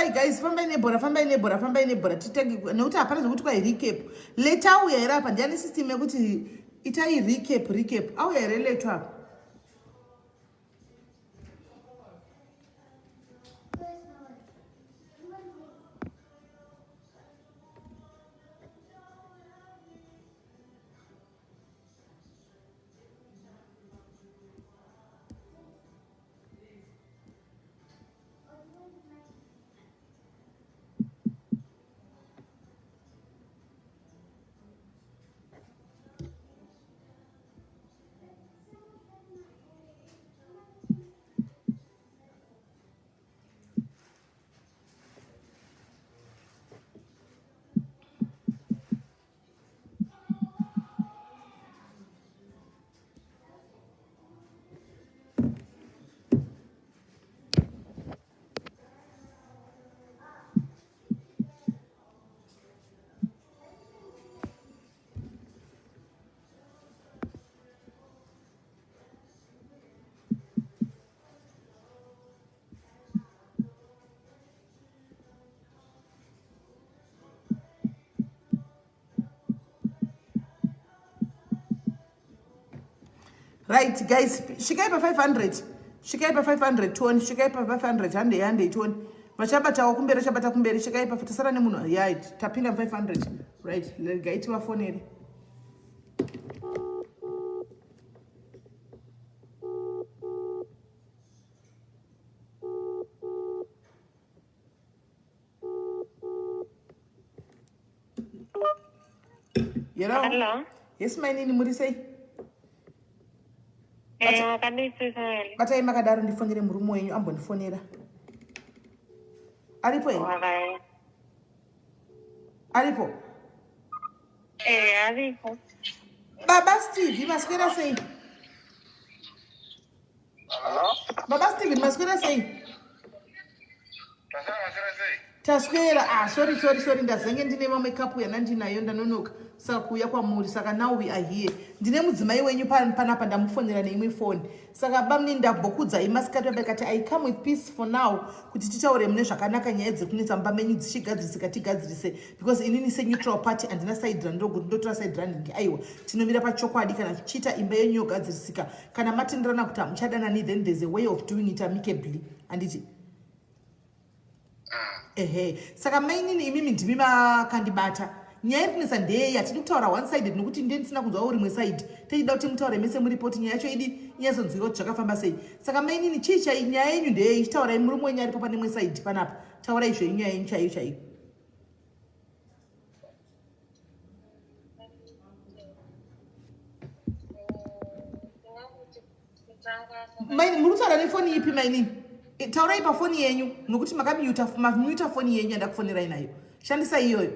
Fambai guys, fambai nebhora, fambai nebhora, fambai nebhora titange nekuti hapana zvekuti kwai recap. Leta auya here apa? Ndiani system yekuti itai recap recap. Auya here leto apa? Right guys, svikai pa 500, svikai pa 500 tione, svikai pa 500, handei handei tione. Vachabatawo kumberi, vachabata kumberi, svikai pa tasara nemunhu. Yeah, tapinda 500. Right, regai tivafonere. Hello. Hello. Yes, mainini muri sei? Eh, wakadii Sisali? Batai makadaro ndifonere murume wenyu ambondifonera. Aripo here? Alright. Aripo. Eh, aripo. Baba Steve, maswera sei? Hello? Baba Steven, maswera sei? Taswera maswera sei? Taswera. Ah, sorry, sorry, sorry. Ndazenge ndine mamwe kapu yandandinayo ndanonoka. Saka kuuya kwamuri. Saka now we are here. Ndine mudzimai wenyu panapa ndamufonera neimwe phone. Saka bamnini ndambokudzai masikati baba ikati I come with peace for now kuti titaure mune zvakanaka nyaya dziri kunetsa mumba menyu dzichigadzirisika tigadzirise because inini seneutral party handina side randinokuti ndotora side randingi aiwa tinomira pachokwadi kana tichiita imba yenyu yogadzirisika kana matenderana kuti hamuchadanani then there's a way of doing it amicably handiti ehe saka mainini imimi ndimi makandibata nyaya iri kunetsa ndeyei hatidi kutaura one sided nokuti ndiye ndisina kunzwawo rimwe side tichida kuti mutaure mese muripo kuti nyaya yacho idi inyatsonzwika kuti zvakafamba sei saka mainini chii chai nyaya yenyu ndeyei chitaurai murume wenyu aripo pane imwe side panapa taurai zvenyu nyaya yenyu chaiyo chaiyo Maini, muri kutaura nefoni ipi mainini? Eh, taurai pafoni yenyu nokuti makamuta mamuta foni yenyu yandakufonerai nayo. Shandisai iyoyo.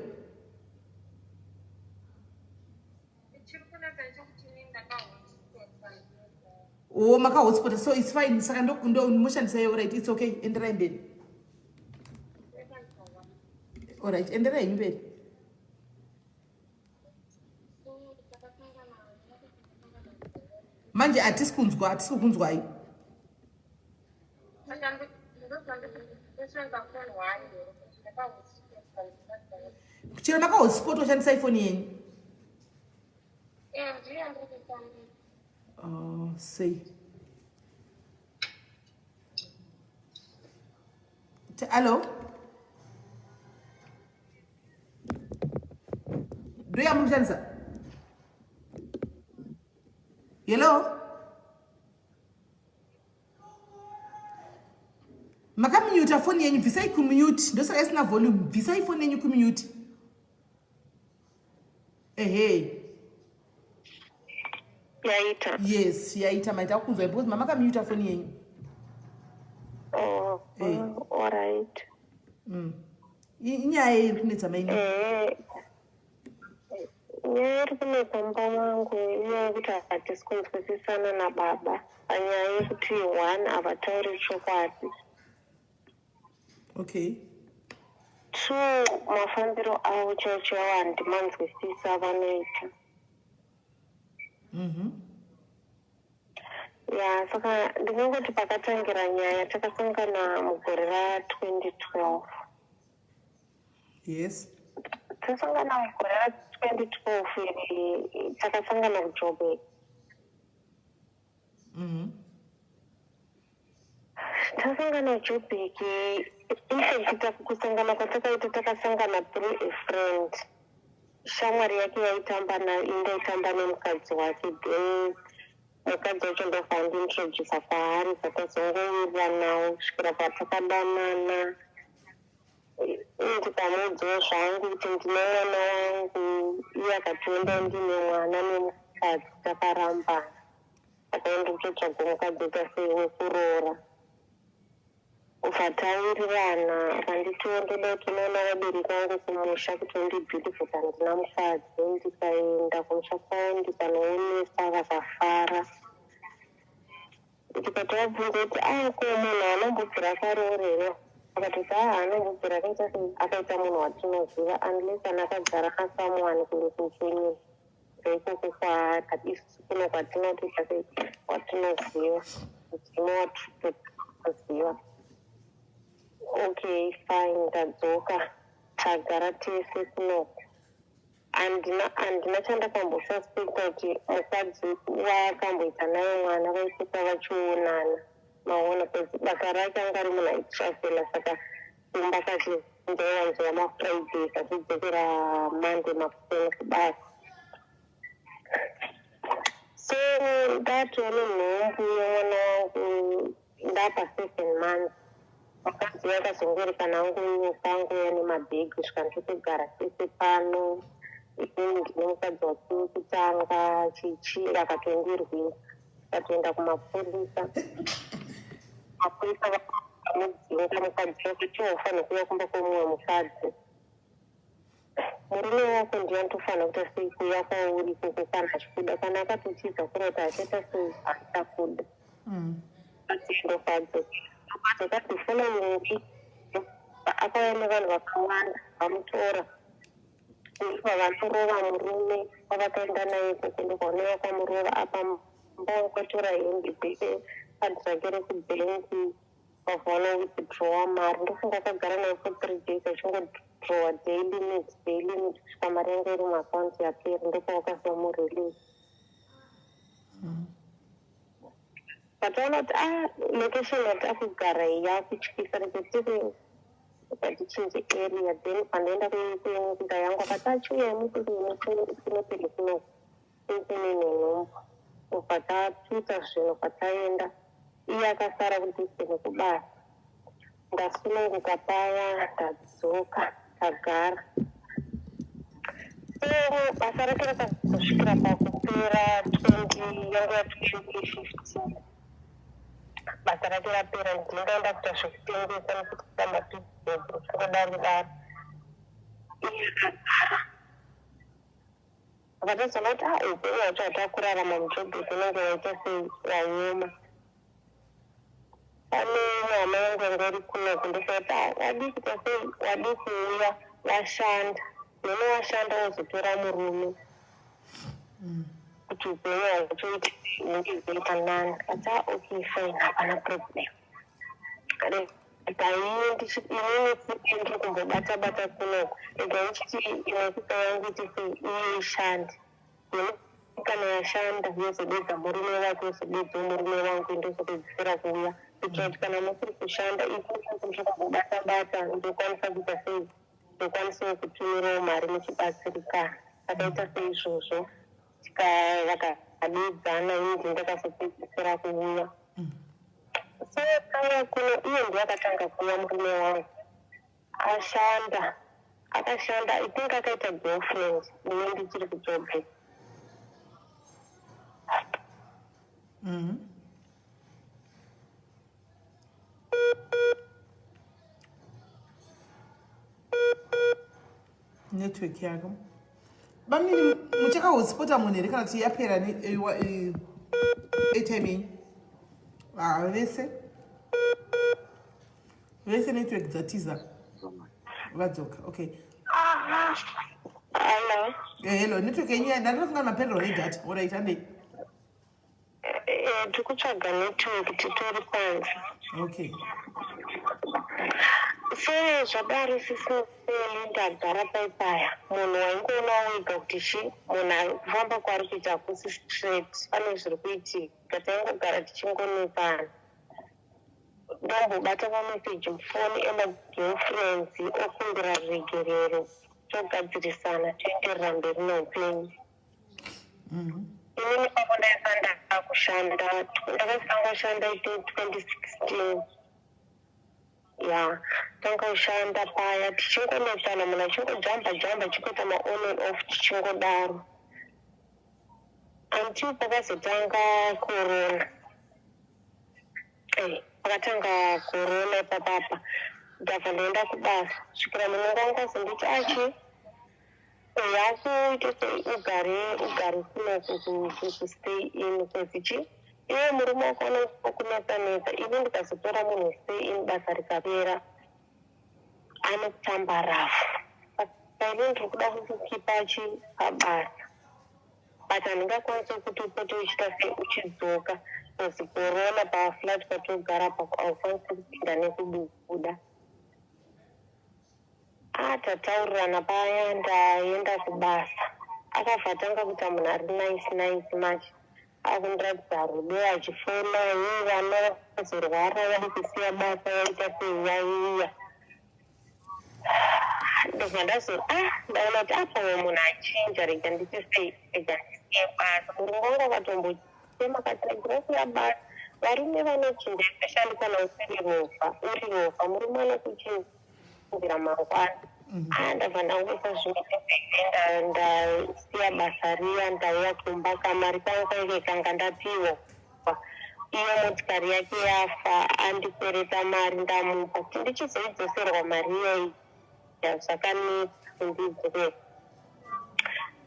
Oh, makahotspota so it's fine. Saka ndo ndo moshandisa iyo right, it's okay. Enderai mberi. Alright, enderai henyu mberi. Manje hatisi kunzwa, hatisi kukunzwai. Chero makahotspot washandisa ifoni yenyu. Oh, sei. Hello? Ndoya munoshandisa? Hello? Makamuta foni yenyu, bvisai kumute. Ndosaka isina volume. Bvisai foni yenyu kumute. Ehe. Yaita. Yes, yaita maita kunzwa because mama kamuta foni yenyu. Oh, hey. Eh. All right. Inyaya iri kunetsa maini. Eh. Nyaya iri kunetsa mumba mangu inyaya yekuti hatisi kunzwisisana nababa panyaya yekuti one havatauri chokwadi. Okay. Two, mafambiro avo chaiwo chaiwo handimanzwisisa avanoita. Ya, saka ndinongoti pakatangira nyaya takasangana mugore ra 2012. Yes. Tasangana mugore ra 2012 iri, takasangana kuJobek. Tasangana kuJobek. In fact, kusangana kwatakaita, takasangana through a friend, shamwari yake yaitamba nayo, indaitamba nemukadzi wake. Then mukadzi wacho ndobva andiintrodusa kwaari, takazongowiriranawo kusvikira patakadanana. Ndikamuudzawo zvangu kuti ndine mwana wangu. Iye akatienda ndine mwana nemukadzi, takarambana. Akaenda kutotsvaga mukadzi ita sei wekuroora. Kubva tawirirana, akanditiwo ndoda kuti unoona vabereki vangu kumusha kuti undibhilivhe kuti handina mukadzi. Ndikaenda kumusha kwavo, ndikanoonekwa, vakafara. Ndikatovabvunza kuti, "A, ko munhu anombobvira akaroora here?" Akatoti, "A, anombobvira akaita sei, akaita munhu watinoziva, unless kana akagara nasomeone kunyika ikoko kwaari. Isusu kuno kwatinoti sei watinoziva, mudzimu watinoziva." Okay, fine. Ndadzoka, tagara tese kunoku. Handina chandakambosuspecta kuti mukadzi waakamboita naye mwana vaipota vachionana. Maona, because basa rake anga ari munhu aitravela, saka kumba kazhinji aiwanzova maFridays, achidzokera Monday makuseni kubasa. So ndatova nenhumbu yemwana wangu, ndapa 7 months. Mukadzi akazongoerekana angonyuka, angouya nemabhegi, svika ndotogara tese pano. Inini ndine mukadzi wake wekutanga, chichi akatondirwisa, akatoenda kumapurisa. Mapurisa vamudzinga mukadzi wake, "Unofanira kuuya kumba kwemumwe mukadzi, murume wako ndiye anotofanira kuita sei, kuuya kwauri ikoko kana achikuda. Kana akatotiza kurota achaita sei, achakuda." Ndofadzoka the following week, akauya nevanhu vakawanda, vamutora, ndobva vanorova murume wavakaenda naye ikoko. Ndobva vakamurova apa mba wakatora hembe dzese, kadhi rake rekubhengi, vabva vanowithdrawa mari. Ndofunga akagara naye for 3 days, achingodrawa day limit, day limit, kusvika mari yanga iri muakaunti yapera. Ndopavakazomurelease. Pataona kuti a location yatakugara iyi yakutyisa, reketiri ngatichinje area. Then pandaenda kuenda yangu, akati achiuya mutinopere kuno kunene nhumbu. Ubva tatuta zvinhu kwataenda, iye akasara kudhuze nekubasa. Ndasununguka paya, ndadzoka, tagara. So basa rake rakazosvikira pakupera 20 yangu ya 2015. Basa rake rapera, ndingaenda kuita zvekutengesa nekuita mabhizinesi, zvingodaro daro. Iye akagara, akatozoona kuti a upenyu hwacho hwatakurarama muJobek unenge waita sei, waoma. Pane imwe hama yangu yanga iri kunoku, ndosati, "Ah, wadii kuita sei, wadii kuuya washanda nene, washanda wozotora murume kuti upenyu hwacho hunge huita nani?" Ati, "Ah, okay, fine, hapana problem." Regai inini futi ndiri kumbobata bata kunoku, regai ndichiti imwe kupa yangu iti sei, iye ishande. Then kana yashanda, yozodedza murume wake, yozodedzawo murume wangu, ndozopedzisira kuuya, kuitira kuti kana musiri kushanda, ikuku ndiri kumbobata bata, ndokwanisa kuita sei, ndokwanisawo kutumirawo mari muchibatsirikana. Akaita seizvozvo, vakadedzana, ini ndini ndakazopedzisira kuuya. So tauya kuno, iye ndiye akatanga kuuya murume wangu ashanda. Akashanda, I think akaita girlfriend ini ndichiri kuJobek. Network yako, bamini, muchakahotspota munhu here kana kuti yapera airtime yenyu? Ah, vese vese network dzatiza, vadzoka. Okay. Hello. Hello, network yenyu, ndatofunga maperero edata. Alright, handei. Tiri kutsvaga network, titori panze. Okay. So zvadaro sisi ndagara paipaya, munhu waingoona wega kuti chi munhu ari kufamba kwaari kuita hakusi straight, pane zviri kuitika. Taingogara tichingonetsana, ndombobata mameseji mufoni emagirlfriends, okumbira ruregerero, togadzirisana, toenderera mberi neupenyu. Inini pako ndaiva ndakushanda, ndakatanga kushanda I think 2016 ya tanga kushanda paya, tichingonetsana, munhu achingojamba jamba, achingoita maon and off, tichingodaro until pakazotanga corona. Pakatanga corona ipapapa, ndabva ndaenda kubasa svikira munhu wangu azonditi achi yakuite sei, ugare ugare kunoku kustay in, cause chi iwe murume wako anokunetsa-netsa. Ini ndikazotora munhu westay in, basa rikapera, anokutamba rafu. Saka ini ndiri kuda kukukipa chi pabasa, but handingakwanisi kuti upote uchiita sei, uchidzoka, cause corona paflat patogara pako haukwanisi kupinda nekubuda. Atataurirana paya, ndaenda kubasa, akabva atanga kuita munhu ari nice nice much, akundiratidza rudo, achifona, "Ye, vana vazorwara, vari kusiya basa, waita sei, wauya." Ndobva ndazo ah, ndaona kuti apa uyo munhu achinja, rega nditi sei, rega ndisiye basa. Murume wangu akatombochema akati, "Regira kusiya basa." Varume vanochinja, especially kana usiri rovha, uri rovha, murume anokuchinjira mangwana. Ah, ndabva ndangoisa zvinhu, ndasiya basa riya, ndauya kumba. Kamari kangu kainge kanga ndapiwa, iyo motikari yake yafa, andikwereta mari, ndamupa kuti ndichizoidzoserwa mari iyoyi, zvakanetsa kundidzokera.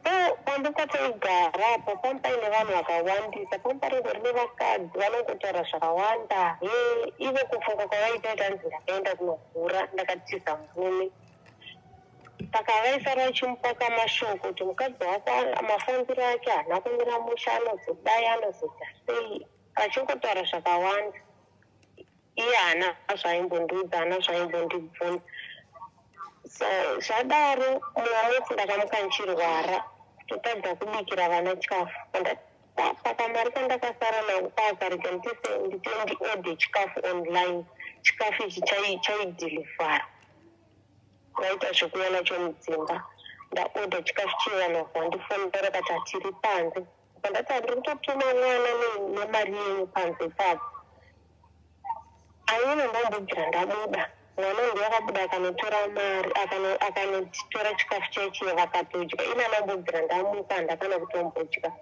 So pamba pataigara apo pamba paine vanhu vakawandisa, pamba paringori nevakadzi vanongotaura zvakawanda. He, ivo kufunga kwavaita kuti anzi ndakaenda kunohura, ndakatiza murume, saka vaisara vachimupaka mashoko kuti mukadzi wako mafambiro ake haana kumira musha, anozodai, anozoita sei, vachingotaura zvakawanda. Iye haana zvaimbondiudza, haana zvaimbondibvunza. So zvadaro, mumwe musi ndakamuka ndichirwara, kutotadza kubikira vana chikafu. Saka mari kandakasara nako paakarega nditise ndite ndiorder chikafu online. Chikafu ichi chaidhilivhara, vaita zvekuuya nacho mudzimba. Ndaorder chikafu chiye, vanhu vandifonera kati hatiri panze. Pandati handiri kutotuma mwana nemari yenyu panze ipapo, aina ndambobvira ndabuda. Mwana ndiye akabuda akanotora mari, akanotora chikafu chechiye, vakatodya. Ina ndambobvira ndamuka, handakana kutombodya.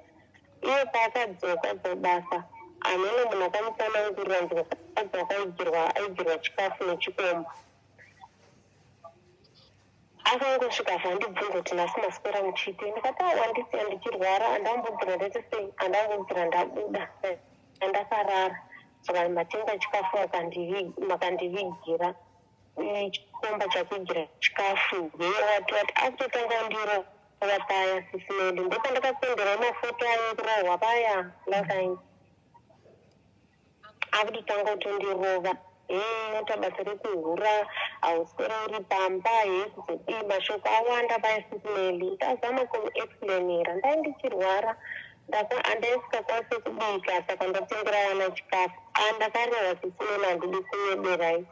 Iye paakadzoka kubasa, hamene munhu akamutsanangurira nzi mukadzi wakaigirwa aigirwa chikafu nechikomba. Akangosvika vandibvunza kuti, "Nhasi maswera muchiitei?" Ndikati, "Wandisiya ndichirwara, handambobvira ndaita sei, handambobvira ndabuda, ndakarara. Saka matenga chikafu, makandivigira chikomba chakuigira chikafu." Wati wati akutotanga kundirova paya, sisi Meli. Ndopandakasenderawo mafoto ayo kurohwa paya last time. Akutotanga kutondirova, "He, unoita basa rekuhura, hauswera uri pamba, he, kuzodii." Mashoko awanda paya, sisi Meli. Ndazama kumuexplainira, ndai ndichirwara, handaisikakwanisi kubika, saka ndatengera vana chikafu. Ndakarehwa, sisi Meli, handidi kunyeberai.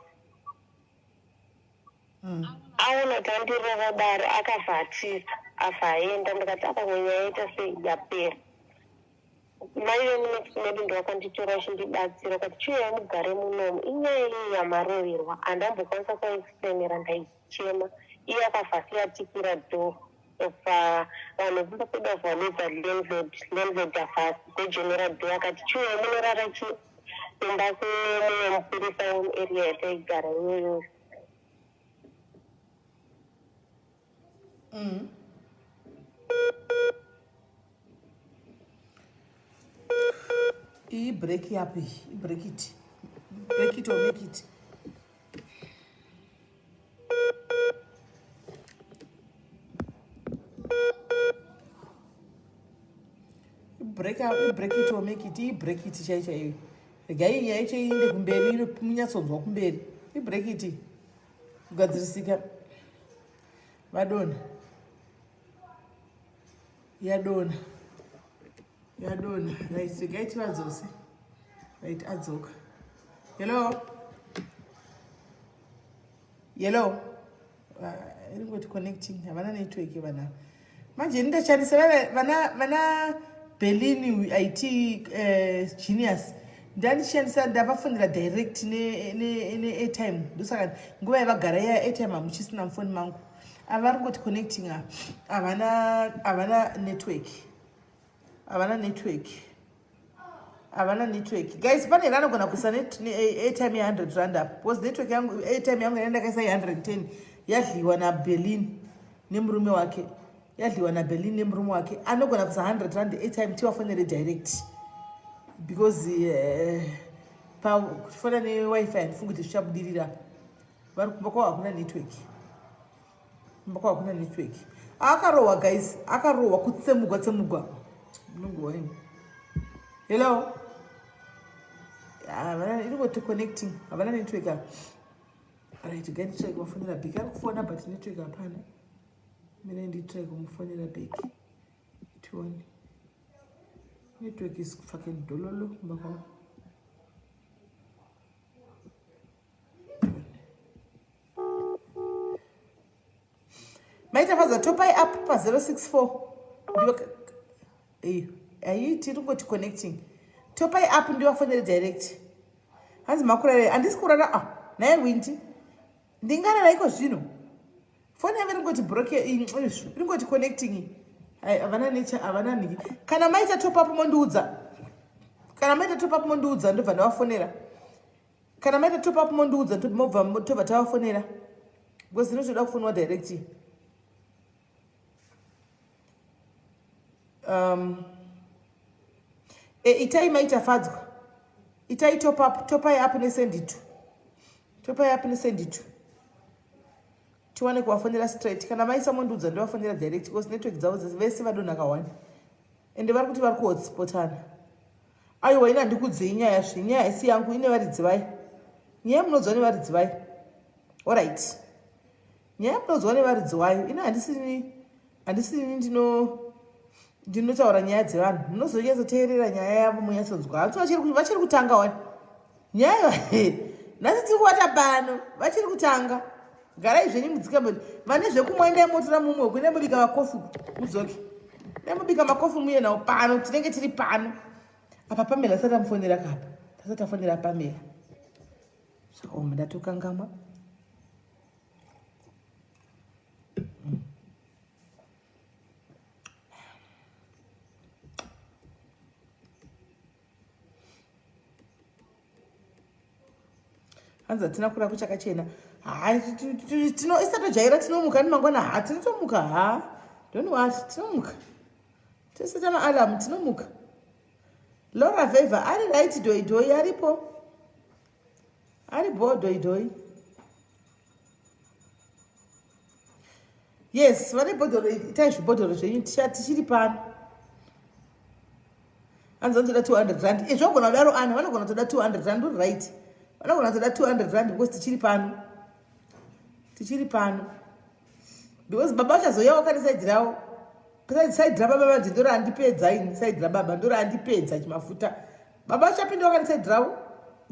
Aona kuti andirova daro, akabva atiza, abva aenda. Ndikati apa nyaya yaita sei, yapera. Mai vemunext medu ndovakanditora vachindibatsira, kati, "Chiuyai mugare munomu, inyaya iyi yamaroverwa." Handambokwanisa kuexplainira, ndaichema. Iye akabva asiyatikira door, obva vanhu vemba pedu abva vadedza landlord. Landlord abva gojenera door, akati, "Chiuyai munorara chi kumba kumumwe mupurisa wemuarea yataigara iyoyo." Iyi break up iyi, break it, break it or make it. Break up, break it or make it. Iyi break it chai chaiyo. Regai nyaya yacho iinde kumberi, munyatsonzwa kumberi. Ibreak it. Kugadzirisika. Vadona. Yadona. Yadona. Right, regai tivadzose. Right, adzoka. Hello. Hello. Ah, iringoti connecting havana network vana manje ini ndashandisa vana vana berlin it eh, genius ndandishandisa ndavafonera direct neairtime ne, ne ndosaka nguva yavagara iya airtime hamuchisina mufoni mangu ava vari kungoti connecting havana havana network havana network havana network guys pane here anogona kuisa airtime ye100 rand apa because network yangu airtime yangu yandakaisa ye110 yadliwa naberlin nemurume wake yadliwa naberlin nemurume wake anogona kuisa 100 rand airtime tiwafonere direct because eh, pakufona newifi handifungi kuti zvichabudirira vari kumba kwavo hakuna network kumba kwavo hakuna network akarohwa guys akarohwa kutsemugwa tsemugwa munongowa imi hello iri koti connecting havana network apa right gai nditry kuvafonera back ari kufona but network hapana mira nditry kumufonera back tione network is fucking dololo kumba kwavo maita faza topai up pa 064 ndiyo iyo ayi tiri kungoti connecting topai up ndivafonere direct hanzi makurara handisi kurara ah naye winti ndingarara iko zvino foni yavo iringoti broke iringoti connecting havana nature havana nhingi kana maita top up mondiudza kana maita top up mondiudza ndobva ndavafonera kana maita top up mondiudza mobva tobva tavafonera because inotoda kufonwa direct um, e, itai maita fadzwa itai top up topai up nesenditu topai up nesenditu tiwane kuvafonera straight kana maisa mondiudza ndovafonera direct because network dzavo vese vadonha kawani ende vari kuti vari kuhotspotana aiwa ini handikudzei nyaya zve nyaya haisi yangu ine varidzi vayo nyaya munodzwa nevaridzi vayo orit nyaya munodzwa nevaridzi wayo ini handisini handisini ndino ndinotaura nyaya dzevanhu munozonyatsoteerera nyaya yavo munyatsonzwa hanzi vachiri kutanga wani nyaya nhasi tiri kuvata pano vachiri kutanga garai zvenyu mudzika vane zvekumwa endai motora mumwe uku endai mobika makofi mudzoke endai mobika makofi muye nawo pano tinenge tiri pano apa pamela asati amufonera kapa tasati afonera pamela zvakaoma ndatokangamwa hanzi hatina kura kuchakachena isatojaira tinomuka ni mangwana ha tinotomuka ha don't worry tinomuka tese tamaalamu tinomuka laura favor ari right doidoi aripo ari bho doidoi yes vane bhodhoro itai zvibhodhoro zvenyu tichiri pano hanzi vanotoda 200 rand izvo vagona kudaro ana vanogona kutoda 200 rand uri right vanogona kutoda 200 rand because tichiri pano tichiri pano because baba vachazouya wakati saidi ravo saidi rababa manje ndorandipedza ini saidi rababa ndorandipedza chimafuta baba vachapinda wakati saidi ravo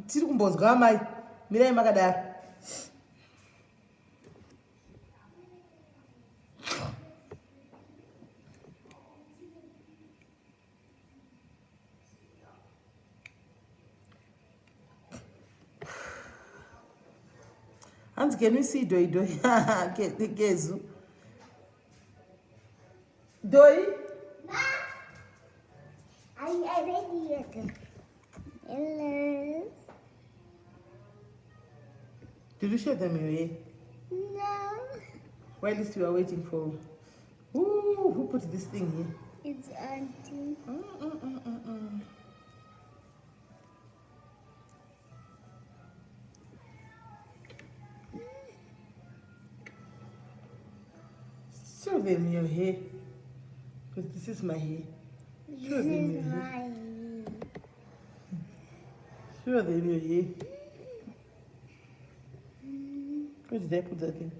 tiri kumbonzwa amai mirai makadaro hanzi can we see doi doi kezu doi Hello. Did you show them your hair? No. While you are waiting for Ooh, who put this thing here? It's auntie. Mm, mm, mm, mm, Show them your hair. Because this is my hair. Show them your hair. Show them your hair. Where did I put that thing?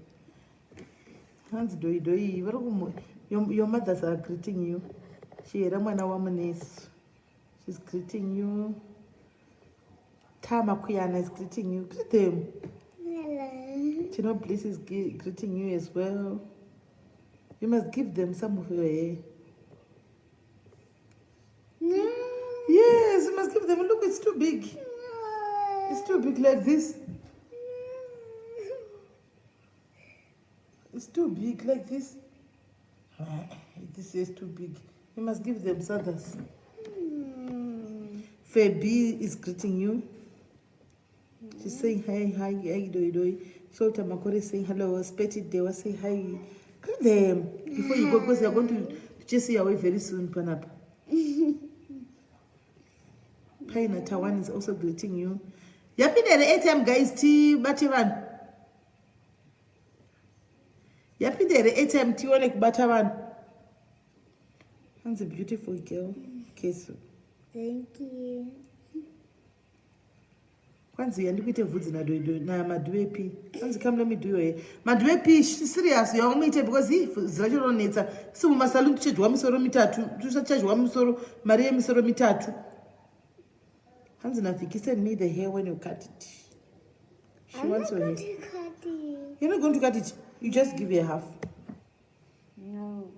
Hanzi doi doi vari kumu your mothers are greeting you. Chihera mwana waMunesu. She's greeting you. Tama Kuyana is greeting you. Greet them. Hello. Chino Bliss is greeting you as well. You must give them some of your hair. No. Yes, you must give them. Look, it's too big. No. It's too big like this. It's too big like this. Ah, this is too big. You must give them others. Febi is greeting you. She's saying hi, hi, hi, doi, doi. Sholta Makore is saying hello. Speti Dewa say hi. Greet them before you go because they are going to chase you away very soon, Panapa. Paina Tawan is also greeting you. Yapinda here airtime guys tibate vanhu. Yapinda here airtime tione kubata vanhu. Hanzi beautiful girl. Kesu. Thank you. Kwanzi yandikuite vhudzi nadoido namadhuve p. Kwanzi come let me do your hair. Madhuve p serious yaumuite because hi vhudzi racho ronetsa. Si mumasaluni tuchadyiwa misoro mitatu, tuchadyiwa misoro mari yemisoro mitatu. Hanzi naVicky send me the hair when you cut it. She I'm wants not your going hair. to cut it. You're not going to cut it. You just give her half. No.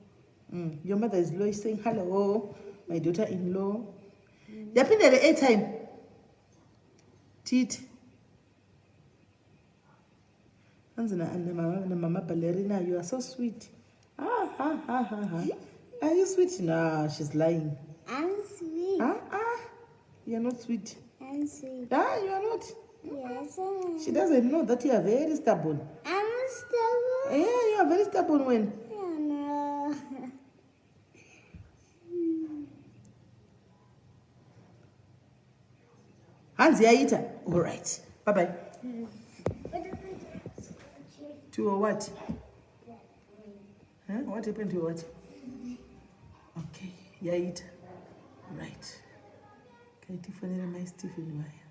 Your mother is low saying hello, my daughter-in-law. Yapinda the airtime. Titi. Hanzi na mama ballerina, you are so sweet. Ah, ha, ha, ha, ha. Are you sweet? No, she's lying. I'm sweet. Ah, ah. You are not sweet. I'm sweet. Ah, you are not. Yes, I am. She doesn't know that you are very stubborn. I'm stubborn. Yeah, you are very stubborn when. Yeah, no. Hanzi yaita. All right. Bye bye. To your what? Huh? What happened to your what? Okay, yaita. Right. Kaitifonera mai Stephen vaya.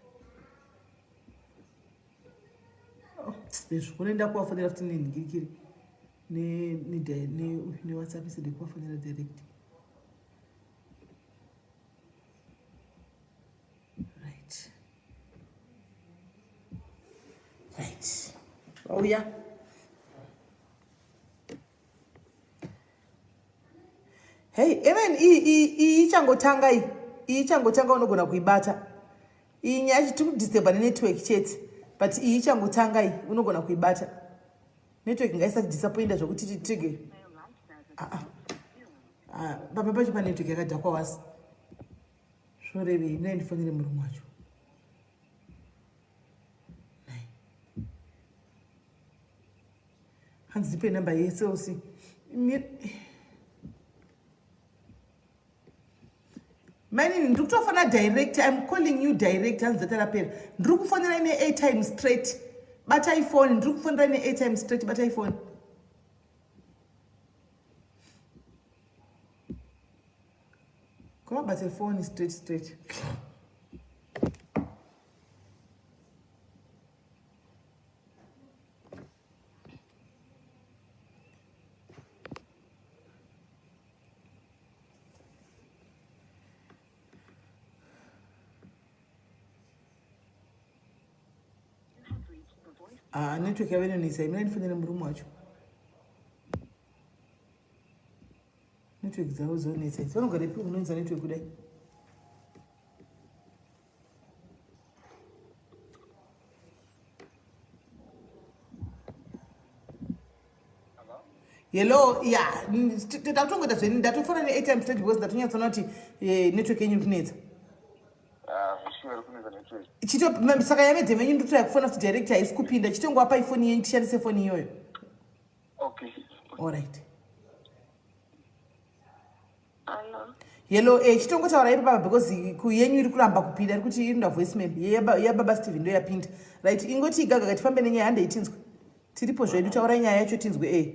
Oh, izvo unoenda kuvafonera futi nenhingirikiri neWhatsApp iside kuvafonera direct. Right. Right. Vauya. Hey, even iyi ichangotanga iyi. Iyi ichangotanga unogona kuibata. Iyi nyaya tiri kudisturba nenetwork chete. But iyi ichangotanga iyi unogona kuibata. Network ngaisati disappointa zvokuti titige. Ah ah. Ah, baba pacho panetwork yakadhakwa wasi. Zvorevei, ndai ndifonere murume wacho. Nai. Hanzi ndipe namba yeSLC. Mainini ndiri kutofona direct. I'm calling you direct. Hanzi data rapera. Ndiri kufonera ne-airtime straight. Batai phone. Ndiri kufonera ne-airtime straight. Batai phone. Kavabate phone straight straight. Ah, network yave inonetsa. Imira ndifonere murume wacho. Network dzavo dzonetsa idzi. Vanogara ipi kunonetsa network kudai? Hello, yeah, ndatongoita zveni ndatofona ne-airtime straight because ndatonyatsoona kuti network yenyu iri kunetsa. Ah, sure, iri kunetsa network. Chito saka yamedhem yenyu ndotoya kufona futi direct haisi kupinda. Chitongowapa ifoni yenyu tishandise foni iyoyo. Okay. Alright. Hello. Hello, chitongotaura ipo baba because kuyenyu iri kuramba kupinda iri kuti iri voice mail yababa Steven ndo yapinda. Right, ingoti igaga tifambe nenyaya handei tinzwe. Tiripo zvedu taurai nyaya yacho tinzwe eh.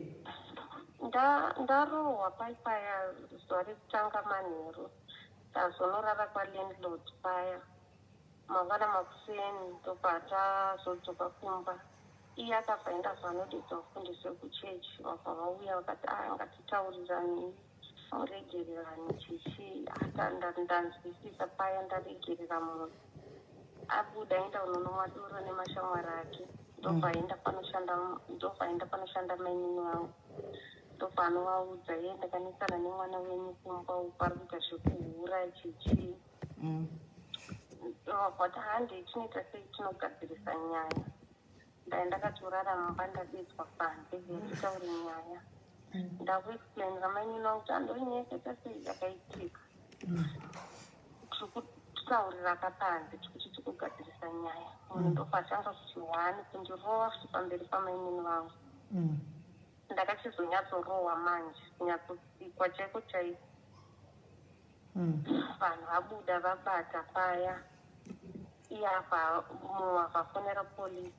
Ndarohwa paipaya zuva rekutanga manheru. Ndazonorara kwalandlord paya. Mangwana makuseni ndobva tazodzoka kumba. Iye akabva aenda vanodeedza mufundisi wekuchechi, vabva vauya vakati, "A, ngatitaurirani, muregererani." Chichi ndanzwisisa paya, ndaregerera munhu. Abuda aenda kunonomwa doro nemashamwari ake, ndobva aenda panoshanda, ndobva aenda panoshanda mainini vangu, ndobva anovaudza, "Iye ndakanetsana nemwana wenyu kumba uku, ari kuita zvekuhura, chichi." Vati, "Handei, tinoita sei, tinogadzirisa nyaya." Ndai ndakatorara mumba, ndadedzwa panze, titaure nyaya. Ndakuexplainira mainini vangu kuti andonyaya yakaita sei yakaitika. Tiri kutaurira kapanze, tikuti tikugadzirisa nyaya. Munhu ndobva atanga kuti one kundirova futi pamberi pamainini vangu. Ndakachizonyatsorohwa manje, kunyatsotsikwa chaiko chaiko. Vanhu vabuda, vabata paya, iye abva mumwe akafonera polisi,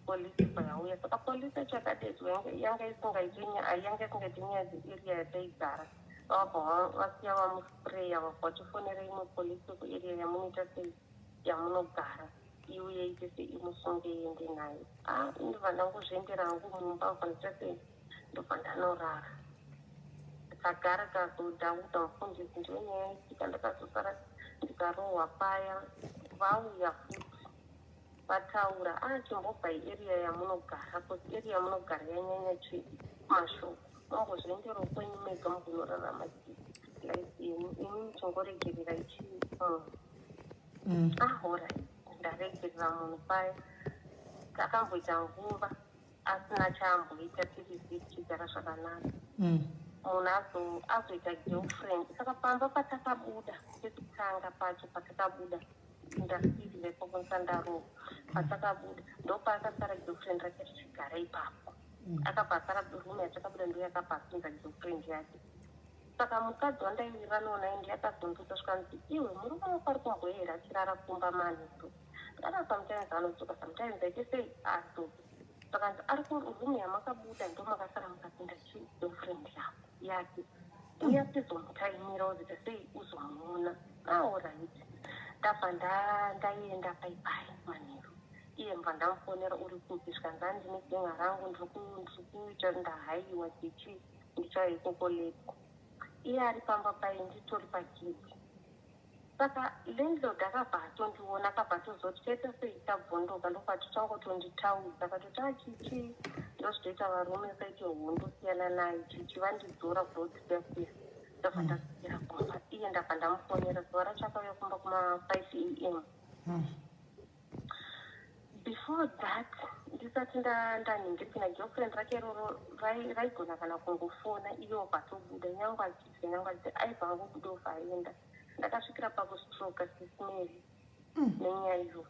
polisi bva yauya. Saka polisi yacho yakadedzwa yanga isingaiti nyaya dzearea yataigara. Vabva vasiya vamuspreya, vabva vachifonera imwe polisi yekuarea yamunoita sei, yamunogara, iuye ite sei, imusunge, iende naye. A, ndobva ndangozviendera hangu mumba, bva ndaita sei, ndobva ndanorara. Tagara, tazodaudza mufundisi, ndiyo nyaya yaitika. Ndakazosara ndikarohwa paya. Vauya futi vataura, "A, chimbobvai area yamunogara, because area yamunogara yanyanya chi mashoko. Mambozvienderawo kwenyu mega, mugonorarama life yenyu, imi muchingoregererai chi munhu." Alright, ndaregerera munhu paya. Takamboita nguva asina chaamboita, tiri tichigara zvakanaka. Munhu azoita girlfriend. Saka pamba patakabuda pekutanga pacho, patakabuda ndasirira ikoko nsandarohwa, patakabuda ndopaakasara girlfriend rake richigara ipapo. Akabva asara room yatakabuda, ndo yakabva apinza girlfriend yake. Saka mukadzi wandaiwiriranawo naye ndiye akazondiudza, zvikanzi, "Iwe, murume wako ari kumboera achirara kumba manheru?" Ndikati, "Sometimes anodzoka, sometimes aite sei, adzoki." Sakanzi, "Ari kuroom yamakabuda, ndo makasara mukapinda chigirlfriend yako yake. Uya tizomutaimira, uzoita sei, uzomuona." Alright, ndabva ndaenda paipai manheru. Iye mbva ndamufonera, "Uri kupi?" Zvikanzi, "Handine genga rangu, ndiri kuita ndahaiwa chichi, ndichauya ikoko later." Iye ari pamba pai, nditori pagedhi. Saka landlord akabva atondiona, akabva atozoti chaita sei, tabvondoka. Ndobva totangotonditaudza, akatoti, "Achichi, ndozvitoita varume, usaite hondo, siyana naye." Chichi vandidzora kuroad siya. Ndabva ndadzokera kumba. Iye ndabva ndamufonera zuva racho, akauya kumba kuma5 a.m. Before that, ndisati ndanhingirikina, girlfriend rake iroro raigona kana kungofona, iye obva atobuda, nyange achidya, nyange achiti, aibva angobuda obva aenda. Ndakasvikira pakustroka, Sis Melly, nenyaya iyoyo.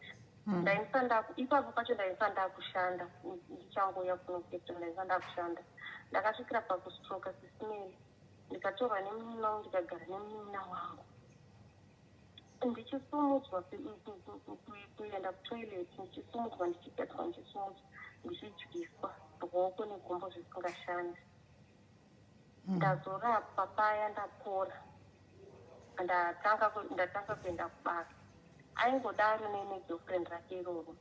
Ipapo pacho ndainisa ndakushanda, ndichangouya kuno Cape Town, ndainisa ndakushanda. Ndakasvikira pakustroka, Sis Melly. Ndikatorwa nemunin'ina wangu, ndikagara nemunin'ina wangu, ndichisumudzwa kuenda kutoilet, ndichisumudzwa, ndichipetwa, ndichisumudzwa, ndichidyiswa, ruoko negumbo zvisingashandi. Ndazorapwa paya, ndapora, ndatanga kuenda kubasa. Aingodaro negirlfriend rake iroro.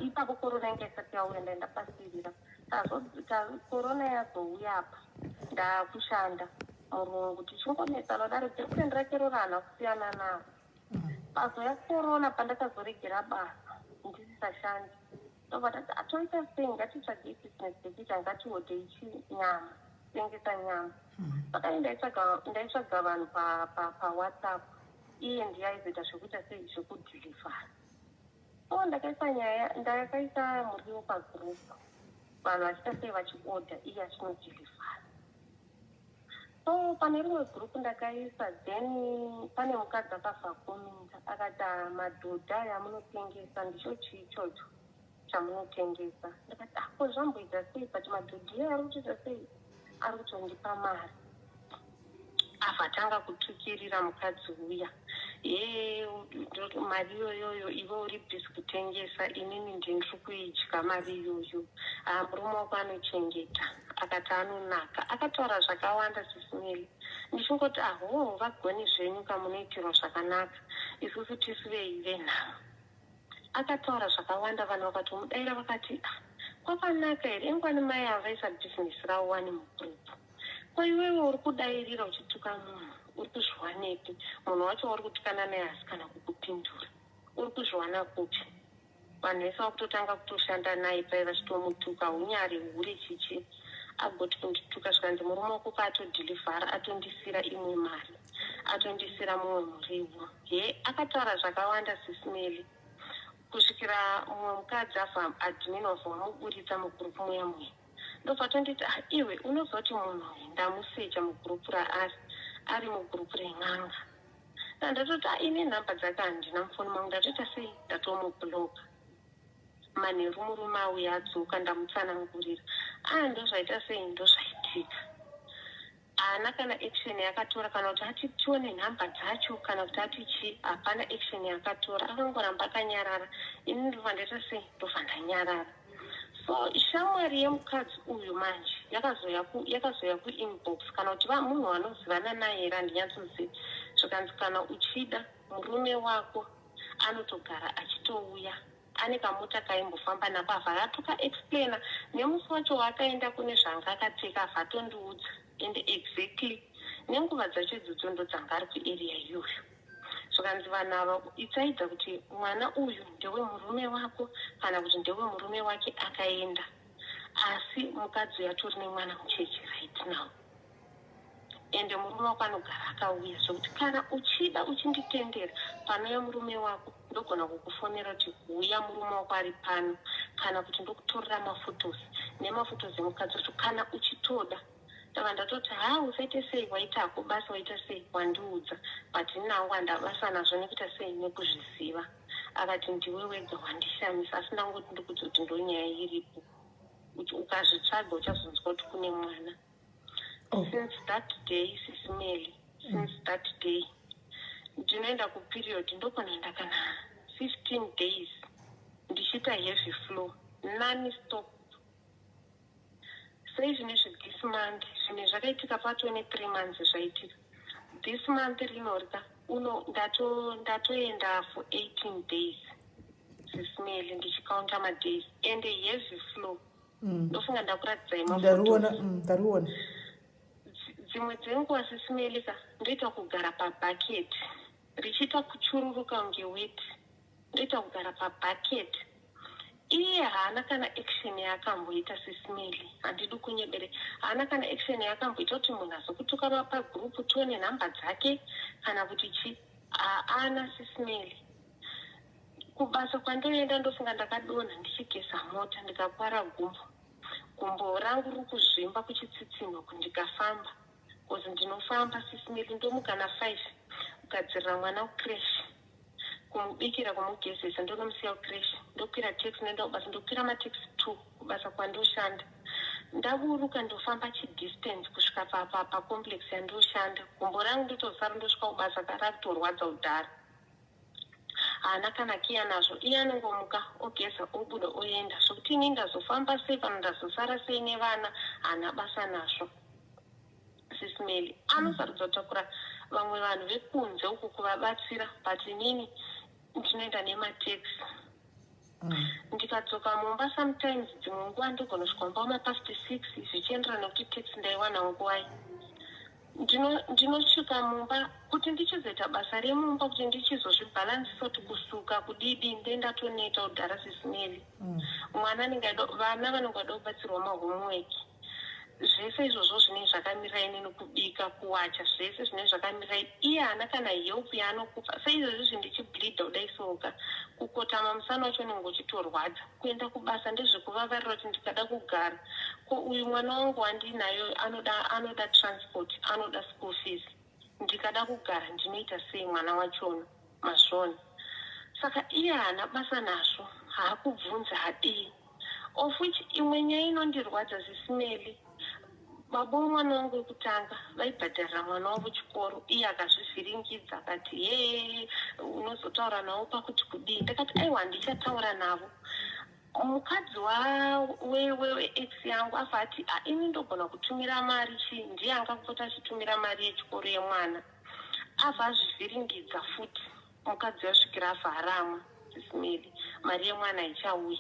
Ipapo korona inge isati yauya, ndaenda pasirira. Korona yazouya apa, ndakushanda murungu, tichingonetsana daro, girlfriend rake roro haana kusiyana naro. Pazoya korona, pandakazoregera basa, ndisisashandi, ndobva tati, "Atoita sei, ngatitsvagei business yekuita, ngatihodhei chinyama, tengesa nyama." Saka ini ndaitsvaga vanhu paWhatsApp, iye ndiye aizoita zvekuita sei, zvekudhilivhara. So ndakaisa nyaya, ndakaisa muriwo pagroup, vanhu vachiita sei, vachiodha, iye achinodhilivhara. So pane rimwe group ndakaisa, then pane mukadzi akabva komenta akati, "Ah, madhodha aya amunotengesa, ndicho chii ichocho chamunotengesa?" Ndikati, "Ako zvamboita sei? But madhodha ari kutoita sei, ari kutondipa mari." Abva atanga kutukirira mukadzi uya, "Ye, mari iyoyoyo iwe uri busy kutengesa, inini ndindiri kuidya mari iyoyo. Ah, murume wako anochengeta." Akati anonaka, akataura zvakawanda, Sis Melly. Ndichingoti, "Aho, vagoni zvenyu kamunoitirwa zvakanaka, isusu tisu vei venhamo." Akataura zvakawanda, vanhu vakatomudaira vakati, "Ah, kwakanaka here? Ingwani mai ava vaisa bhizinesi ravo wani mugroup. Ko iwewe uri kudairira uchituka munhu, uri kuzviwanepi? Munhu wacho wauri kutukana naye asi kana kukupindura, uri kuzviwana kupi?" Vanhu vese vakutotanga kutoshanda naye pai vachitomutuka, unyari hure chichi. Agoti kundituka, zvikanzi murume wako paatodhilivhara atondisira imwe mari, atondisira mumwe muriwo. He, akataura zvakawanda, Sis Melly, kusvikira mumwe mukadzi afa, admin wabva wamuburitsa mugroup muya muya. Ndobva tonditi, "Ah, iwe unozoti munhu uyu ndamusecha mugroup raari, ari mugroup ren'anga." Ndatoti, "Ah, ine nhamba dzake handina mufoni mangu." Ndatoita sei? Ndatomubloka. Manheru murume auya adzoka, ndamutsanangurira. Ah, ndozvaita sei, ndozvaitika. Haana kana action yakatora, kana kuti ati tione nhamba dzacho, kana kuti ati chii. Hapana action yakatora, akangoramba akanyarara. Ini ndobva ndaita sei? Ndobva ndanyarara. So shamwari yemukadzi uyu manje yakazoya kuinbox, kana kuti munhu wanozivana naye here, handinyatsozivi. Zvikanzi, kana uchida, murume wako anotogara achitouya, ane kamota kaimbofamba nako. Avha atokaexplaina nemusi wacho waakaenda kune zvanga akapfeka. Avha atondiudza, and exactly nenguva dzacho idzodzo ndo dzanga ari kuarea iyoyo. Zvikanzi vanhu ava itsaidza kuti mwana uyu ndewemurume wako kana kuti ndewemurume wake akaenda, asi mukadzi uyu atori nemwana mucheche right now, ende murume wako anogara akauya, zvokuti kana uchida uchinditendera, panouya murume wako ndogona kukufonera kuti huya, murume wako ari pano, kana kuti ndokutorera maphotos nemaphotos emukadzi wacho kana uchitoda. Ndabva ndatoti, ha, usaite sei, waitako basa, waita sei, wandiudza, but inangu handabasa nazvo nekuita sei, nekuzviziva. Akati, "Ndiwe wega wandishamisa, asi ndangoti ndikudza kuti ndonyaya iripo. Ukazvitsvaga uchazonzwa kuti kune mwana." Since that day, Sis Melly, since that day ndinoenda kuperiod, ndokunoenda kana 15 days ndichiita heavy flow non stop. Sei zvinezvi this month zvinhu zvakaitika, patone 3 months zvaitika. This month rinorya uno ndatoenda for 18 days, Sis Melly, ndichikaunta madays and heavy flow. Ndofunga ndakuratidzai. Ndariona, ndariona. Dzimwe dzenguva, Sis Melly ka, ndoita kugara pabhaketi richiita kuchururuka kunge weti. Ndoita kugara pabhaketi. Iye haana kana action yaakamboita, Sis Melly, handidi kunyebere. Haana kana action yaakamboita kuti munhu azokutuka pagroup tione nhamba dzake kana kuti chi. Haana, Sis Melly. Kubasa kwandoenda, ndofunga ndakadonha ndichigeza mota, ndikakwara gumbo. Gumbo rangu riri kuzvimba kuchitsitsinho. Ndikafamba, because ndinofamba, Sis Melly, ndomuka na5 kugadzirira mwana kucreche, kumubikira, kumugezesa, ndonomusiya kucreche, ndokwira taxi, ndoenda kubasa. Ndokwira mataxi 2 kubasa kwandoshanda. Ndaburuka, ndofamba chidistance kusvika pacomplex yandoshanda. Gumbo rangu ndotosara, ndosvika kubasa karakutorwadza kudhara. Haana kana kiya nazvo. Iye anongomuka, ogeza, obuda, oenda. Zvokuti ini ndazofamba sei kana ndazosara sei nevana, haana basa nazvo, Sis Melly. Anosarudza kutakura vamwe vanhu vekunze uku kuvabatsira, but inini ndinoenda nemateksi. Ndikadzoka mumba, sometimes dzimwe nguva ndogona kusvika mumba mapast 6, zvichienderana nekuti taxi ndaiwana nguvai. Ndinosvika mumba kuti ndichizoita basa remumba, kuti ndichizozvibhalansisa, kuti kusuka kudidi, ndendatoneta kudhara, Sis Melly. Mwana anenge vana vanenge vada kubatsirwa mahomework, zvese izvozvo zvinenge zvakamirira inini, kubika, kuwacha, zvese zvinenge zvakamirira. Iye haana kana help yaanokupa. Saizvozvizvi ndichibleedha kudai soka, kukotama musana wacho unenge uchitorwadza. Kuenda kubasa ndezvekuvavarira kuti ndikada kugara ko, uyu mwana wangu wandinayo anoda transport, anoda school fees. Ndikada kugara ndinoita sei mwana wachona? Mazvona? Saka iye haana basa nazvo, haakubvunzi, hadii. Of which imwe nyaya inondirwadza, Sis Melly, baba womwana wangu wekutanga vaibhadharira mwana wavo chikoro. Iye akazvivhiringidza, akati, "He, unozotaura navo pakuti kudii?" Ndakati, "Aiwa, handichataura navo." Mukadzi weex yangu afa ati, "Ah, ini ndogona kutumira mari chii." Ndiye angapota achitumira mari yechikoro yemwana. Abva azvivhiringidza futi mukadzi, asvikira afa aramwa. Sis Melly mari yemwana ichauya.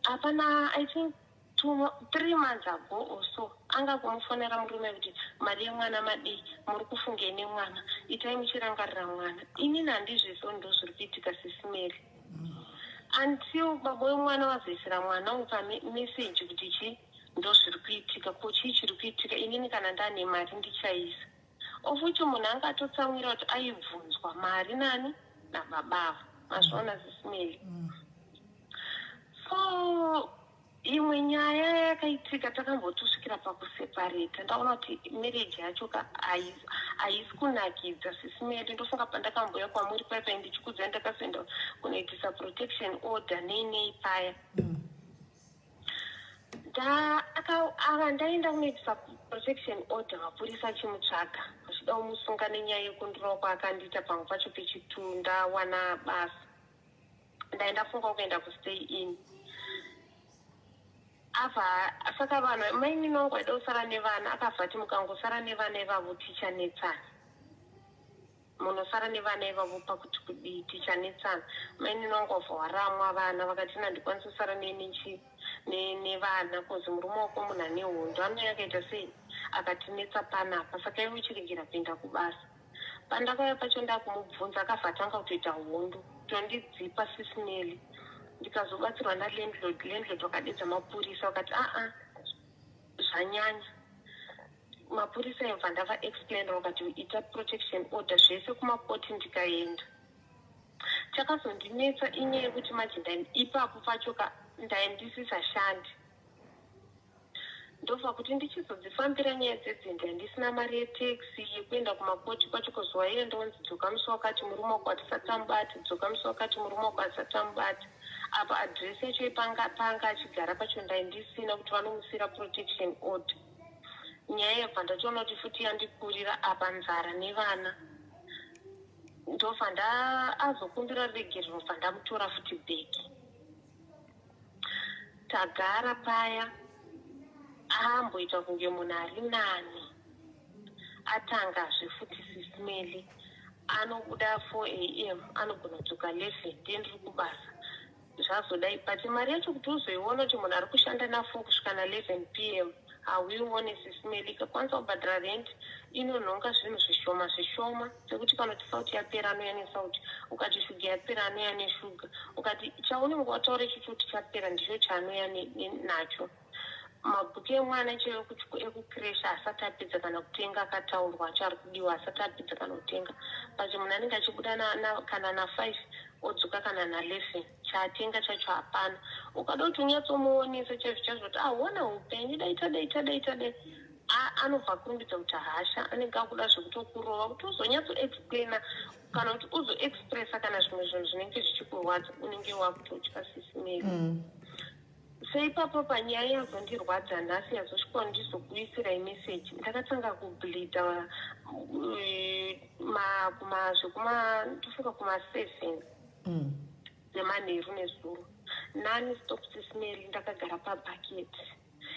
Hapana. I think 2, 3 months ago or so, anga kumufonera murume kuti mari yemwana madii, muri kufungei nemwana, itai muchirangarira mwana. Inini handizvizo, ndo zviri kuitika, Sis Melly, until baba wemwana wazoisira mwana upa message kuti chi ndo zviri kuitika. Ko chii chiri kuitika? Inini kana ndane mari ndichaisa. Ofuti munhu anga atotsamwira kuti aibvunzwa mari nani, nababa avo. Mazviona, Sis Melly? So imwe nyaya yakaitika, takambotosvikira pakuseparata. Ndaona kuti marriage yacho ka haisi kunakidza, Sis Melly. Ndofunga pandakamboya kwamuri paipai ndichikudzai, ndakazoenda kunoitisa protection order nei nei paya. Ava ndaenda kunoitisa protection order, mapurisa achimutsvaga vachida kumusunga nenyaya yekundirova kwaakandiita. Pamwe pacho pechitu ndawana basa, ndaenda funga kuenda kustay in abva. Saka vanhu, mainini wangu aida kusara nevana, akabva ati mukangosara nevana ivavo tichanetsana, munosara nevana ivavo pakuti kudii, tichanetsana. Mainini wangu wabva waramwa vana, vakati nandikwanisi kusara nenichi nevana 'cause murume wako munhu ane hondo, anouya akaita sei, akatinetsa panapa. Saka iwe uchiregera kuenda kubasa. Pandakauya pacho ndakumubvunza, akabva atanga kutoita hondo, tondidzipa, Sis Melly. Ndikazobatsirwa nalandlord. Landlord vakadedza mapurisa, vakati aa, zvanyanya. Mapurisa ebva ndavaexplainera, vakati ita protection order zvese kumakoti. Ndikaenda. Chakazondinetsa inyaya yekuti manje ipapo pacho ka ndaindisisashandi. Ndobva kuti ndichizodzifambira nyaya dzedzinda, ndisina mari yetaxi yekuenda kumakoti kwacho, kuzuva iye ndonzi dzoka musi wakati, murume wako hatisati tamubati, dzoka musi wakati, murume wako hatisati tamubati. Apa adhiresi yacho ipanga panga achigara pacho ndaindisina kuti vanomusira protection order. Nyaya yebva ndatoona kuti futi yandikurira, apa nzara nevana. Ndobva ndaazokumbira ruregerero, bva ndamutora futi back. Tagara paya, aamboita kunge munhu ari nani. Atangazve futi, Sis Melly. Anobuda 4 a.m., anogona kudzoka 11, ndiye ndiri kubasa. Zvazodai, but mari yacho kuti uzoiona kuti munhu ari kushanda na4 kusvika na11 p.m., hauione, Sis Melly. Ikakwanisa kubhadhara rent, inonhonga zvinhu zvishoma zvishoma, sekuti kana kuti sauti yapera, anouya nesauti. Ukati shuga yapera, anouya neshuga. Ukati chaunenge wataura ichocho kuti chapera, ndicho chaanouya nacho. Mabhuku emwana chaiwo ekucreche asati apedza kana kutenga, akataurwa acho ari kudiwa, asati apedza kana kutenga. But munhu anenge achibuda kana na5, odzoka kana na11, chaatenga chacho hapana. Ukada kuti unyatsomuonesa chaizvo chaizvo kuti aona upenyu, dai tadai tadai tadai, anobva akurumbidza kuti hasha, anenge akuda zvekutokurova. Kuti uzonyatsoexplaina kana kuti uzoexpressa kana zvimwe zvinhu zvinenge zvichikurwadza, unenge wakutotya, Sis Melly. Seipapo panyaya yazondirwadza nhasi, yazosvika ndizokuisirai meseji, ndakatanga kubleeda zvekuma ndofunga kuma7 dzemanheru nezuro, non stop, Sis Melly. Ndakagara pabhaketi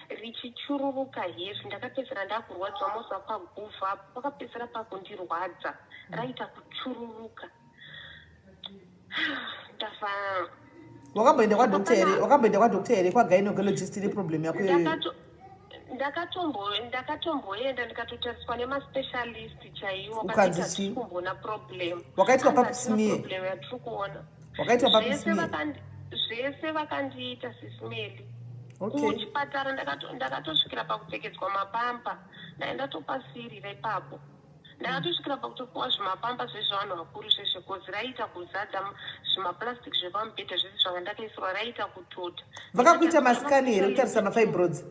richichururuka hezvi. Ndakapedzisira ndakurwadziwa moziva paguvhu apo, pakapedzisira pakundirwadza, raita kuchururuka. Ndafa. Wakamboenda kwadoctor here? Wakamboenda kwadoctor here, kwagynecologist, neproblem yako iyoyo? Ndakatomboenda, ndikatotariswa nemaspecialist chaiwo. Ukanzi chii? Kumboona problem. Wakaitwa pap smear? Problem yatiri kuona. Wakaitwa pap Zvese smear? Zvese vakandiita, Sis Melly. Kuchipatara ndakatosvikira pakupfekedzwa mapampa. Ndai ndatopasirira ipapo, ndakatosvikira pakutopiwa zvimapampa zvezvevanhu vakuru zvezve, 'cause raiita kuzadza zvimaplastic zvepamubhedha zvese zvanga ndakaisirwa, raiita kutota. Vakakuita mascan here kutarisa mafibroids?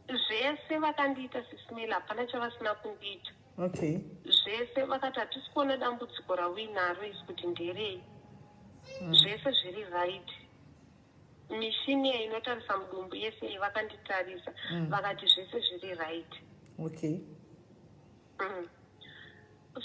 Zvese vakandiita, Sis Melly, hapana chavasina kundiita. Zvese vakati hatisi kuona dambudziko rauinaro isi kuti nderei. Zvese zviri right. Mishini iya inotarisa mudumbu yese iyi vakanditarisa, vakati zvese zviri right.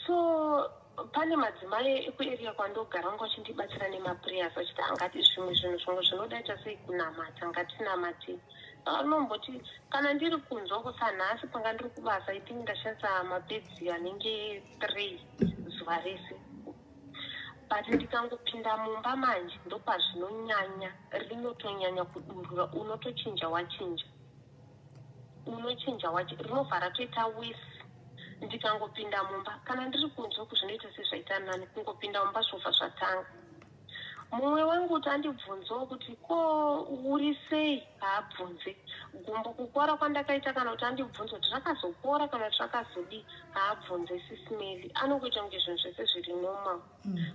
So pane madzimai ekuarea kwandogara vanga vachindibatsira nemaprayers, vachiti angati zvimwe zvinhu zvimwe zvinodaita sei kunamata, ngatinamate. Vanomboti kana ndiri kunzwa kusanhasi panga ndiri kubasa, I think ndashandisa mapads anenge 3 zuva rese. But ndikangopinda mumba manje, ndopazvinonyanya, rinotonyanya kudurura. Unotochinja, wachinja, unochinja wachi, rinobva ratoita worse ndikangopinda mumba. Kana ndiri kunze uku zvinoita sezvaita nani, kungopinda mumba zvobva zvatanga. Mumwe wangu kuti andibvunzewo kuti, "Ko uri sei?" haabvunze. Gumbo kukora kwandakaita, kana kuti andibvunze kuti rakazopora kana kuti rakazodii, haabvunze, Sis Melly. Anongoita kunge zvinhu zvese zviri normal.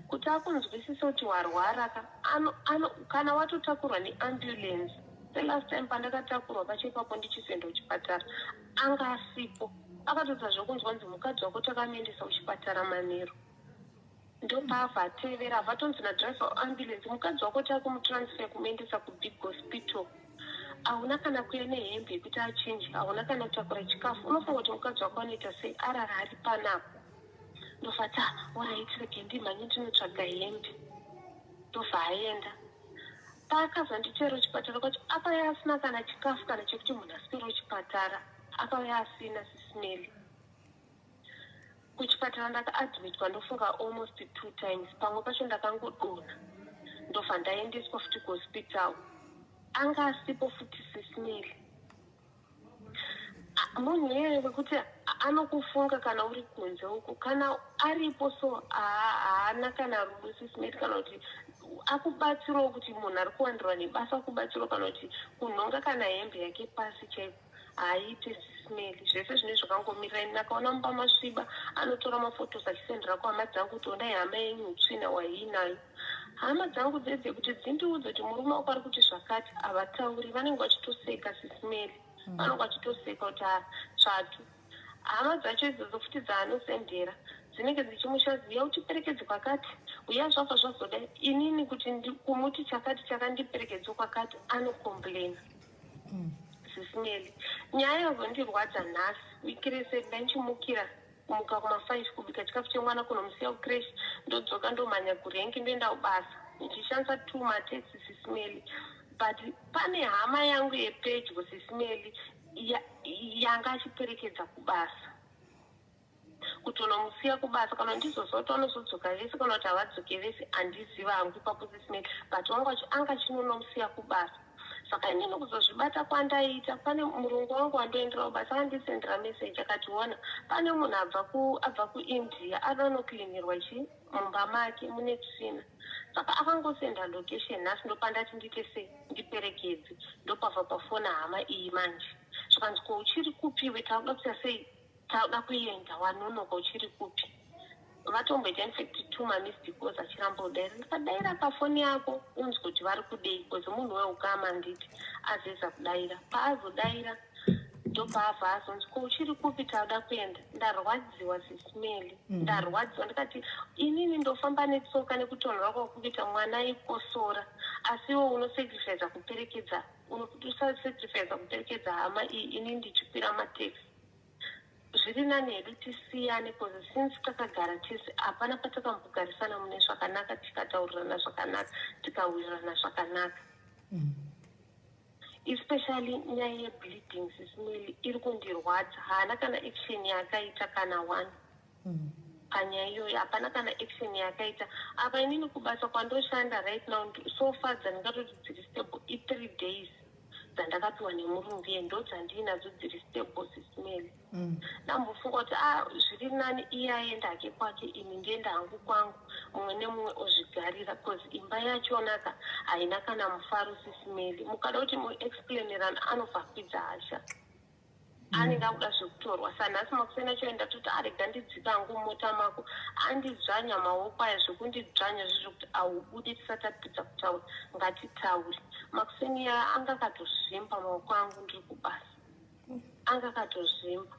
Kuti akunzwisise kuti warwara ka, kana watotakurwa neambulance, selast time pandakatakurwa pacho ipapo ndichizoenda kuchipatara, anga asipo. Akatodza zvokunzwa nzi mukadzi wako takamuendesa kuchipatara manheru. Ndopaabva atevera, abva atonzi nadriver weambulance, "Mukadzi wako takumutransfer kumuendesa kubig hospital." Hauna kana kuya nehembe yekuti achinje, hauna kana kutakura chikafu. Unofunga kuti mukadzi wako anoita sei arara ari panapo? Ndobva ta, "Alright, rege ndimhanye ndinotsvaga hembe." Ndobva aenda. Paakazonditera kuchipatara kwacho, akauya asina kana chikafu, kana chekuti munhu aswere kuchipatara, akauya asina, Sis Melly. Kuchipatara ndakaadmitwa, ndofunga almost two times. Pamwe pacho ndakangodonha, ndobva ndaendeswa futi kuhospital. Anga asipo futi, Sis Melly. Munhu iyeye wekuti anokufunga kana uri kunze uko, kana aripo so haana kana rudo, Sis Melly. Kana kuti akubatsirawo, kuti munhu ari kuwandirwa nebasa akubatsirawo, kana kuti kunhonga kana hembe yake pasi chaiko, haaite, Sis Melly. Zvese zvine zvakangomirira ini. Akaona mumba masviba, anotora maphotos achisendera kuhama dzangu kuti, "Onai hama yenyu, utsvina hwaiinayo." Hama dzangu dzedze kuti dzindiudze kuti murume wako ari kuti zvakati, havatauri. Vanenge vachitoseka, Sis Melly. Vanenge vachitoseka kuti, "Ha, tsvatu." Hama dzacho idzodzo futi dzaanosendera dzinenge dzichimushaziya, "Uchiperekedze kwakati, uya zvabva zvazoda." Inini kuti kumuti chakati chakandiperekedze kwakati, anocomplaina, Sis Melly. Nyaya yazondirwadza nhasi, wiki rese ndanchimukira, kumuka kuma5, kubika chikafu chemwana, kunomusiya kucreche, ndodzoka, ndomhanya kurank, ndoenda kubasa ndichishandisa two mataxi, Sis Melly. But pane hama yangu yepedyo, Sis Melly, yanga achiperekedza kubasa, kutonomusiya kubasa. Kana ndizoziva kuti vanozodzoka vese kana kuti havadzoke vese, handiziva hangu ipapo, Sis Melly. But wanga anga achinonomusiya kubasa. Saka inini kuzozvibata kwandaiita, pane murungu wangu wandoendera kubasa akandisendera meseji akati, "Ona, pane munhu abva kuIndia, anonocleanirwa chi mumba make mune tsvina." Saka akangosenda location. Nhasi ndopandati ndiite sei, ndiperekedze. Ndopabva pafona hama iyi manje, zvikanzi, "Ko uchiri kupiwe? Tauda kuita sei? Tauda kuenda, wanonoka, uchiri kupi?" Vatomboita infact two mamissed calls, achiramba kudaira. Ndikadaira pafoni yako unzwe kuti vari kudei, because munhu weukama, handiti? Azeza kudaira. Paazodaira, ndopaabva azonzi, "Ko uchiri kupi? Tauda kuenda." Ndarwadziwa, Sis Melly. Ndarwadziwa. Ndikati, "Inini ndofamba netsoka nekutonhora kwakuita, mwana aikosora, asi iwo unosacrifica kuperekedza, unosacrifica kuperekedza hama iyi, ini ndichikwira mataxi. Zviri nani hedu tisiyane, because since takagara tese hapana patakambogarisana mune zvakanaka, tikataurirana zvakanaka, tikawirirana zvakanaka." Especially nyaya yebleeding, Sis Melly, iri kundirwadza. Haana kana action yaakaita, kana one. Panyaya iyoyo hapana kana action yaakaita. Apa inini kubasa kwandoshanda right now, so far dzandingatoti dziri stable i3 days dzandakapiwa nemurungu iye, ndo dzandiinadzo dziri stable, Sis Melly. Ndambofunga kuti, a, zviri nani iye aenda hake kwake, ini ndienda hangu kwangu, mumwe nemumwe ozvigarira, because imba yachonaka haina kana mufaro, Sis Melly. Mukada kuti muexplainerana, anobva akwidza hasha, anenge akuda zvekutorwa. Sanhasi makuseni acho ndatoti, "Arega ndidzika hangu mumota mako." Andidzvanya maoko aya, zvekundidzvanya zvezvekuti haubudi tisati tapedza kutaura. Ngatitaure. Makuseni aya anga akatozvimba maoko angu, ndiri kubasa, anga akatozvimba.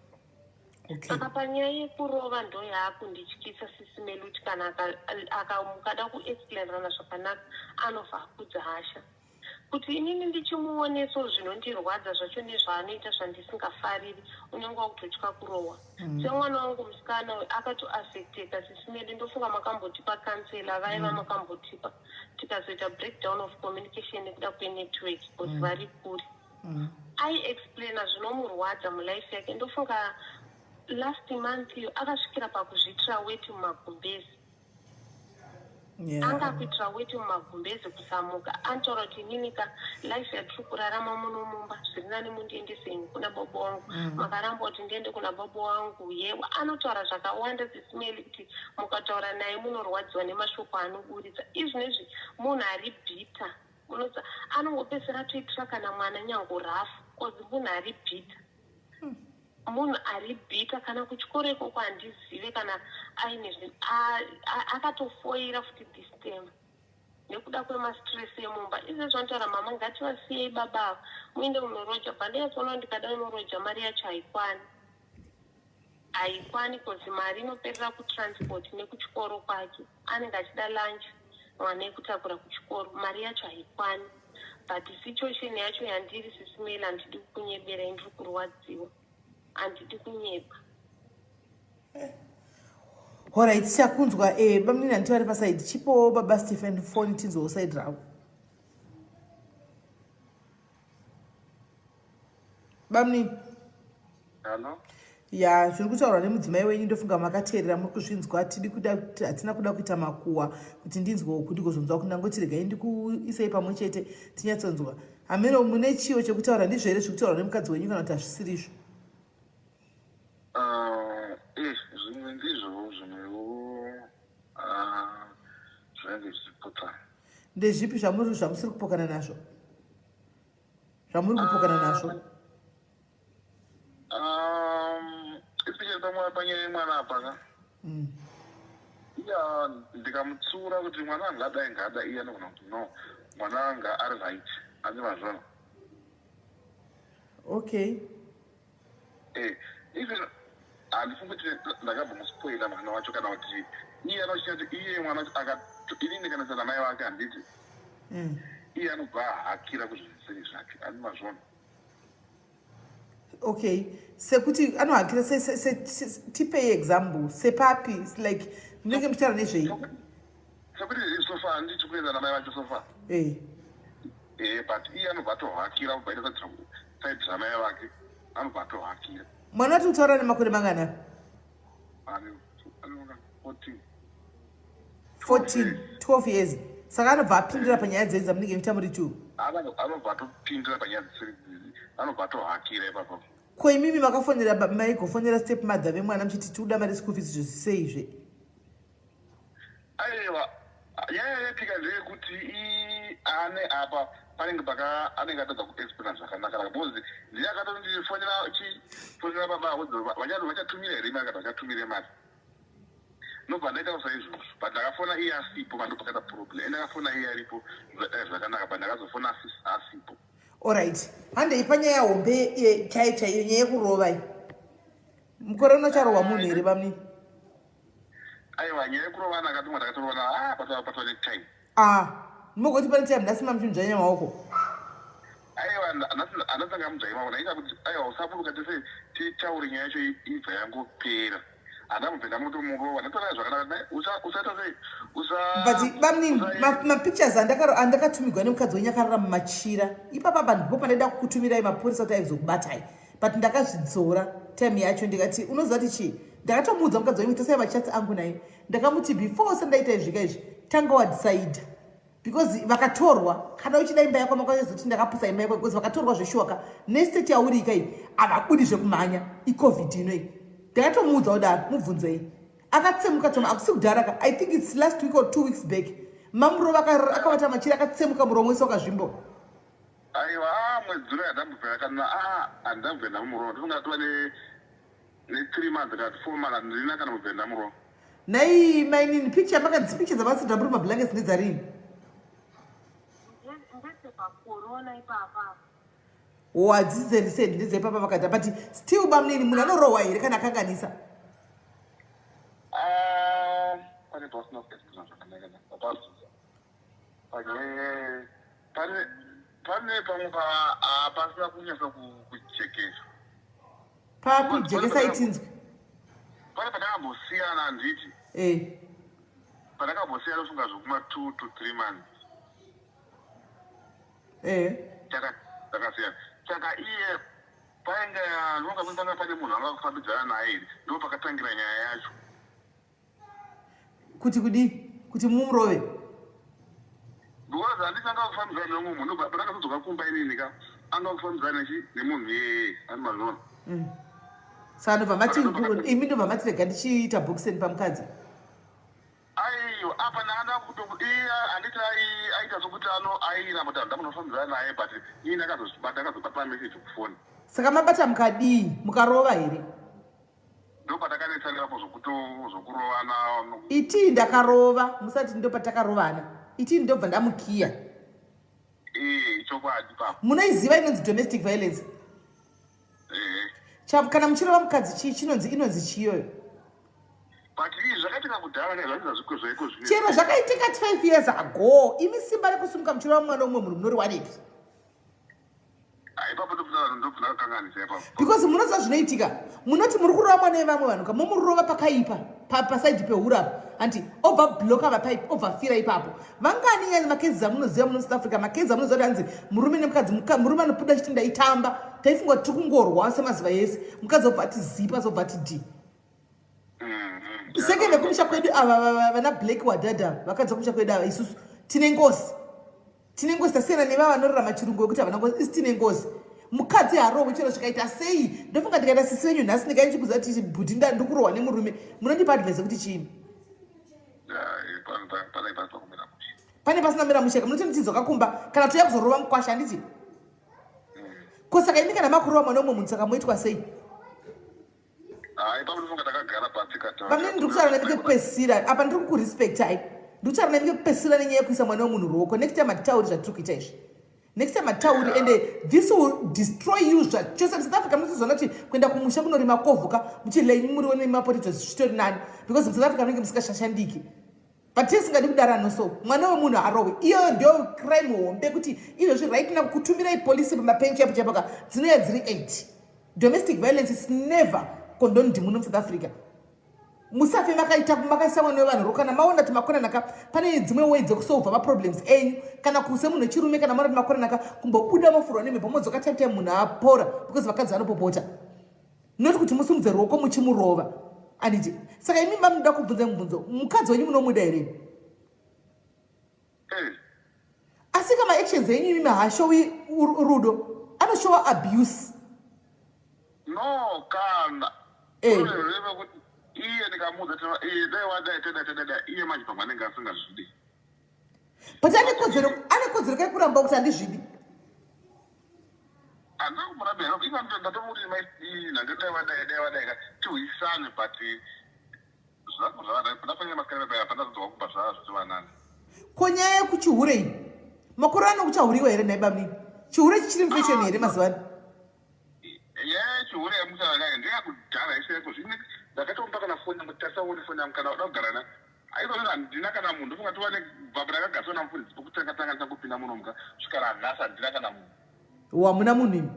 Saka panyaya yekurova ndo yaakundityisa, Sis Melly, kuti kana mukada kuexplainerana zvakanaka, anobva akudza hasha. Kuti inini ndichimuoneso zvinondirwadza zvacho nezvaanoita zvandisingafariri, unenge wakutotya kurohwa. Semwana wangu musikana uyu akatoaffecteka, Sis Melly. Ndofunga makambotipa counsellor vaiva, makambotipa, tikazoita breakdown of communication nekuda kwenetwork, because vari kure. Aiexplaina zvinomurwadza mulife yake. Ndofunga last month iyo akasvikira pakuzviitira weti mumagumbezi. Anga kuitira weti mumagumbeze kusamuka. Anotaura kuti inini ka life yatiri kurarama muno mumba zviri nani mundiendese henyu kuna baba wangu. Makaramba kuti ndiende kuna baba wangu. Yewa anotaura zvakawanda sisimeli kuti mukataura naye munorwadziwa nemashoko anoburitsa. Izvinezvi munhu ari bitter. Unoziva anongopedzisira atoitira kana mwana nyango rafu cause munhu ari bitter. Munhu ari bitter kana kuchikoro ikoko handizive kana aine akatofoira futi this term nekuda kwemastress emumba. Izvezvi vanotaura mama ngativasiyei baba ava muende munoroja. Bva ndanyatsoona ndikada unoroja mari yacho haikwani. Haikwani cause mari inoperera kutransport nekuchikoro kwake. Anenge achida lunch mwana yekutakura kuchikoro mari yacho haikwani. But situation yacho yandiri sisimeli handidi kukunyebera ndiri kurwadziwa. Handidi kunyepa. Alright, tichakunzwa bamnini handiti vari pasaidi. Chipowo baba Stephen phone tinzwewo side ravo. Bamnini. Hello? Ya, zviri kutaurwa nemudzimai wenyu ndofunga makateerera muri kuzvinzwa. Tidi kuda hatina kuda kuita makuwa kuti ndinzwewo kuti gozonzwa kuti ndangoti regai ndikuisei pamwe chete tinyatsonzwa. Hameno mune chiwo chekutaura ndizvo here zviri kutaurwa nemukadzi wenyu kana kuti hazvisirizvo? Zvimwe ndizvo zvimwewo zvinenge zvichipokana. Ndezvipi zvamuri zvamusiri kupokana nazvo? Zvamuri kupokana nazvo? Especially pamwe panyaya yemwana apa ka. Iya ndikamutsiura kuti mwana angadai ngadai iye anogona kuti no mwana anga ari right ane mazvona. Okay. Even handifungi kuti ndakabva muspoila mwana wacho kana kuti iye anochita kuti iye mwana wacho inini kana sana mai vake handiti. Iye anobva ahakira kuzvisiri zvake ane mazvona. Okay, sekuti anohakira tipei example sepapi like munenge muchitaura nezvei? Sekuti sofa handiti kuenda namai vacho sofa. But iye anobva atohakira kubva ita side ramai vake anobva atohakira. Mwana wati kutaura nemakore mangana? 14. 14, 12 years. Saka anobva apindira panyaya dzenyu dzamunenge muchita muri two. Anobva atopindira panyaya dzisiri anobva atohakira ipapo. Ko imimi makafonera maigofonera step mother vemwana muchiti tikuda mari school fees zvisiseizve? Aiwa, nyaya yaitika ndeyekuti ane apa panenge paka anenge atadza kuexplaina zvakanaka because ndiye akatondifonera chifonera baba avo vachatumira here mari kana vachatumire mari. Nobva ndaita saizvozvo but ndakafona iye asipo pando pakaita problem. Ndakafona iye aripo zvakanaka but ndakazofona asipo. Alright, handei panyaya hombe chaiyo chaiyo nyaya yekurova iyi. Mukore unocharohwa munhu here bamnini? Aiwa, nyaya yekurovana akatumwa takatorovana patwa netime. Mogoti pane time nhasi mamuchinzvanya maoko. Aiwa, andasanga mudzvanya maoko ndaita kuti aiwa usaburuka tese titaure nyaya yacho ibva yangopera. Handamubve ndamutomurova ndatora zvakanaka usaita sei but bamnini mapictures andakatumirwa nemukadzi wenyu akarara mumachira ipapa pa ndipo pandaida kukutumirai mapurisa kuti aizokubatai but ndakazvidzora time yacho ndikati unoziva kuti chii ndakatomuudza mukadzi wenyu kuti tasai machats angu naye ndakamuti before usati ndaita izvika izvi tanga wadecide because vakatorwa kana uchida imba yako makazoti ndakapusa imba yako because vakatorwa zveshuwa ka nestate yauri ika iyi havabudi zvekumhanya icovid ino iyi ndakatomuudza kudaro mubvunzei akatsemuka tsoma akusi kudhara ka I think it's last week or 2 weeks back mamurova akavata machira akatsemuka muromo wese wakazvimbo. Aiwa mwedzi uno handambobvira kana handambobvira ndamurova ndinonga tova ne 3 months kana 4 months handina kana kubvira ndamurova. Nai mainini picture makadzi picture dzavasida muri mablankets ndedzarini? Ndedzepacorona ipapa. Oh, hadzisi dzerecent ndedzeipapa vakadha but still bamnini munhu anorohwa here kana akanganisa? Pane pasina kuexplaina zvakanaka ndapazviza. Pane pane pamwe pasina kunyasa kujekesa. Papi jekesa itinzwe. Pane patakambosiyana handiti? Patakambosiyana kufunga zvekuma 2 to 3 months. Takasiyana. Saka iye painge ndinonga panga pane munhu anga kufambidzana naye here ndo pakatangira nyaya yacho. Kuti kudii? Kuti mumurove. Because handiti anga kufambidzana neumwe munhu but akazodzoka kumba inini ka anga kufambidzana nechi nemunhu iyeye ani mazviona. Saka ndobva mati imi ndobva mati rega ndichiita boxen pamukadzi. Aiwa apa ndanga kuto iye handiti aita sokuti ano airamba kuti ndamunofambidzana naye but ini ndakazozvibata ndakazobata message kufoni. Saka mabata mukadii mukarova here? Ndopatakanetsanirapo zvokuto zvokurovana. Itii ndakarova musati ndopatakarovana. Itii ndobva ndamukiya. Eh, chokwadi papa. Munoiziva inonzi domestic violence? Eh. Kana muchirova mukadzi chii chinonzi inonzi chiyoyo? But izvi zvakaitika kudhara kai zvaita zviko zvaiko zvino. Chero zvakaitika 5 years ago. Imi simba rekusimuka muchirova mwana umwe munhu munoriwanepi? Ah, ipapo ndobvuna kakanganisa ipapo. Because munoziva zvinoitika. Munoti muri kurova mwana vevamwe vanhu ka momurova pakaipa pasaidi pehura apa. Anti obva bloka vapaipi obva fira ipapo. Vangani nyaya makezi amunoziva muno South Africa makezi amunoziva kuti hanzi murume nemukadzi murume anopuda chiti ndaitamba taifunga kuti tiri kungorwa semazuva ese mukadzi obva ati zipa zobva ati dhi. Seke vekumusha kwedu ava vana Black wadada vakadzi vekumusha kwedu ava isusu tine ngozi. Tine ngozi tasiyana nevava vanorarama chirungu wekuti havana ngozi isi tine ngozi. Mukadzi harohwi chero zvikaita sei. Ndofunga ndikaita sisi venyu nhasi ndikaenda chikuziva kuti bhuti ndikurohwa nemurume munondipa advice yekuti chii? Pane pasina mira mushe munoti ndichidzoka kumba kana touya kuzorova mukwasha handiti? Ko saka imi kana makurova mwana umwe munhu saka moitwa sei? Hayi ipapo ndofunga takagara pasi kataura. Pamene ndiri kutaura nemi kekupedzisira apa ndiri kukurespectai. Ndiri kutaura nemi kekupedzisira nenyaya yekuisa mwana wemunhu ruoko. Next time hatitauri zvatiri kuita izvi. Next time hatitauri yeah. Ende this will destroy you zvachose. South Africa munotozoona kuti kuenda kumusha kunorima kovhuka muchidya muriwo nemapotatoes zvichitori nani because muSouth Africa munenge musikashashandiki. But tisingadi kudarano so mwana wemunhu harohwi iyoyo ndiyo crime hombe kuti izvozvi right now kutumirai polisi pamapenchi apo chaipoka dzinouya dziri 8 domestic violence is never condoned muno musouth africa musafe makaita makaisa mwana wevanhu ro kana maona kuti makonanaka pane dzimwe way dzekusolva maproblems enyu kana kuse munhu wechirume kana maona kuti makonanaka kumbobuda mofurwa nemhepo modzoka time time munhu apora because vakadzi vanopopota not kuti musumudze ruoko muchimurova anditi saka imi mamunoda kubvunza mubvunzo mukadzi wenyu munomuda here eh. asi ka maactions enyu imi haashowi rudo anoshowa abuse no kana eh. kuti iye ndikamuudza iye dai wadai tadai tadai iye manje pamwe anenge asingazvidi but ane kodzero ane kodzero kekuramba kuti handizvidi Handina kumurambira inga ndatomuti mai nhange dai wadai dai wadai ka tihwisane but zvangu zvavada ndafanya masikana paya pandazodzoka kumba zvava zvatiwanani. Ko nyaya yekuchihure iyi makore ano kuchahuriwa here nhai bamnini chihure chichiri mufashoni here mazuva ano? Nyaya yechihure yamuchara nayo ndeyakudhara iseko zvine ndakatomupa kana foni yangu tarisa uone foni yangu kana uda kugara na Aikonena handina kana munhu ndofunga tova nebvabvu rakagadzirwa namufundisi pokutanga tanga ndangopinda muno muka svika ranhasi handina kana munhu. Wamuna munhu imi?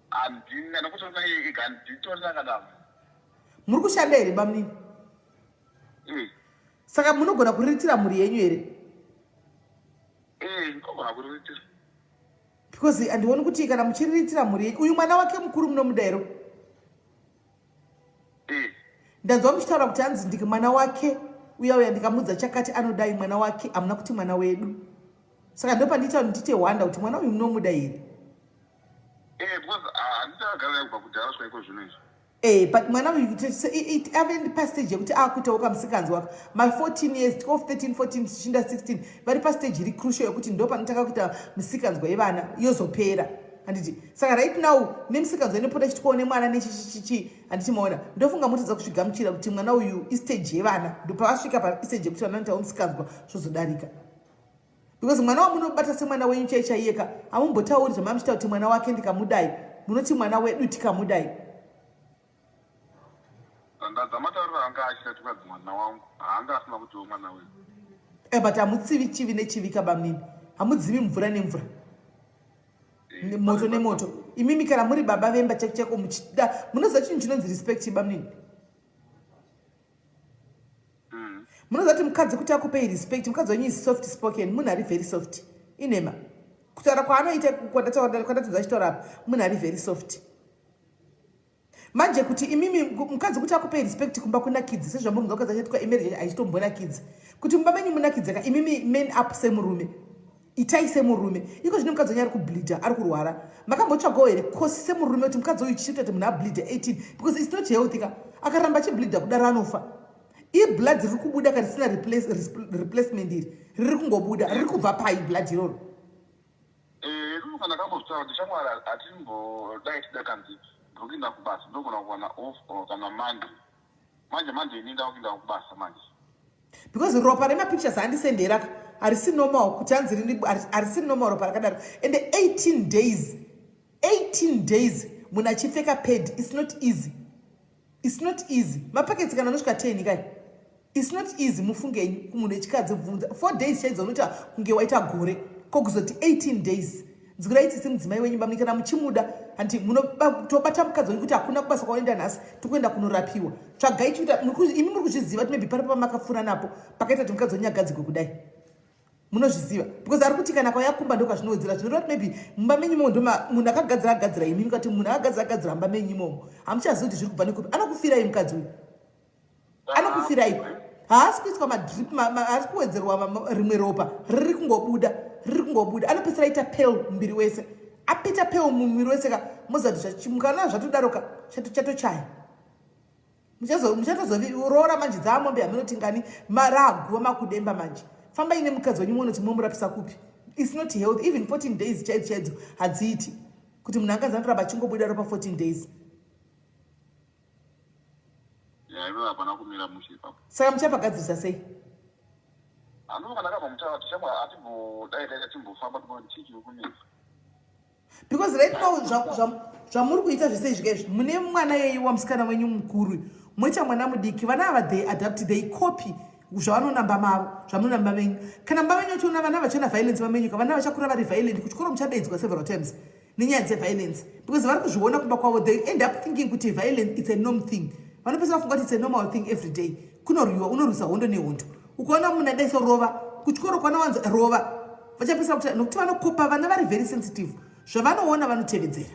Handina nokuti iye ega handitorina kana munhu. Muri kushanda here bamunini? Mm. Saka munogona kuriritira mhuri yenyu here? Eh, ndinogona kuriritira. Because handioni kuti kana muchiriritira mhuri yenyu, uyu mwana wake mukuru munomuda here? Eh. Ndanzwa muchitaura kuti hanzi ndiki mwana wake uya uya ndikamuudza chakati anodai mwana wake hamuna kuti mwana wedu saka ndopandiita kuti ndiite wanda kuti mwana uyu munomuda here eh, because ah, handiti akagara kubva kudhara svika iko zvino izvi Eh, but mwana uyu ave pastage yekuti akuitawo kamusikanzwa ma 14 years 12 13 14 tichinda 16 vari pastage iri crucial yekuti ndo panotanga kuita misikanzwa yevana yozopera handiti saka right now nemisikanzwa inopota ichitwawo nemwana nechichichichi handiti maona ndofunga motadza kuzvigamuchira kuti mwana uyu istage yevana ndopavasvika paistage yekuti vana vanoitawo misikanzwa zvozodarika because mwana wamunobata semwana wenyu chai chaiyeka hamumbotauri zvamamuchita kuti mwana wake ndikamudai munoti mwana wedu tikamudai Ndadza matauriro anga achiita tikadzi mwana wangu haanga asina kutiwo mwana wedu. Eh, but hamutsivi chivi nechivi kabamnini hamudzimi mvura nemvura eh, moto nemoto imimi kana muri baba vemba chako chako muchida munoziva chinhu chinonzi respect bamnini Munoziva kuti mukadzi kuti akupei respect mukadzi wenyu is soft spoken munhu ari very soft inhema kutaura kwaanoita kwandatodza achitaura apa munhu ari very soft. Manje kuti imimi mukadzi kuti akupei respect kumba kunakidzi sezvamuri kunzwa mukadzi achaitwa imarriage achitombonakidzwa kuti mumba menyu munakidze ka, imimi man up semurume, itai semurume. Iko zvino mukadzi wenyu ari kubleeda, ari kurwara, makambotsvagawo here kosi semurume kuti mukadzi uyu chichiita kuti munhu ableeda 18, because it's not healthy ka. Akaramba achibleeda kudaro anofa. Iblood riri kubuda ka risina replacement, iri riri kungobuda, riri kubva pai blood iroro? Kana kambozvitaura kuti shamwari, hatimbodai tida kanzi ndiri kuenda kubasa, ndogona kuwana off or kana Monday. Manje manje ini nda kuenda kubasa manje. Because ropa remapictures andisendera ka harisi normal kuti hanzi harisi normal ropa rakadaro. And 18 days, 18 days munhu achipfeka pad, it's not easy, it's not easy. Mapaketsi kana anosvika 10 kai, it's not easy. Mufungenyu kumunhu wechikadzi, bvunza 4 days chaidzo unoita kunge waita gore, kokuzoti 18 days. Nzwirai tsitsi mudzimai wenyu bamuni kana muchimuda. Handi munotobata mukadzi wenyu kuti hakuna kubasa kwaunoenda nhasi, tokuenda kunorapiwa. Tsvagai chikuita imi muri kuzviziva kuti maybe pari pamakapfuura napo pakaita kuti mukadzi wenyu agadzigwe kudai. Munozviziva because ari kuti kana kwauya kumba ndokwazvinowedzera. Zvinoreva kuti maybe mumba menyu imomo ndoma munhu akagadzira agadzira imi mukati, munhu akagadzira agadzira mumba menyu imomo, hamuchazivi kuti zviri kubva nekupi. Anokufirai mukadzi uyu, anokufirai. Haasi kuiswa madrip, haasi kuwedzerwa rimwe ropa, riri kungobuda, riri kungobuda. Anopedzisira aita pale muviri wese. Apita pale mumuviri wese ka, moziva kuti mukana zvatodaroka chatochaya, muchatozoroora manje dzaamombe hamunoti ngani maraguva makudemba manje. Fambai nemukadzi wenyu muone kuti momurapisa kupi. It's not health. Even 14 days chaidzo chaidzo hadziiti kuti munhu anganzi anoramba achingobuda ropa 14 days. Ya, ivo hapana kumira mushe ipapo. Saka muchapagadzirisa sei? Handivo kana akabva mutaura kuti shamwari atimbodai dai timbofamba timboti chii chiri kunetsa. Because right now zvamuri kuita zvese izvi kaizvi, mune mwana yeiwa musikana wenyu mukuru, moita mwana mudiki. Vana ava, they adapt, they copy zvavanonamba mavo, zvamunonamba menyu. Kana mba venyu vachiona vana vachiona violence vamenyu ka, vana vachakura vari violent. Kuchikoro muchadaidzwa several times nenyaya dzeviolence because vari kuzviona kumba kwavo. They end up thinking kuti violence, it's a norm thing. Vanopesa vafunga kuti it's a normal thing every day. Kunorwiwa, unorwisa hondo nehondo. Ukaona munhu adai sorova kuchikoro, kwana wanzi rova, vachapesa kuti nokuti vanokopa. Vana vari very sensitive, zvavanoona vanotevedzera.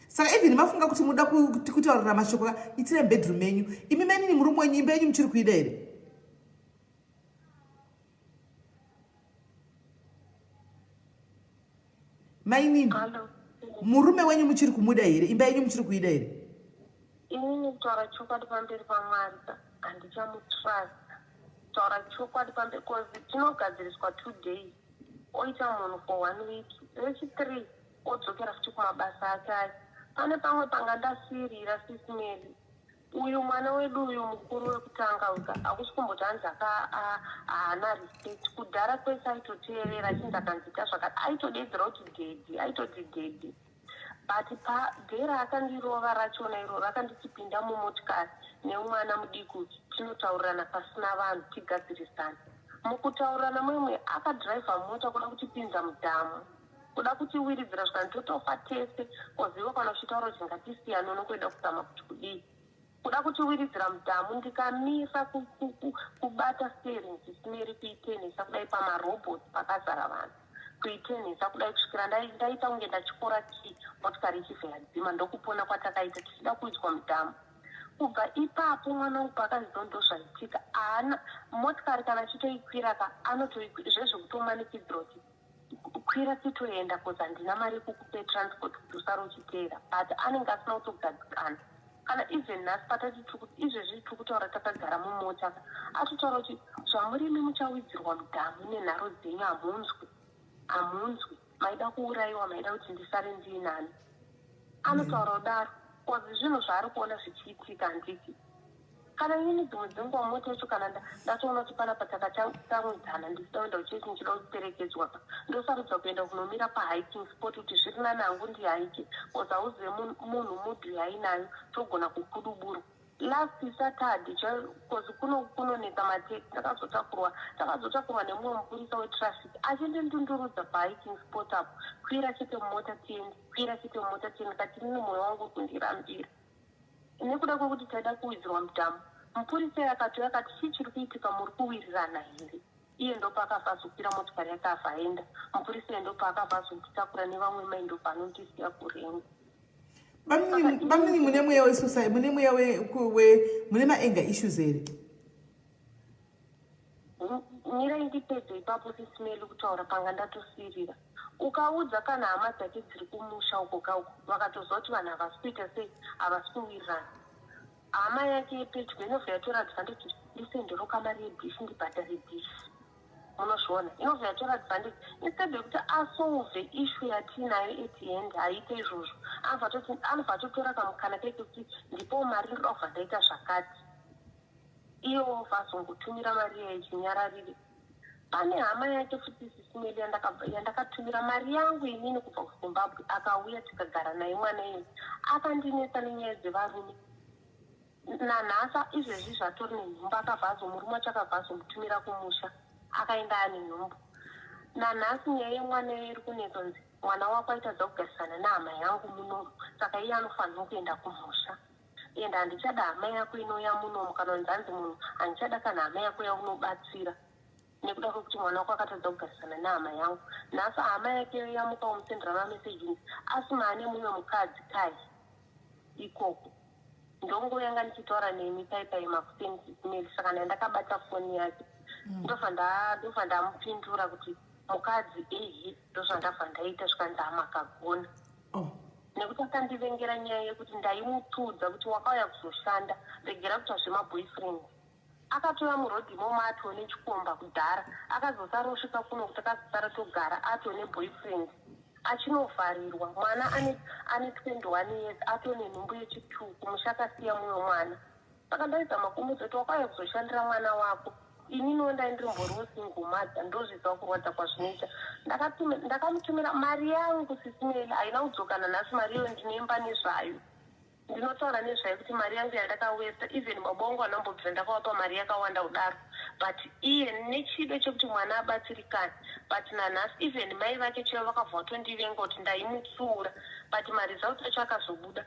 Saka even mafunga kuti muda kutaurira mashoko ka, itirai bedroom menyu imi menini. Murume wenyu, imba yenyu muchiri kuida here? Mainini, murume wenyu muchiri kumuda here? Imba yenyu muchiri kuida here? Inini kutaura chokwadi pamberi paMwari, handichamutrust. Kutaura chokwadi pamberi, cause tinogadziriswa 2 days, oita munhu for one week, rechi3 odzokera futi kumabasa ake aya. Pane pamwe panga ndasirira Sis Melly. Uyu mwana wedu uyu mukuru wekutanga uka hakusi kumboti hanzi haana respect. Kudhara kwese aitoteerera, achinzi akanzita zvakati aitodedzera kuti daddy, aitoti daddy. But padhera akandirova rachona iroro, akanditipinda mumotikari nemwana mudiki, tinotaurirana pasina vanhu, tigadzirisane. Mukutaurirana mwemwe akadhiraivha mota kuda kutipinza mudhamu, kuda kutiwiridzira, zvikani totofa tese. Koziva kana uchitaura kuti ngatisiyane, unokueda kuzama kuti kudii, kuda kutiwiridzira mudhamu. Ndikamira kubata steering, Sis Melly, kuitenhesa kudai pamarobot pakazara vanhu, kuitenhesa kudai kusvikira ndaita kunge ndachikora key, motikari ichibva yadzima. Ndokupona kwatakaita tichida kuiswa mudhamu. Kubva ipapo mwana wangu paakaziva ndo zvaitika, haana motikari kana achitoikwira ka, anotoizvezvekutomanikidzira kuti kwira titoenda, cause handina mari yekukupe transport kuti usare uchiteera. But anenge asina kutogadzikana. Kana even nhasi patati izvezvi tiri kutaura takagara mumota, atotaura kuti zvamurimi muchawidzirwa mudhamu nenharo dzenyu, hamunzwi, hamunzwi, maida kuurayiwa, maida kuti ndisare ndiinani. Anotaura kudaro cause zvinhu zvaari kuona zvichiitika. Handiti kana inini dzimwe dzenguva mota yacho kana ndatoona kuti panapa takatsamwidzana, ndisida kuenda kuchechi, ndichida kuperekedzwa, ndosarudza kuenda kunomira pahiking spot kuti zviri nani hangu ndihaike, cause hauzive munhu mood yainayo, togona kukuduburwa. Last Saturday, cause kuno kunonetsa mateksi, ndakazotakurwa, takazotakurwa nemumwe mupurisa wetraffic achindindundurudza pahiking spot apo, kwira chete mumota tiende, kwira chete mumota tiende. Kati inini mwoyo wangu uri kundirambira nekuda kwekuti taida kuwidzirwa mudhamu. Mupurisa akatouya akati, chii chiri kuitika, muri kuwirirana here? Iye ndopaakabva azokwira motikari yake abva aenda. Mupurisa iye ndopaakabva azonditakura nevamwe mai, ndopaanondisiya kurengo. Bamnini, mune mweya wesuicide, mune mweya we mune maanger issues here? Mirai ndipedze ipapo, Sis Melly, kutaura panga ndatosirira. Ukaudza kana hama dzake dziri kumusha uko kauko, vakatozwa kuti vanhu havasi kuita sei, havasi kuwirirana, hama yake yepedyo inobva yatora advantage: "Ndisendero kamari yedish, ndibhadhare dish." Munozviona, inobva yatora advantage instead yekuti asolve issue yatiinayo at hand. Haiite izvozvo, anobva atotora kamukana kekuti, "Ndipowo mari, ndoda kubva ndaita zvakati." Iye obva azongotumira mari iya ichinyararire. Pane hama yake futi, Sis Melly, yandakatumira mari yangu inini kubva kuZimbabwe. Akauya, tikagara naye. Mwana iyeye akandinetsa nenyaya dzevarume. Nanhasa izvezvi zvatori nenhumbu. Akabva azo murume wacho akabva azomutumira kumusha, akaenda ane nhumbu. Nanhasi nyaya yemwana iyoyo iri kunetsa, kunzi mwana wako aitadza kugarisana nehama yangu munomu, saka iye anofanirwa kuenda kumusha, ende handichada hama yako inouya munomu. Kana kunzi hanzi munhu, handichada kana hama yako yaunobatsira nekuda kwekuti mwana wako akatadza kugarisana nehama yangu. Nhasi hama yake yamuka wamusendera mameseji, asi maane mumwe mukadzi kai ikoko. Ndonguva yanga ndichitaura nemi paipai makuseni, Sis Melly. Saka ndandakabata foni yake, ndobva ndamupindura kuti mukadzi ehe. Ndozvandabva ndaita, zvikanzi hamakagona. Oh. Nekuti akandivengera nyaya yekuti ndaimutudza kuti wakauya kuzoshanda, regera kuita zvemaboyfriend. Akatouya murodhi imomo atone chikomba kudhara, akazosara osvika kuno kuti akazosara togara atone boyfriend, achinovharirwa. Mwana ane 21 years, atone nhumbu yechi2, kumusha akasiya mumwe mwana. Saka ndaizama kumudza kuti wakauya kuzoshandira mwana wako. Ininiwo ndai ndiri mboriwo single mother, ndozviziva kurwadza kwazvinoita. Ndakamutumira mari yangu, Sis Melly, haina kudzoka nanhasi mari iyoyo. Ndinoimba nezvayo, ndinotaura nezvayo kuti mari yangu yandakawesta. Even baba vangu vanambobvira ndakavapa mari yakawanda kudaro, but iye nechido chekuti mwana abatsirikane. But nanhasi even mai vake chaivo vakabva vatondivenga kuti ndaimutsiura, but maresults acho akazobuda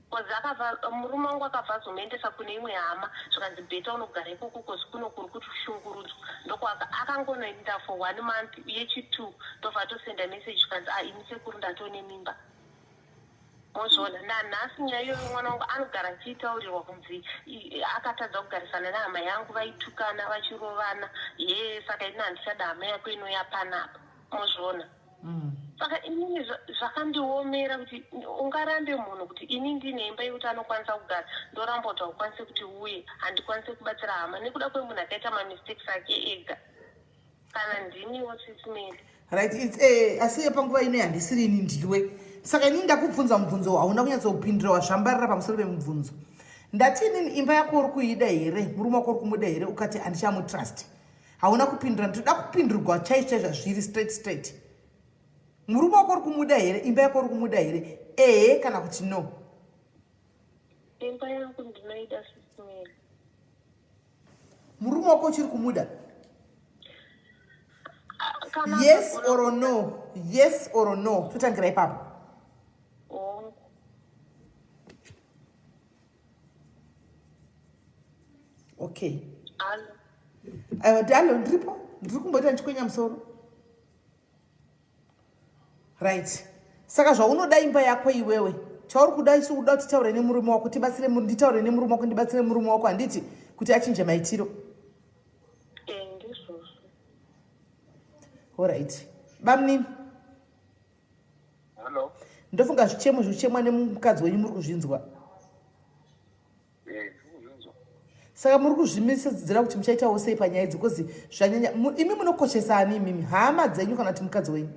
because akabva murume wangu akabva azomuendesa kune imwe hama, zvikanzi better unogara ikoko cause kuno kuri kushungurudzwa. Ndokwaka akangonoenda for one month, yechi2 ndobva atosenda message, zvikanzi, "A, ini sekuru ndatone mimba." Mozviona, nanhasi nyaya iyoyo mwana wangu anogara achiitaurirwa kunzi akatadza kugarisana nehama yangu, vaitukana vachirovana. Ye, saka ini handichada hama yako inouya panapa. Mozviona. Saka inini zvakandiomera kuti ungarambe munhu kuti ini ndine imba yekuti anokwanisa kugara, ndoramba kuti haukwanisi kuti uye handikwanisi kubatsira hama nekuda kwemunhu akaita mamistakes ake ega. Kana ndiniwo, Sis Melly. Right, asi panguva ino handisiri ini, ndiwe. Saka inini ndakubvunza mubvunzo, hauna kunyatsopindura, wazvambarira pamusoro pemubvunzo. Ndati inini imba yako uri kuida here? Murume wako uri kumuda here? Ukati handichamutrust. Hauna kupindura. Ndinoda kupindurwa chaizvo chaizvo zviri straight straight. Murume wako uri kumuda here? Imba yako uri kumuda here? Ehe kana kuti no? Imba yangu ndinoida, Sis Melly. Murume wako uchiri kumuda? Kana Yes akagona or no? Yes or no, totangira ipapo. Hongu. Okay. Alo. Aiwa, dalo, ndiripo, ndiri kumboita ndichikwenya musoro. Right, saka zvaunoda imba yako iwewe, chauri kuda isu kuda kuti titaure nemurume wako, tibatsire nditaure nemurume wako, ndibatsire murume wako, handiti, kuti achinje maitiro? Eh, ndizvozvo. Alright, bamunini. Hello. Ndofunga zvichemo zvikuchemwa nemukadzi wenyu muri kuzvinzwa. Eh, ndikuzvinzwa. Saka muri kuzvimisidzira kuti muchaitawo sei panyaya idzi? Because zvanyanya. Imi munokoshesa ani imimi, hama dzenyu kana kuti mukadzi wenyu?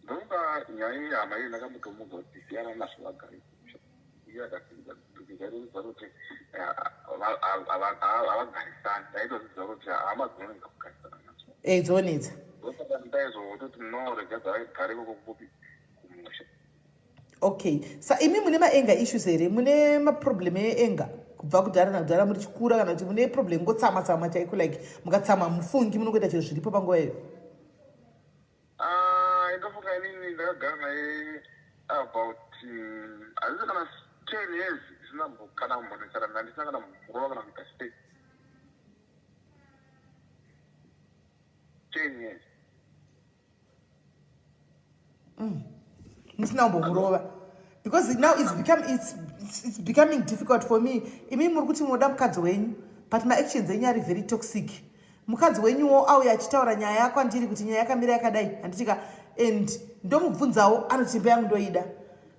Ndofunga nyaya yehama iyo ndakamutomudza kuti siyana nazvo, vagare kumusha. Iye akasiiza kuti havagarisani. Ndaitoziva kuti hama dzinonetsa kugarisana nadzo. E, dzonetsa. Ndosaka ndaizototi no, rega dzagare ikoko kupi, kumusha. Okay, sa imi mune maanger issues here? Mune maproblem eanger kubva kudhara nakudhara muri chikura, kana kuti mune problem ngotsamwa tsamwa chaiko, like mukatsamwa mufungi, munongoita chiro zviripo panguva iyo? Ah, ndofunga inini ndakagara naye about handisi kana 10 years isina kana kumbonetsana, handisina kana murova kana kuita sei. 10 years. Musina kumbomurova, because now it's becoming difficult for me. Imi muri kuti munoda mukadzi wenyu, but maactions enyu ari very toxic. Mukadzi wenyuwo auya achitaura nyaya kwandiri kuti nyaya yakamira yakadai, handitika? And ndomubvunzawo, anoti imba yangu ndoida.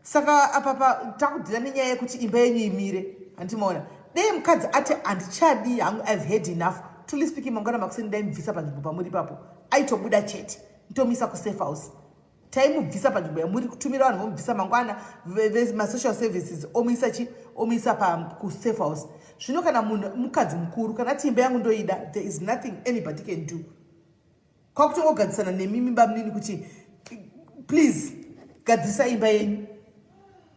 Saka apapa takudhila nenyaya yekuti imba yenyu imire, handimaona? Dei mukadzi ati handichadi hangu, I've had enough, truly speaking, mangwana makuseni ndaimubvisa panzvimbo pamuri ipapo, aitobuda chete, ndomisa kusafe house. Taimubvisa panzvimbo yamuri kutumira vanhu, vomubvisa mangwana, masocial services omuisa chi omuisa kusafe house. Zvino kana munhu mukadzi mukuru kana ati imba yangu ndoida, there is nothing anybody can do. Kwakutongogadzisana nemimi bamunini kuti please gadzisa imba yenyu,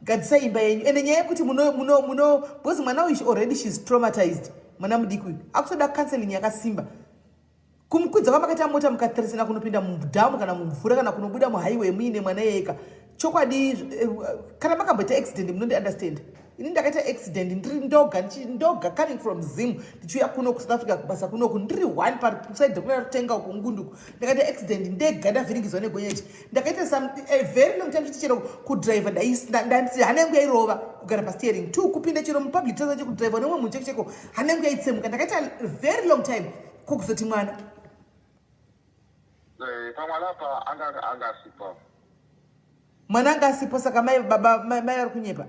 gadzisa imba yenyu. Ende nyaya yekuti muno muno muno because mwana uyu already she's traumatized. Mwana mudiki uyu akutoda counseling yakasimba. Kumukwidza kwamakaita mota, mukateresana kunopinda mudhamu kana mumvura kana kunobuda muhighway muine mwana yeka, chokwadi kana makamboita accident munondi understand. Ini ndakaita accident ndiri ndoga, ndoga, coming from Zim ndichiuya kuno kuSouth Africa kubasa kunoku, ndiri one paside kuna rutenga uku ngunduku. Ndakaita accident ndega, ndavhiringidzwa negonyeti. Ndakaita some a very long time chiti chero kudriver hana yangu yairova, kugara pasteering two, kupinda chero mupublic transport, chekudriver nemumwe munhu cheko cheko, hana yangu yaitsemuka. Ndakaita very long time. Kokuzoti mwana? Pamwana apa anga asipo. Mwana anga asipo. Saka mai baba mai vari kunyepa.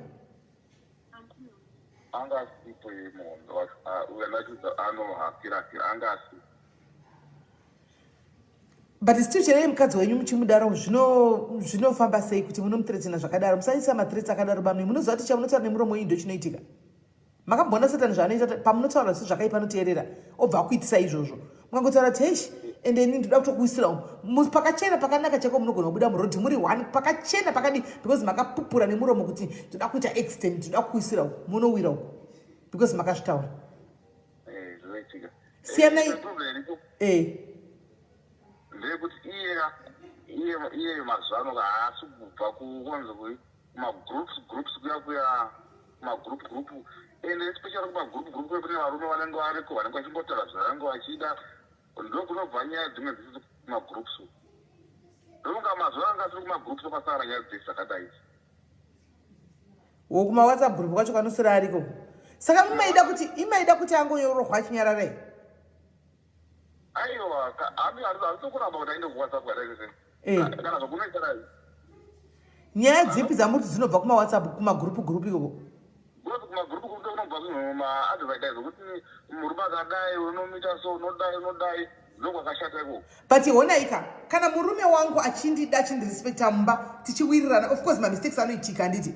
Anga asipo munhu uyo anachidza anohakira, anga asipo. But still cherei mukadzi wenyu muchimudaro, zvinofamba sei kuti munomuthreatena zvakadaro? Musaisa mathreats akadaro, bamwe munoziva kuti chamunotaura nemuromo iyi ndo chinoitika. Makamboona Satani zvaanoita? Pamunotaura zvinhu zvakaipa anoteerera, obva akuitisa izvozvo. Mukangotaura kuti heish, ende ini ndoda kutokuisira umu pakachena pakanaka chako, munogona kubuda murodhi muri one pakachena pakadii, because makapupura nemuromo kuti ndoda kuita accident, ndoda kukuisira uku, munowira uku because makazvitaura. Zvinoitika. Siyanai. Problem iripo ndeyekuti iye mazuva ano haasi kubva kukonzi kumagroups groups kuya kuya, kumagroup group, and especially kumagroup group kuya kune varume vanenge variko, vanenge vachingotaura zvavanenge vachida. Ndokunobva nyaya dzimwe dzisizi kumagroups. Ndokunga mazuva anga asiri kumagroups kwasara nyaya dzese dzakadai. Wokumawhatsapp group kwacho kanoswera ariko. Saka mumaida kuti imaida kuti angonyorohwa achinyararai? Aiwa, handisi kuramba kuti aende kuWhatsApp kadai se kana zvakunoita rai. Nyaya dzipi dzamuti dzinobva kumawhatsapp, kumagroup group ikoko? Because kumagroup group kunobva zvinhu, maadvertise kuti murume akadai unomuita so, unodai, unodai, ndokwakashata ikoko. But honaika, kana murume wangu achindida, achindirespekta mumba, tichiwirirana, of course mamistakes anoitika, handiti?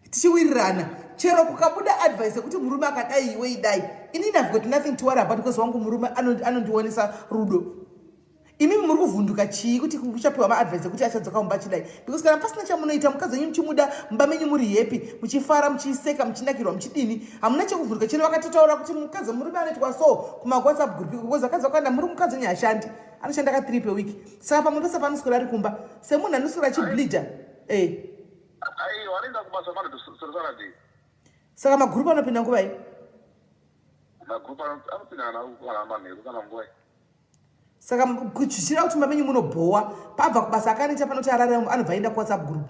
Tichiwirirana, chero kukabuda advice yekuti murume akadai, iwe idai, inini I've got nothing to worry about because wangu murume anondionesa rudo. Imimi muri kuvhunduka chii kuti kuchapiwa maadvice ekuti achadzoka mumba achidai? Because kana pasina chamunoita, mukadzi wenyu muchimuda, mumba menyu muri happy, muchifara, muchiseka, muchinakirwa, muchidini, hamuna chekuvhunduka. Chero vakatotaura kuti mukadzi murume anoitwa so kumawhatsapp group, because vakadzi vakawanda muri mukadzi wenyu hashandi, anoshanda ka 3 per week, saka pamwe pese paanoswera ari kumba semunhu anoswera achibleeda Aiwa, anoenda kubasa Monday to Saturday. Saka magroup anopinda nguvai? Magroup anopinda kana manheru kana nguvai. Saka zvichireva kuti mumba menyu munobhowa, pabva kubasa akaneta, panoti arare, anobva aenda kuWhatsApp group.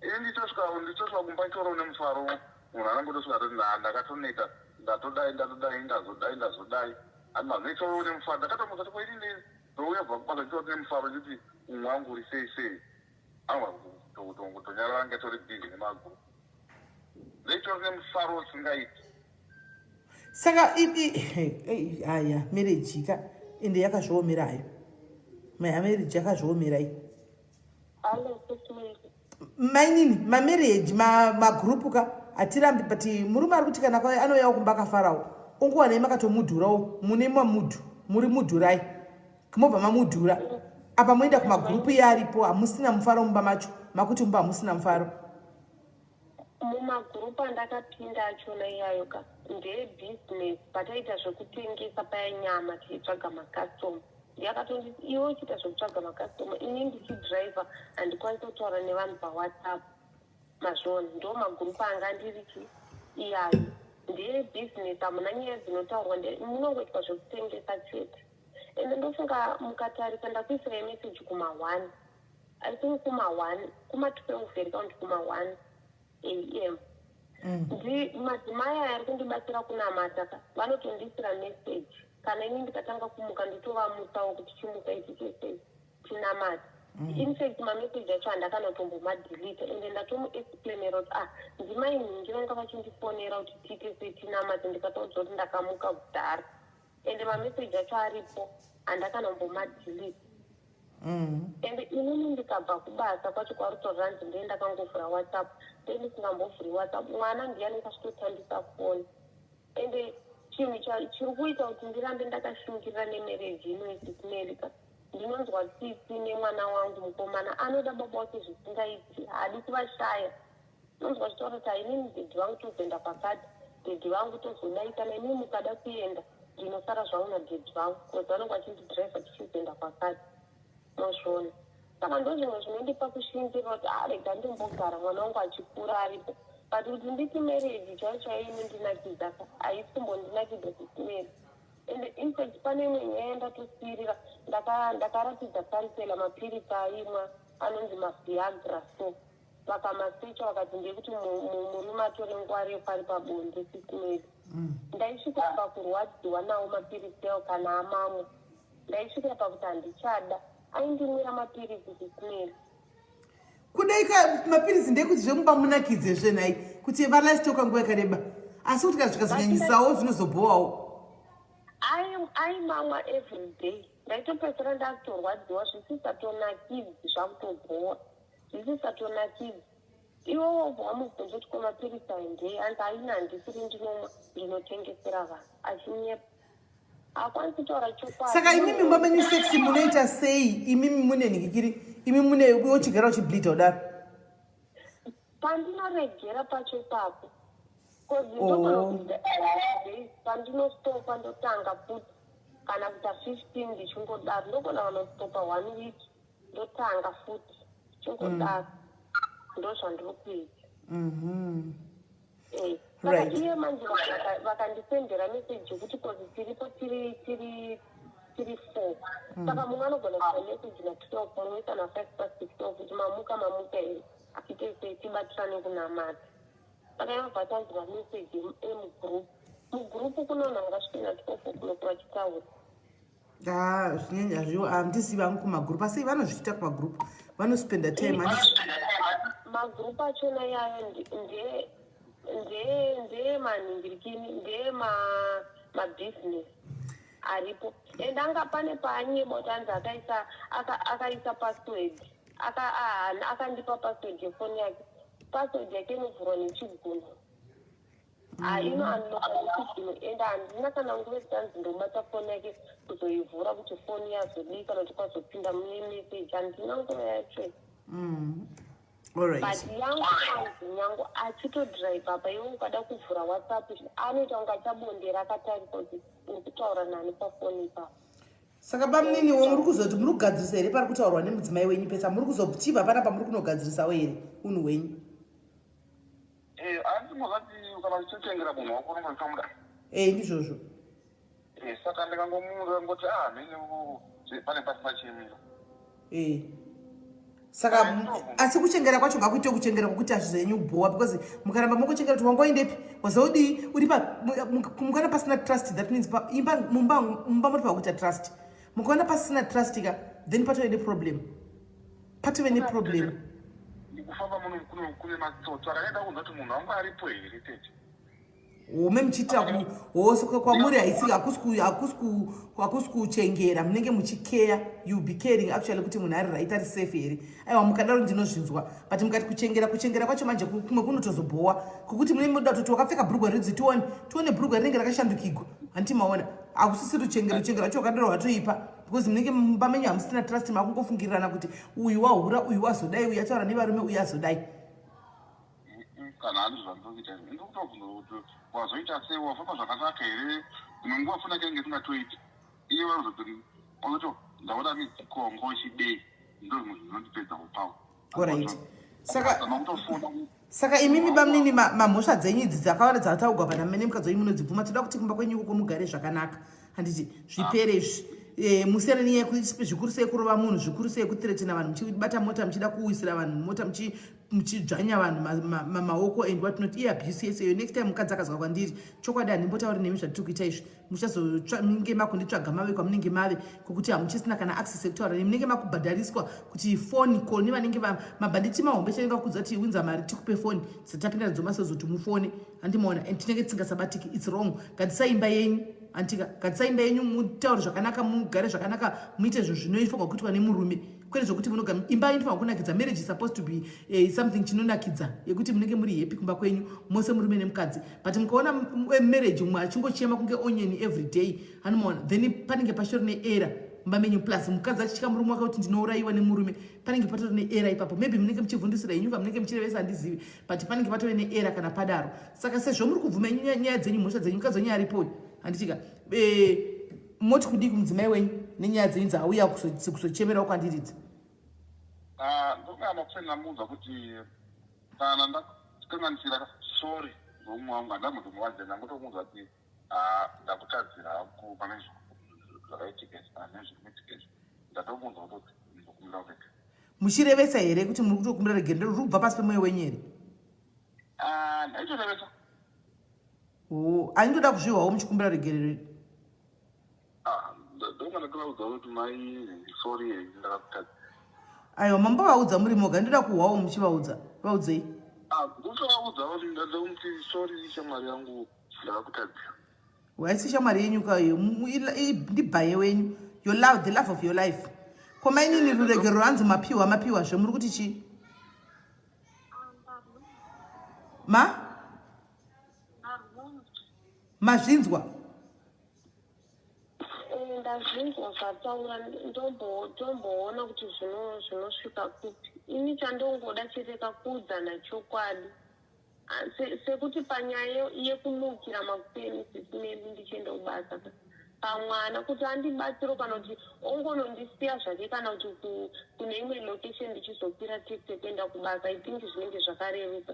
Ini nditosvika kumba choro nemufaro. Munhu anongotosvika atoti ndakatoneta, ndatodai, ndatodai, ndazodai, ndazodai, ani mazoitoro nemufaro. Ndakatomuza kuti koinini ndouya kubva kubasa nditori nemufaro, nditi umwe wangu uri sei sei, anwa kutonyarara, ange tori busy nemagroup. Ndoitori nemufaro usingaiti. Saka aya marriage ka, ende yakazviomerayo marriage, yakazviomerai. Hello, Sis Mary. Mainini, mamarriage magroup ka hatirambi, but murume ari kuti kana anouyawo kumba akafarawo, unguwanei makatomudhurawo, mune mamudhu, muri mudhurai, mobva mamudhura apa, moenda kumagroup iye aripo, hamusina mufaro mumba macho, makuti mumba hamusina mufaro. Mumagroup andakapinda achona iyayo ka ndeebusiness. Pataiita zvekutengesa paya nyama, tichitsvaga makastoma, yakatonditi iwe uchiita zvekutsvaga makastoma, ini ndichidhiraivha, handikwanisi kutaura nevanhu paWhatsApp. Mazviona, ndo magroup anga ndiriki iyayo, ndeebusiness, hamuna nyaya dzinotaurwa, munongoitwa zvekutengesa chete. Ende ndofunga mukatarisa ndakuisirai meseji kuma1. I think kuma 1, kuma 12 here kana kuti kuma 1 am. Madzimai aya ari kundibatsira kunamata ka, vanotondiisira message. Kana ini ndikatanga kumuka ndotovamutsawo kuti chimuka ichi chese tinamate. In fact mameseji acho handakanotombomadelete, ende ndatomuexplainera kuti ah, ndimai nhingi vanga vachindifonera kuti tiite sei, tinamate, ndikatoudza kuti ndakamuka kudhara, ende mameseji acho aripo, handakanombomadelete. Ende inini ndikabva kubasa kwacho kwarutoranzi ndee ndakangovhura WhatsApp, ndee ndisingambovhuri WhatsApp, mwana ndiye anenge achitotambisa foni. Ende chinhu chiri kuita kuti ndirambe ndakashingirira nemarriage ino, Sis Melly ka, ndinonzwa tsitsi nemwana wangu mukomana. Anoda baba wake zvisingaiti, haadi kuvashaya. Unonzwa achitaura kuti hainini daddy vangu tozoenda pakati, daddy vangu tozodai, kana inini mukada kuenda ndinosara zvangu nadaddy vangu, because vanenge vachindidhiraivha tichizoenda kwakati, mazviona. Saka ndo zvimwe zvinondipa kushingirira kuti a rega ndimbogara mwana wangu achikura aripo. But kuti nditi marriage chaiyo chaiyo inondinakidza ka, haisi kumbondinakidza, Sis Melly. And in fact pane imwe nyaya yandatosiyirira. Ndakaratidza counsellor mapiritsi aimwa anonzi maViagra, so vakamasecha vakati ndeyekuti murume atore nguva refu ari pabonde. Sis Melly, ndaisvika pakurwadziwa nawo mapiritsi ayo kana amamwe. Ndaisvikira pakuti handichada. Aindimwira mapiritsi, Sis Melly. Kudai ka mapiritsi ndekuti zvemumba munakidze zvenhai, kuti valastoka nguva yakareba, asi kuti kana zvikazonyanyisawo zvinozobhowawo. Aimamwa every day. Ndaitopedzisira ndakutorwadziwa, zvisisatonakidzi, zvakutobhowa, zvisisatonakidzi. Iwe wobva wamubvunza kuti ko mapiritsi ayo ndei, anzi aina handisiri ndinomwa, ndinotengesera vanhu, achinyepa, haakwanisi kutaura chokwadi. Saka imimi mumba menyu sex munoita sei? Imimi mune nhikikiri, imi mune uchigara uchibleeda kudaro? Pandinoregera pacho ipapo, cause ndogona kuita days pandinostopa, ndotanga futi, kana kuita 15 ndichingodaro. Ndogona vanostopa one week, ndotanga futi, ndichingodaro. Ndo zvandiri kuita. Saka iye manje vakandisendera meseji yekuti cause tiripo tiri four, saka mumwe anogona kuita meseji na12, mumwe kana 12:05 kuti mamuka, mamuka here, tiite sei, tibatirane kunamata. Saka yabva tanzi mameseji emugroup, mugroup kuno vanhu vangasvike na12 o'clock vachitaura. Ah, zvinyanya hazviwo, handizivi hangu kumagroup, asi vanozviita kumagroup, vanospenda time Magroup achona iyayo ndeemanhingirikini, ndeemabhizinesi aripo. And anga pane paanyeba kuti anzi akaisa password, akandipa password yefoni yake. Password yake inovhurwa nechigunwe, inounlocka nechigunwe, ende handina kana nguva yekuti anzi ndobata foni yake kuzoivhura kuti foni yazodii, kana kuti kwazopinda mune message, handina nguva yacho. Alright. But yangu anzi nyangu achitodhiraivha apa, iwe ukada kuvhura WhatsApp, anoita kunge achabondera akatarisa kuti uri kutaura nani pafoni ipapo. Saka bamuniniwo, muri kuzoti muri kugadzirisa here pari kutaurwa nemudzimai wenyu pesa? Muri kuzochibva panapa, muri kunogadzirisawo here unhu hwenyu? Hanzi muzati kana uchichengera munhu wako unonge uchimuda. E, ndizvozvo. Saka ndikangomungoti ah, mene pane pasina chimiro. E, saka asi kuchengera kwacho ngakuite kuchengera kwokuti hazvizenyu bhowa, because mukaramba mukuchengera kuti wangoendepi, wazaudii, uri pa mukaona pasina trust, that means imba mumba muri pakuita trust. Mukaona pasina trust ka, then patove neproblem, patove neproblem. Kufamba muno kune matsotso akaenda kunza kuti munhu wangu aripo here, tete? Home muchiitira hose kwamuri haisi, hakusi kuchengera, munenge muchikeya. You be caring actually kuti munhu ari right, ari safe here. Aiwa, mukadaro ndinozvinzwa, but mukati kuchengera, kuchengera kwacho manje kumwe kunotozobhowa, kokuti munenge muda kutoti wakapfeka bhurugwa ridzi, tione, tione bhurugwa rinenge rakashandukigwa, handiti maona? Hakusisi ruchengero, ruchengero rwacho wakadaro rwatoipa, because munenge mumba menyu hamusina trust, makungofungirirana kuti uyu wahura, uyu wazodai, uyu ataura nevarume, uyu azodai. Kana handi zvandinokuita, ndikutobvunza kuti wazoita sei, wafamba zvakanaka here? Imwe nguva foni yake inge isingatoiti, iye vanozoti ozoto ndaona mikongo chidei, ndo zvimwe zvinondipedza upawo. Alright, saka Makutofona. Saka imimi bamunini, mamhosva dzenyu idzi dzakawanda dzataugwa pana mene mukadzi wenyu munodzibvuma. Toda kuti kumba kwenyu ikoko mugare zvakanaka, handiti? Zvipere izvi. E, musiyane nenyaya zvikuru sei kurova munhu, zvikuru sei kuthreatena vanhu muchibata mota, muchida kuwisira vanhu mota, muchidzvanya vanhu maoko and what not. Iabuse yese iyo. Next time mukadzi akazwa kwandiri, chokwadi handimbotauri nemi. Zvatiri kuita izvi, muchazonge makunditsvaga mave kwamunenge mave kwekuti hamuchisina kana access yekutaura nemi. Munenge makubhadhariswa kuti phone call nevanenge mabhanditi mahombe chanenge vakudza kuti winza mari tikupe foni, dzatapinda nadzo masozoti mufone, handimaona? And tinenge tisingasabatiki. It's wrong. Gadzisai imba yenyu, antika gadzisai imba yenyu, mutaure zvakanaka, mugare zvakanaka, muite zvinhu zvinofanirwa kuitwa nemurume, kwete zvokuti munoga. Imba inofanirwa kunakidza. Marriage is supposed to be something chinonakidza, yekuti munenge muri happy kumba kwenyu mose, murume nemukadzi. But mukaona marriage umwe achingochema kunge onion every day, anomaona, then panenge pachitori neerror mumba menyu. Plus mukadzi achitya murume wake kuti ndinourayiwa nemurume, panenge patori neerror ipapo. Maybe munenge muchivhundisira henyu, munenge muchirevesa, handizivi, but panenge patove neerror kana padaro. Saka sezvo muri kubvuma nyaya dzenyu, mhosva dzenyu, mukadzi wenyu aripoyo, handitika? Moti kudii kumudzimai wenyu nenyaya dzenyu dzaauya kuzochemerawo kwandiridzi? Ah, ndongama kuseni ndamuudza kuti kana ndakanganisira, sorry noumwe wangu. Handambotomuvanzira, ndangotomuudza kuti, ah, ndakutadzira hangu pane zvakaitika izvi, pane zviri kuitika izvi. Ndatomuudza kutoti ndokumbira kuregera. Muchirevesa here kuti muri kutokumbira regero riri kubva pasi pemwoyo wenyu here? Ah, ndaitorevesa. O, aindoda kuzvihwawo muchikumbira regerero. Ah, ndonga ndatovaudza kuti mai, sorry, ndakakutadzira. Aiwa, mambovaudza muri moga, ndoda kuhwawo muchivaudza. Vaudzei. Ah, ndotovaudza kuti ndamuti sorry shamwari yangu, ndakakutadzira. Waisi shamwari yenyu kayo, ndibhaye wenyu, your love, the love of your life. Komainini, ruregerero hanzi mapiwa, mapiwa zve, muri kuti chii ma mazvinzwa? Ndazvinzwa zvataura. Tomboona kuti zvinosvika kupi. Ini chandongoda chete kakuudzana chokwadi. Ah, sekuti panyaya yekumukira makuseni sisinemi ndichienda kubasa pamwana, kuti andibatsiro kana kuti ongonondisiya zvake kana kuti kune imwe location, ndichizokwira taxi yekuenda kubasa, I think zvinenge zvakareruka.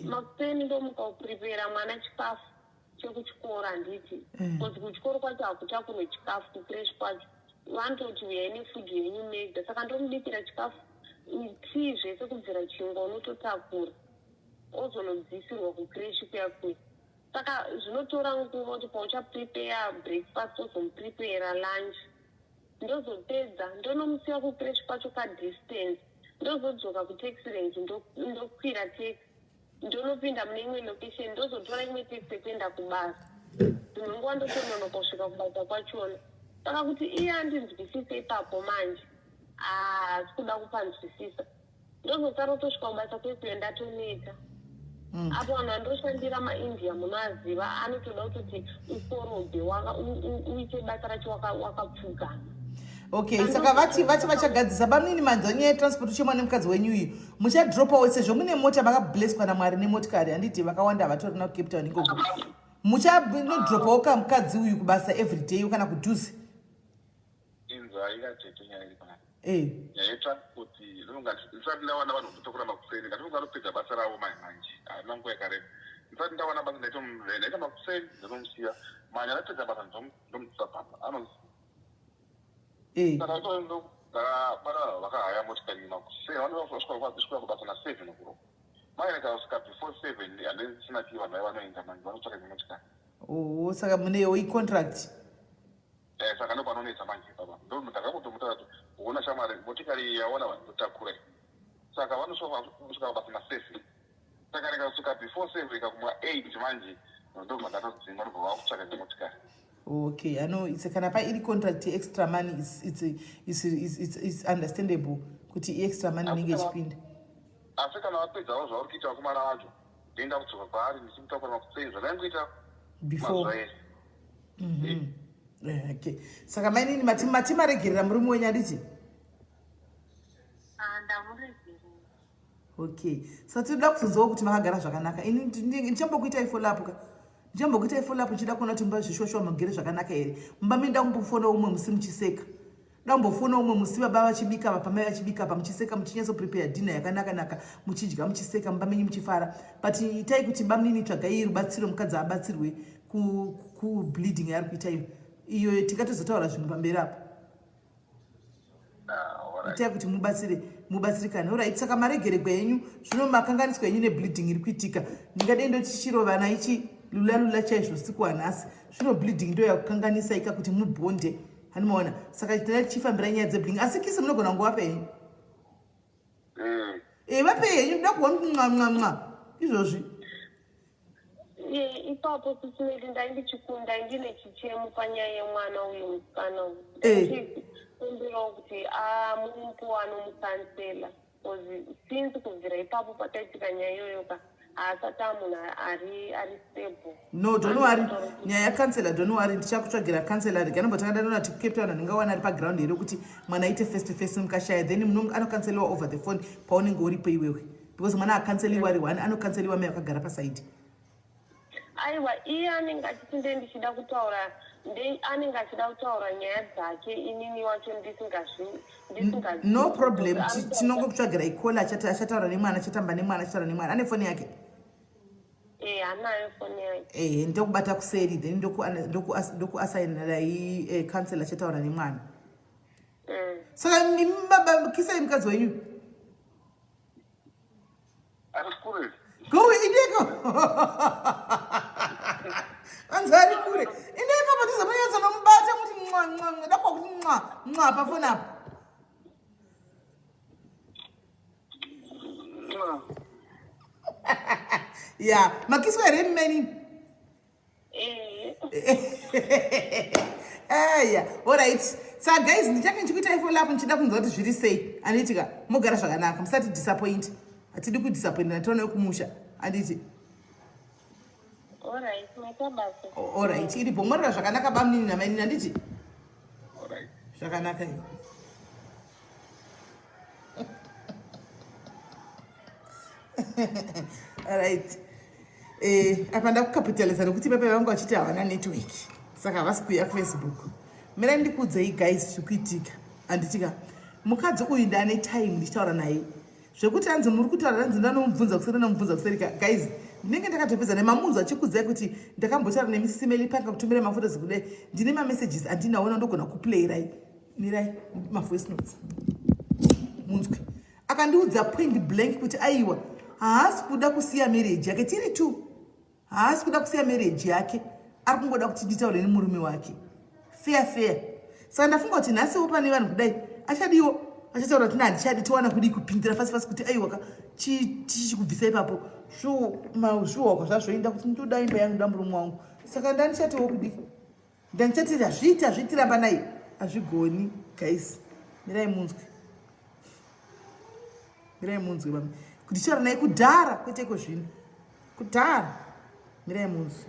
Makuseni ndomuka kuprepare mwana chikafu chekuchikoro, handiti? Because kuchikoro kwacho hakutakurwe chikafu, kucreche kwacho vanototi uyai nefood yenyu mega. Saka ndomubikira chikafu, tii, zvese, kubvira chingwa unototakura, ozonodzisirwa kucreche kuya kuya. Saka zvinotora nguva kuti pauchaprepare breakfast, ozomuprepare lunch, ndozopedza ndonomusiya kucreche kwacho kadistance, ndozodzoka kutaxi rank, ndokwira taxi, ndonopinda mune imwe location, ndozotora imwe taxi yekuenda kubasa. Dzimwe nguva ndotononoka kusvika kubasa kwachona. Saka kuti iye andinzwisise ipapo manje, haasi kuda kupanzwisisa. Ndozosara kutosvika kubasa kwekuyo ndatoneta. Apo vanhu vandoshandira maIndia, munoaziva, anotoda kutoti ukorobhe, uite basa racho wakapfugama. Okay, saka vati vachagadzisa. Bamnini, manzwa nyaya yetransport uchemwa nemukadzi wenyu iyi. Muchadropawo sezvo mune mota, makablesswa naMwari nemotikari, handiti? Vakawanda havatorina kuCape Town ikoko. Muchanodropawo kamukadzi uyu kubasa everyday kana kudhuze? Inzwai katete, nyaya iri panapa, nyaya yetransport, ndinonga ndisati ndawana vanhu vototakura makuseni. Ngatinonga vanopedza basa ravo mai manje, haina nguva yakareba ndisati ndawana basa. Ndaita makuseni ndinomusiya manya, ndapedza basa ndomudzisa pamba anonzi. Saka ndakabara vakahaya motikari makuseni, vanosvika kubasa na7 o'clock. Mai ndikasvika before 7, handisina chii, vanhu vai vanoenda manje vanotsvaka imwe motikari. Oh, saka munewo icontract. Saka ndo panonetsa manje baba. Ndo ndakakutomutaura kuti uona shamwari, motikari iyi yaona vanhu kutakura iyi. Saka vanosvika kubasa na7, saka ndikasvika before 7 ikakuma 8 manje, ndobva ndatodzingwa, ndobva vakutsvaka imwe motikari. Okay, I know it's a kana pa iri contract, extra money is understandable kuti i-extra money inenge ichipinda. Asi kana vapedzawo zvauri kuita vakomana vacho, ndoenda kudzoka kwaari ndichimutakura makuseni zvandaingoita before. Mazuva ese. Okay, saka mainini, mati maregerera murume wenyu, handiti? Ah, ndamuregerera. Okay, saka tinoda kuzonzwawo kuti makagara zvakanaka. Ini ndichambokuitai follow up ka, ndichambokuitai follow up ndichida kuona kuti mumba zvishoshwa mugere zvakanaka here. Mumba menda kumbofona umwe musi muchiseka, dambofona umwe musi baba vachibika, vapamai vachibika pa, muchiseka, muchinyatsoprepare dinner yakanaka naka, muchidya muchiseka, mumba menyu muchifara. But itai kuti bamunini, tsvagai rubatsiro, mukadzi abatsirwe kubleeding yaari kuita iyo. Iyoyo tingatozotaura zvinhu pamberi apo. Ah, Itai kuti mubatsire mubatsirikane. Alright, saka maregeregwa enyu zvino makanganiswa enyu nebleeding iri kuitika. Ndingadei ndoti chirovana ichi lula lula chaizvo siku wanhasi. Zvino bleeding ndo yakukanganisa ika kuti mubonde. Hanimaona. Saka tinoda tichifambira nyaya dzebleeding. Asi kisi munogona kungowapa henyu. Eh, vape henyu ndoda kuona kuti mwa mwa mwa. Izvozvi. Eh, ipapo sisimeli ndaindichikunda ndine chichemo panyaya yemwana uyu musikana uyu Eh. ndachikumbirawo kuti amupo anomukansela bcause since kubvira ipapo pakaitika nyaya iyoyo ka haasati amunhu ari ari stable. No, don't worry. Nyaya yakansela, don't worry. Ndichakutsvagira kansela rega nombotanga ndanoona kuti Cape Town handingawana ari paground here kuti mwana aite face to face mukashaya then munonge anokanseliwa over the phone paunenge uripo iwewe because mwana akanseliwa ari one anokanseliwa mai vakagara pasaidi. Aiwa iye anenge achiti nde ndichida kutaura nde anenge achida kutaura nyaya dzake inini wacho ndisingazvi ndisingazvi No problem, tinongokutsvagira ikola achataura nemwana achatamba nemwana achataura nemwana ane foni yake. Eh, anayo foni yake. Eh, ndokubata kuseri then ndokuasainirai eh, council achataura nemwana. Saka imi baba kisai mukadzi wenyu. Ari kure. Go indeko. Anzi ari kure. Indeko padhuze munyatsa nomubata muti mwa mwa mwa dakwa kuti mwa mwa pafoni apa. Ya, makiswa here many? Eya, alright. Saka guys, ndichange ndichikuitai follow up ndichida kunzwa kuti zviri sei. Anditi ka, mogara zvakanaka, musati disappoint. Hatidi kudisappointana tione kumusha. Anditi. Alright, maita basa. Alright, iri bhomorera zvakanaka bamunini namainini anditi? Alright. Zvakanaka iyo. Alright. Eh, apa ndakucapitalisa nekuti baba vangu vachiti havana network saka havasi kuuya kufacebook. Mirai ndikuudzei guys zviri kuitika. Handitika mukadzi uyu ndane time ndichitaura naye zvekuti hanzi muri kutaura hanzi ndanomubvunza kuseri ndanomubvunza kuseri ka guys ndinenge ndakatopedza nemamunzwa achikuudzai kuti ndakambotaura nemisimeli panga kutumira mafotos kudai ndine mamessages andinaona ndogona kuplayirai mirai mavoice notes munzwe akandiudza point blank kuti aiwa haasi kuda kusiya marriage yake tiri two haasi kuda kusiya marriage yake ari kungoda kuti nditaure nemurume wake fair fair saka ndafunga kuti nhasiwo pane vanhu kudai achadiwo achataura kuti handichadi towana kudii kupindira fasi fasi kuti aiwaka chichikubvisa ipapo zviwakwa zvazvoenda kuti ndoda imba yangu ndoda murume wangu saka ndandichatiwo kudii Ndandichati hazviiti hazviiti ramba naye hazvigoni guys mirai munzwe mirai munzwe vamwe ndichitaura naye kudhara kwete iko zvino kudhara mirai munzwe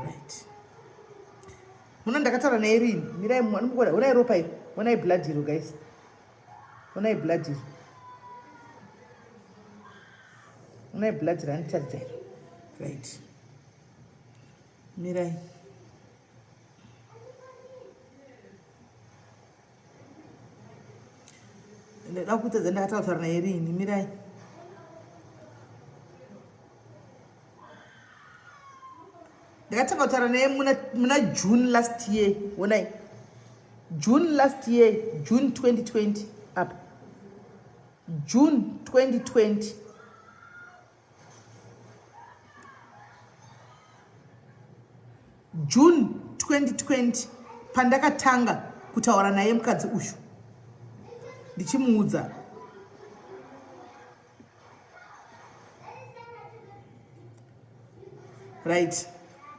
right muno ndakataura naye rini mirai muona onai ropa iri onai blood iro guys onai blood iro Unai blood randitaridza iro. Right. Mirai. Ndada kutadza ndakataura naye rini. Mirai. Ndakatanga kutaura naye muna June last year. Onai. June last year, June 2020 apa. June 2020. June 2020 pandakatanga kutaura naye mukadzi uyu ndichimuudza right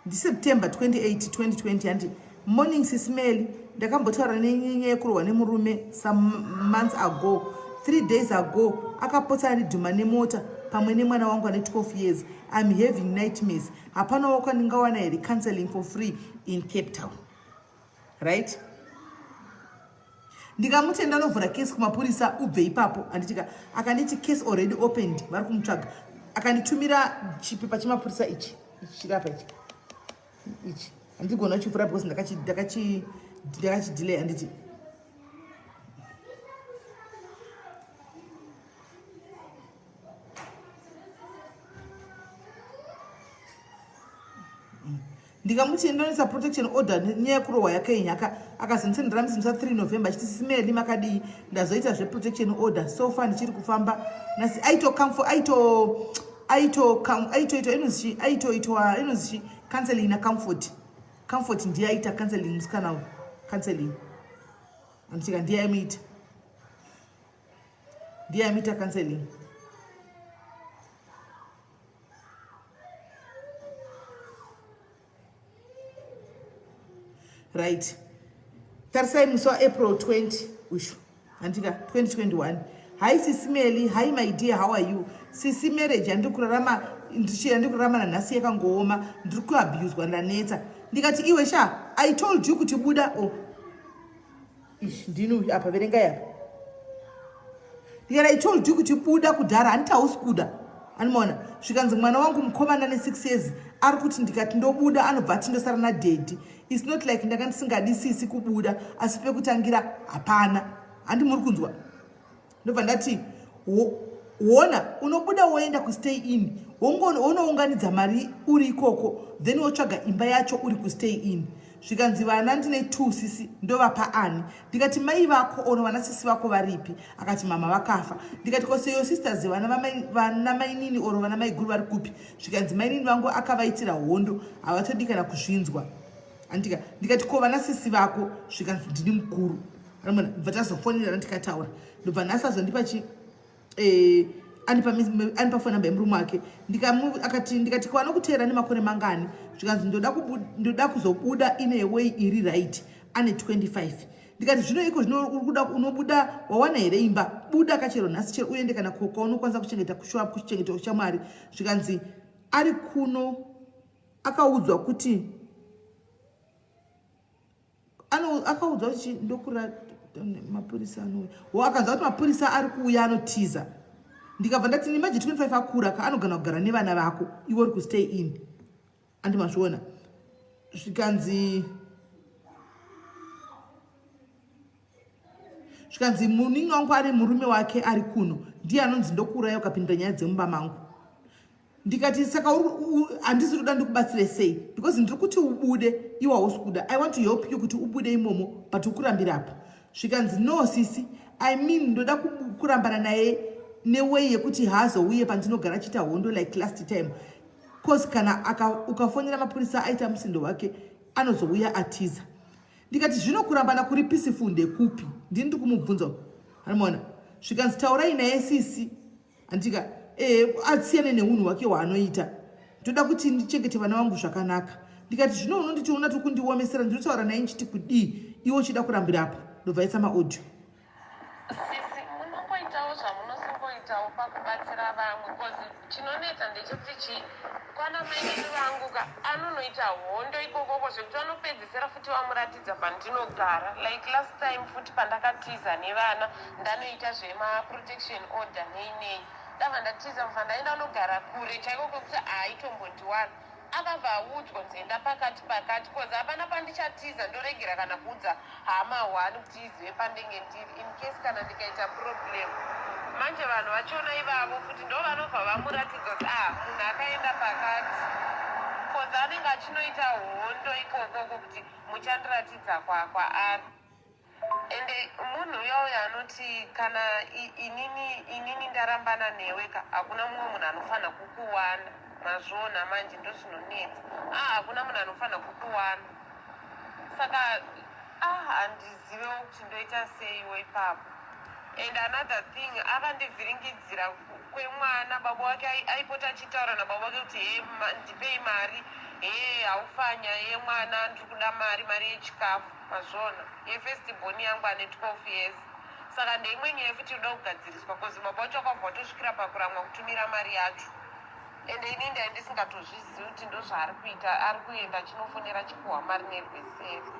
ndiseptember 28 2020 handi morning sismely ndakambotaura nenyaya yekurohwa nemurume some months ago 3 days ago akapotsa andidhuma nemota pamwe nemwana wangu ane 12 years im having nightmares hapana wako andingawana here counseling for free in Cape Town right ndikamuti enda novhura case kumapurisa ubve ipapo anditika akanditi case already opened vari kumutsvaga akanditumira chipepa chemapurisa ichi ichi chiri apa ichi ichi handigona kuchivhura because ndakachidelay handiti Ndikamuti ndonisa protection order nenyaya yekurohwa yake nyaka. Akazondisendera musi musa 3 November achiti simeli makadii ndazoita zveprotection order so far ndichiri kufamba nasi aito comfort aito aito aitoitwa inonzi aitoitwa inonzi counseling na comfort. Comfort ndiye aita counseling musikana uyu counseling. Anditika ndiye aimuita. Ndiye aimuita counseling. Right, tarisai musi waApril 20 ushu handika 2021. Hi sisi Meli, hi my dear, how are you? Sisi, marriage yandiri kurarama yandiri kurarama nanhasi yakangooma, ndiri kuabuswa, ndanetsa. Ndikati iwe sha, I told you kuti buda. Oh, ish ndini uyu apa, verengai apa. Ndikati I told you kuti buda kudhara, handiti hausi kuda. Anomaona zvikanzi mwana wangu mukomana ne6 years ari kuti ndikati ndobuda anobva ati ndosara nadaddy. It's not like ndanga ndisingadi sisi kubuda, asi pekutangira hapana. Handi muri kunzwa? Ndobva ndati wona unobuda woenda kustay in, wonounganidza mari uri ikoko, then wotsvaga imba yacho uri kustay in. Zvikanzi vana ndine 2 sisi, ndovapa ani? Ndikati mai vako ono vana sisi vako varipi? Akati mama vakafa. Ndikati kose your sisters vana mainini oro vana maiguru vari kupi? Zvikanzi mainini vangu akavaitira hondo, havatodi kana kuzvinzwa. Andika ndikati ko vana sisi vako? Zvikanzi ndini mukuru. Bva tazofonera ndikataura, ndobva nhasi azondipa chi andipa andipa phone number yemurume wake. Akati ndikati ko anokuteera nemakore mangani? Zvikanzi ndoda kuzobuda in a way iri right, ane 25. Ndikati zvino iko zvino uri kuda unobuda wawana here imba? Buda kachero nhasi chero uende kana kwaunokwanisa kuchengeta kushuwa kuchengeta chamwari. Zvikanzi ari kuno akaudzwa kuti akaudzwa kuti ndokura mapurisa anouya wo, akanzwa kuti mapurisa ari kuuya anotiza. Ndikabva ndati nimaje 25 akura ka, anogona kugara nevana vako iwe uri kustay in. Andi mazviona? Zvikanzi munin'ina wangu ane murume wake ari kuno, ndiye anonzi ndokuuraya ukapindura nyaya dzemumba mangu. Ndikati saka handisi kuda ndikubatsire sei, because ndiri kuti ubude iwe hausi kuda. I want to help you kuti ubude imomo, but ukurambira apa. Zvikanzi no sisi, I mean ndoda kurambana naye neway yekuti haazouye pandinogara achiita hondo like last time, cause kana ukafonera mapurisa aita musindo wake anozouya atiza. Ndikati zvino kurambana kuri peaceful ndekupi? Ndini ndiri kumubvunza, anomaona. Zvikanzi taurai naye sisi, andika asiyane neunhu hwake hwaanoita, ndoda kuti ndichengete vana vangu zvakanaka. Ndikati zvino unonditiona tiri kundiomesera, ndinotaura naye ndichiti kudii iwe uchida kurambirapo? Ndobva isa maaudio. Sisi, munongoitawo zvamunosingoitawo pakubatsira vamwe, cause chinonetsa ndechekuti chii, kwana mainini vangu ka anonoita hondo ikokoko zvekuti vanopedzisira futi vamuratidza pandinogara. Like last time futi pandakatiza nevana ndanoita zvemaprotection order nei nei, ndabva ndatiza kubva ndaenda unogara kure chaiko kwekuti haitombondiwana. Akabva audzwa kunzi enda pakati pakati, cause hapana pandichatiza ndoregera kana kuudza hama one kuti izive pandenge ndiri in case kana ndikaita problem. Manje vanhu vachona ivavo futi ndo vanobva vamuratidza kuti ah munhu akaenda pakati, cause anenge achinoita hondo ikokoko kuti muchandiratidza kwaari. Ende munhu uya uya anoti kana inini inini ndarambana newe ka, hakuna mumwe munhu anofanira kukuwana. Mazviona manje, ndozvinonetsa. Ah, hakuna munhu anofanira kukuwana. Saka ah, handizivewo kuti ndoita seiwo ipapo. And another thing, akandivhiringidzira kwemwana. Baba wake aipota achitaura nababa wake kuti he ndipei mari, he haufanya yemwana, ndiri kuda mari, mari yechikafu. Mazviona, yefirst born yangu ane 12 years. Saka ndeimwe nyaya futi inoda kugadziriswa, cause baba wacho akabva watosvikira pakuramwa kutumira mari yacho. Ende ini ndai ndisingatozvizivi kuti ndozvaari kuita, ari kuenda achinofonera achipuhwa mari nerweseri.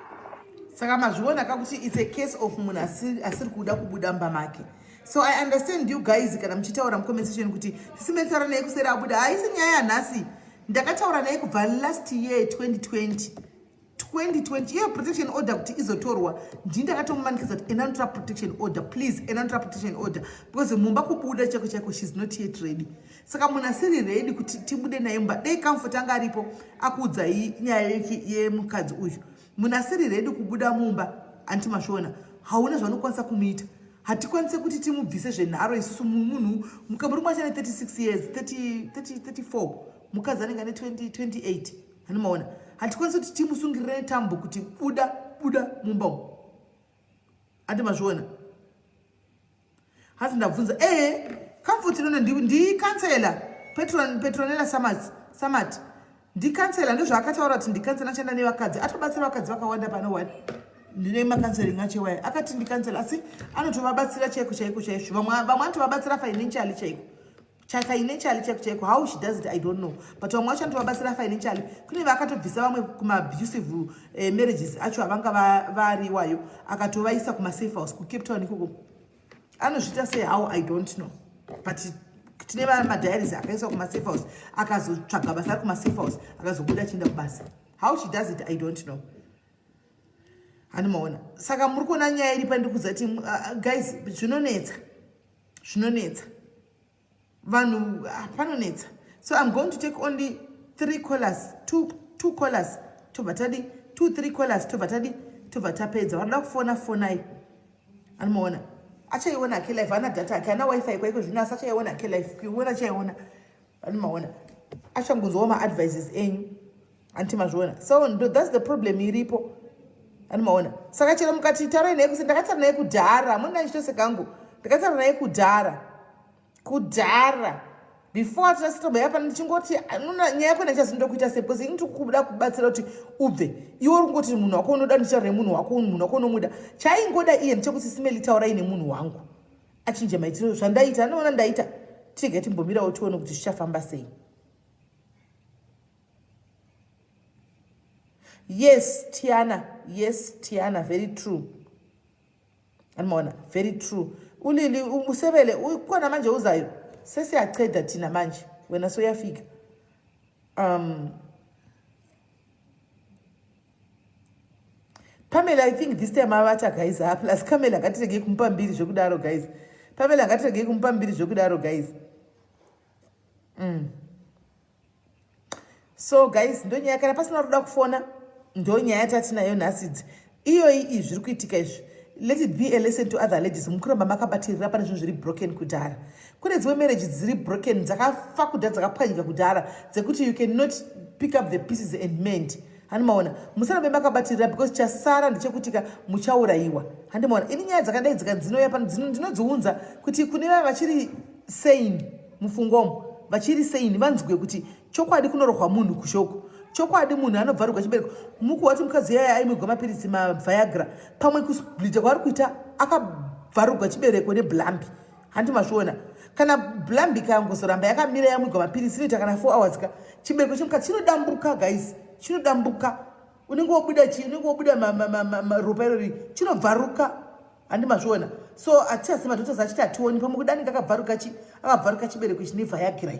Saka mazviona ka kuti it's a case of munhu asiri kuda kubuda mumba make. So I understand you guys kana muchitaura mucomment section kuti sisimetaura naye kuseri abuda. Haisi nyaya yanhasi, ndakataura naye kubva last year 2020. 2020 iyo protection order kuti izotorwa ndini ndakatomumanikidza kuti enda notora protection order, please, enda notora protection order, because mumba kubuda chaiko chaiko shes not yet ready. Saka munhu asiri ready kuti tibude naye mumba, dei Comfort anga aripo akuudzai nyaya yemukadzi uyu. Munhu asiri ready kubuda mumba, anti mazviona, hauna zvaunokwanisa kumuita. Hatikwanise kuti timubvise zvenharo isusu. Munhu murume acho ane 36 years, 30, 30, 34, mukadzi anenge ane 20, 28, hanimaona. Hatikwanisi kuti timusungirire netambo kuti buda, buda mumba umu, andi mazviona. Hanzi ndabvunza ee Comfort inono ndicounsellor Petronella Samat ndicounsellor. Ndozvaakataura kuti ndicounsellor, achanda nevakadzi, atobatsira vakadzi vakawanda pano. One ndine macounselling acho waya, akati ndicounsellor, asi anotovabatsira chaiko chaiko chaizvo. Vamwe anotovabatsira financially chaiko, financially chaiko chaiko. How she does it, I don't know, but vamwe vacho anotovabatsira financially. Kune vaakatobvisa vamwe kumaabusive marriages acho avanga variwayo, akatovaisa kumasafe house kuCape Town ikoko. Anozviita sei, how, I don't know, but tine madiaries akaiswa kumasafe house, akazotsvaga basa ari kumasafe house, akazobuda achienda kubasa. How she does it, I don't know, handimaona. Saka muri kuona nyaya iri pandiri kuziva kuti guys, zvinonetsa, zvinonetsa vanhu, panonetsa. So I'm going to take only three callers, two callers, tobva tadi two, three callers, tobva tadi, tobva tapedza. Vanoda kufona, fonai, anomaona. Achaiona ake live, ana data ake, ana WiFi kwaiko zvino, asi achaiona ake live, kuiona achaiona, anomaona, achangonzwawo maadvices enyu, anti mazviona. So that's the problem iripo, anomaona. Saka chero mukati taurai naye kuse, ndakataura naye kudhara, muna chitosekangu, ndakataura naye kudhara kudhara before tinasitombaya pano, ndichingoti nyaya yako ndichazindokuita sei, because ini tikuda kubatsira kuti ubve. Iwe uri kungoti munhu wako unoda, ndichaura nemunhu wako, munhu wako unomuda. Chaingoda iye ndechekuti, "Simeli, taurai nemunhu wangu achinje maitiro." Zvandaita, anoona ndaita. Tirege timbomirawo tione kuti zvichafamba sei. Yes, Tiana, yes, Tiana, very true, animaona, very true. Ulili usebele ukhona manje, uzayo sesiyacheda thina manje, wena soyafika. Pamela, I think this time avata, guys. Ha, plus Pamela, ngatiregei kumupa mbiri zvekudaro, guys. Pamela, ngatiregei kumupa mbiri zvekudaro, guys. So guys, ndonyaya. Kana pasina ruda kufona, ndonyaya tatinayo nhasi iyoyi. Izvi zviri kuitika izvi, let it be a lesson to other ladies. Mukuramba makabatirira pane zvinhu zviri broken kudhara. Kune dzimwe marriage dziri broken, dzakafa kudhara, dzakapwanyika kudhara, dzekuti you cannot pick up the pieces and mend, handimaona. Musarambe makabatirira, because chasara ndechekutika muchaurayiwa, handimaona. Ini nyaya dzakadai dzika dzinouya pano, ndinodziunza kuti kune vaya vachiri sane mufungomo, vachiri sane, vanzwe kuti chokwadi kunorohwa munhu kushoko, chokwadi munhu anobvarurwa chibereko. Mukuwati mukadzi yaya aimwigwa mapiritsi maViagra, pamwe kubleeda kwaari kuita akabvarurwa chibereko neblambi, handi mazviona. Kana blambi kangozoramba yakamira yamwigwa mapiritsi, inoita kana 4 hours ka, chibereko chemukadzi chinodambuka, guys, chinodambuka. Unenge wobuda chi, unenge wobuda ropa irori, chinobvaruka, handi mazviona. So atiasi madoctors achiti hationi, pamwe kudaninge akabvaruka chi, akabvaruka chibereko chine Viagra,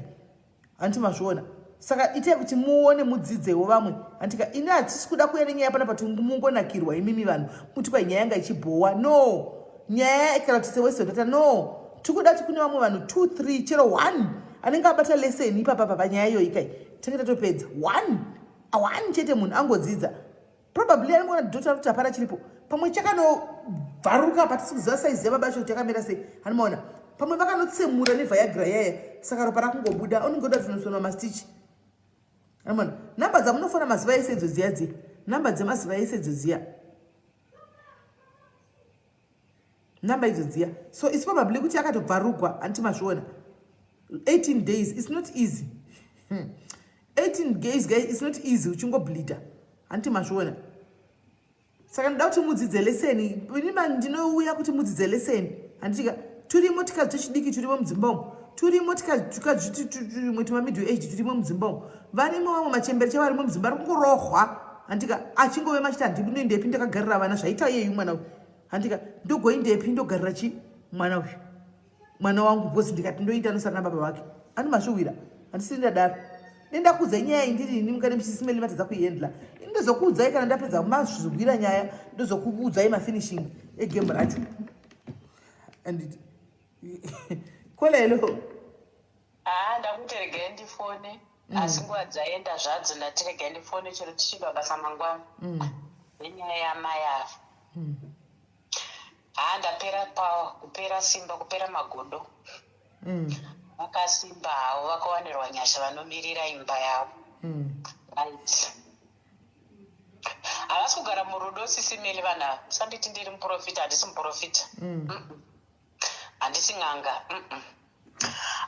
handiti mazviona. Saka itai kuti muone, mudzidzewo vamwe, handika. Ini hatisi kuda kuuya nenyaya pana pati mungonakirwa imimi vanhu muti kwai nyaya yanga ichibhowa. No, nyaya kana kuti sewesodata, no, tikuda kuti kune vamwe vanhu 2, 3, chero 1 anenge abata lesson ipapapa panyaya iyoyi kai, tinge tatopedza. One, one chete, munhu angodzidza, probably anongoona doctor kuti hapana chiripo, pamwe chakanobvaruka patisi kuziva saizi yababa acho kuti yakamira sei, hanimaona. Pamwe vakanotsemura neViagra yaya, saka ropa rakungobuda, unongoda tunosonwa mastitch, hanimaona. Namba dzamunofona mazuva ese idzo dziya dziya, namba dzemazuva ese idzo dziya, namba idzo dziya. So its probably kuti akatobvarugwa, handiti mazviona. 18 days, its not easy. 18 days, guys, its not easy uchingobleeda, handiti mazviona. Saka ndoda kuti mudzidze lesson. Inima ndinouya kuti mudzidze lesson, handitika. Turimo tikadzi twechidiki turimo mudzimba umu, turimo tikadzi tumwe tumamiddle age turimo mudzimba umu, varimo vamwe machembere chavarimo mudzimba, ari kungorohwa, handika, achingove machiti handinoendepi, ndakagarira vana zvaita iyeyu mwana uyu, handika, ndogoindepi, ndogarira chi mwana uyu, mwana wangu, because ndikati ndoita anosara nababa vake. Ani mazviwira, handisiri ndadaro. Nendakudza nyaya iyi ndiri ini, mukane muchisimeli matadza kuihandla. Ndozokuudzai kana ndapedza mazvigwira nyaya, ndozokuudzai mafinishing egame racho. And caller, hello. Haa, ndakuti regai ndifone, asi nguva dzaenda zvadzo. Ndati regai ndifone chero tichibva basa mangwana nenyaya yamai ava. Haa, ndapera pawa, kupera simba, kupera magodo. Vakasimba havo, vakawanirwa nyasha, vanomirira imba yavo. Right, havasi kugara murudo, Sisi Meli. Vanhu ava, musanditi ndiri muprofita, handisi muprofita. Handisi n'anga.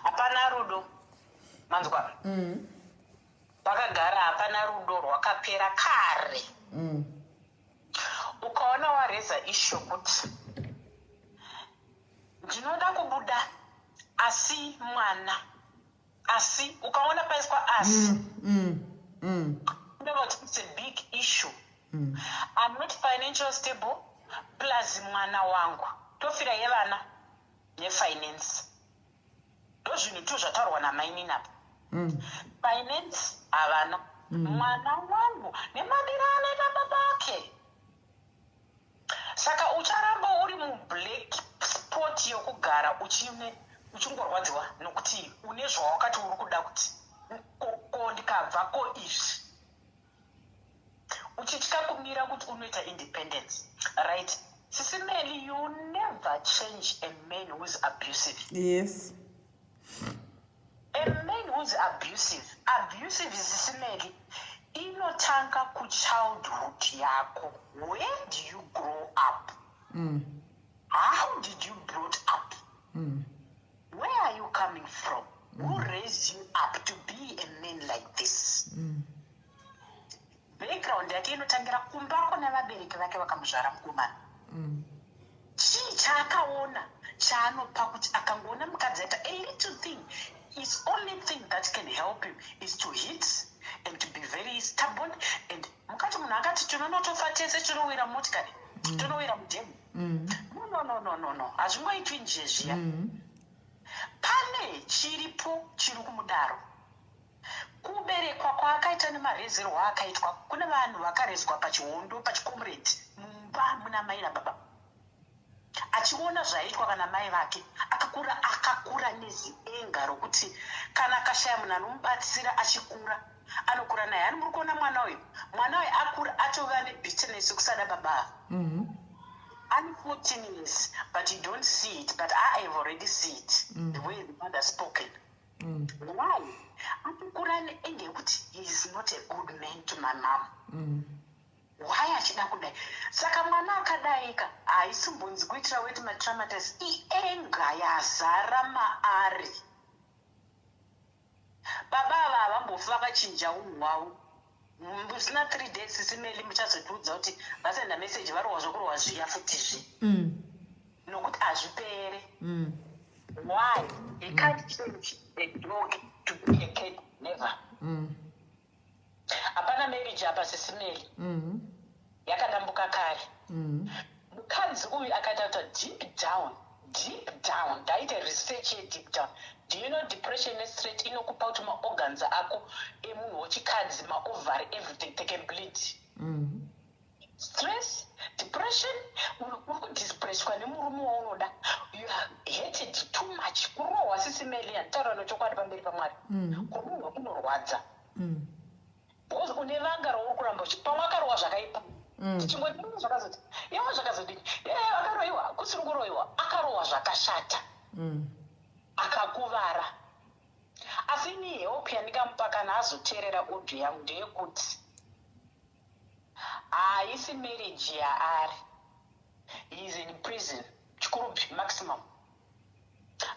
Hapana rudo, manzwa? Vakagara, hapana rudo, rwakapera kare. Ukaona wareza issue kuti ndinoda kubuda asi mwana, asi ukaona paiswa asi, ndava kuti it's a big issue. I'm not financial stable, plus mwana wangu, tofira yevana nefinance. Ndo zvinhu tu zvataurwa namainini apa. Finance havana, mwana wangu nemadiro anoita baba ake. Saka ucharamba uri mublack spot yokugara uchine uchingorwadziwa nokuti une zvawakati uri kuda kuti ko ndikabva ko izvi, uchitya kumira kuti unoita independence, right? Sisi Meli, you never change a man who is abusive. A man who is abusive, abusive, Sisi Meli, inotanga kuchildhood yako. Where do you grow up? How did you brought up? Where are you coming from? Who raised you up to be a man like this? Background yake inotangira kumba kuna vabereki vake vakamuzvara mukomana. Chii chaakaona chaanopa kuti akangoona mukadzi aita a little thing, his only thing that can help him is to hit and to be very stubborn? And mukati munhu akati tinonotofa tese, tinowira motikari, tinowira mudhemu. No, no, no, no, no, no, hazvingoitwi nje zviya. Pane chiripo chiri kumudaro. Kuberekwa kwaakaita nemarezerwo aakaitwa, kune vanhu vakarezwa pachihondo, pachicomrade, mumba muna mai nababa, achiona zvaiitwa kana mai vake. Akakura, akakura nezienga rokuti kana akashaya munhu anomubatsira achikura, anokura naye. Hani muri kuona mwana uyu? Mwana uyu akura atova nebitterness yekusada baba ava. Ane 14 years, but you don't see it, but I have already see it, the way the mother spoken. Why? Atokura neanger yekuti he is not a good man to my mom. Why achida kudai? Saka mwana akadaika haisimbonzi kuitira weti matraumatis, ianger yazara maari. Baba ava havambofi vakachinja unhu hwavo. Musina 3 days, Sisi Meli, muchazotiudza kuti vasenda meseji, varohwa zvokurohwa zviya futizve, nokuti hazvipere. Why? He can't change a dog to be a cat, never. Hapana marriage apa, Sisi Meli. Yakadambuka kare. Mukadzi uyu akaita kuti deep down, deep down, ndaita research yedeep down. Do you know depression nestress inokupa kuti maorgans ako emunhu wechikadzi, maovary, everything, they can bleed? Stress, depression, uri kudispresswa nemurume waunoda. You are hated too much. Kurohwa, Sisi Meli, handitaura nechokwadi pamberi paMwari, kurohwa kunorwadza because une vanga rauri kuramba pamwe akarohwa zvakaipa. Tichingoti zvakazoti iwo zvakazodini, e akaroiwa, kusiri kuroiwa, akarohwa zvakashata, akakuvara. Asi ini help yandingamupa kana azoteerera audio yangu ndeyekuti haisi marriage yaari. He is in prison, Chikurubi maximum.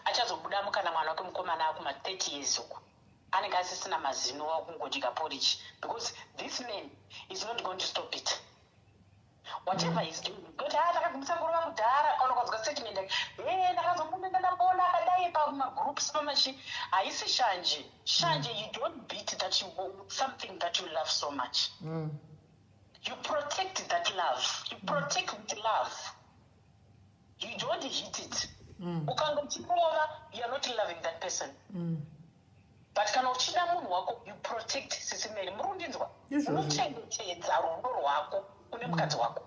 Achazobudamo kana mwana wake mukomana akuma 30 years uku, anenge asisina mazino, wakungodya porridge, because this man is not going to stop it, whatever he's doing. Kuti a takagumisa ngurova kudhara, kana ukanzwa statement yake, e ndakazomumenda, ndamboona akadai pamagroups, pamachi. Haisi shanje. Shanje, you don't beat that, you, something that you love so much. You protect that love, you protect with love, you don't hit it. Ukanga uchirova, you are not loving that person. But kana uchida munhu wako, you protect. Sisi Mary, muri kundinzwa? Izvozvo. Unochengetedza rudo rwako kune mukadzi wako.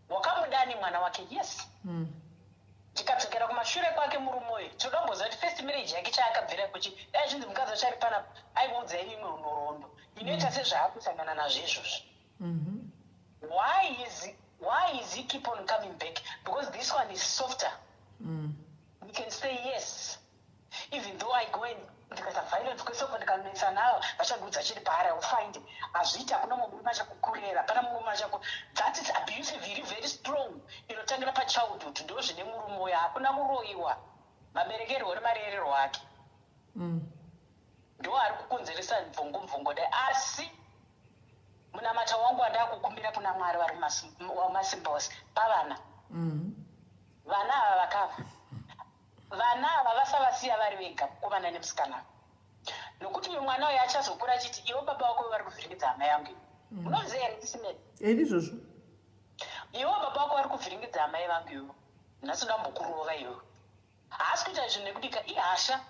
Wakamudani mwana wake, yes. Tikadzokera kumashure kwake, murume uyu, tinoda kumboziva kuti first marriage yake chaakabvira kuchi dai zvinzi mukadzi wacho ari panapa, aimuudza imwe nhoroondo inoita sezvaakusangana nazvo izvozvo. Why is he keep on coming back? Because this one is softer. We can say yes, even though I go and ndikaita violence kwesoko, ndikanetsa navo, vachandiudza chiri paari. I will find hazviiti. Hakuna mumwe murume achakukurera, pana mumwe murume achaku that is abusive, iri very strong, inotangira pachildhood. Ndo zvine murume uyo. Hakuna kuroyiwa, maberekerwo nemarererwo ake ndo ari kukonzeresa mvongo mvongo dai. Asi munamata wangu wandakukumbira kuna Mwari vari wamasimba ose pavana, vana ava vakava, vana ava vasavasiya vari vega, mukomana nemusikana, nokuti uyu mwana uyu achazokura achiti, "Ivo baba vako vari kuvhiringidza hama yangu." Unoziva here, Sisi Mary? Ndizvozvo. "Ivo baba vako vari kuvhiringidza amai vangu ivo, nhasi ndambokurova iwe." Haasi kuita zvinhu nekudika, ihasha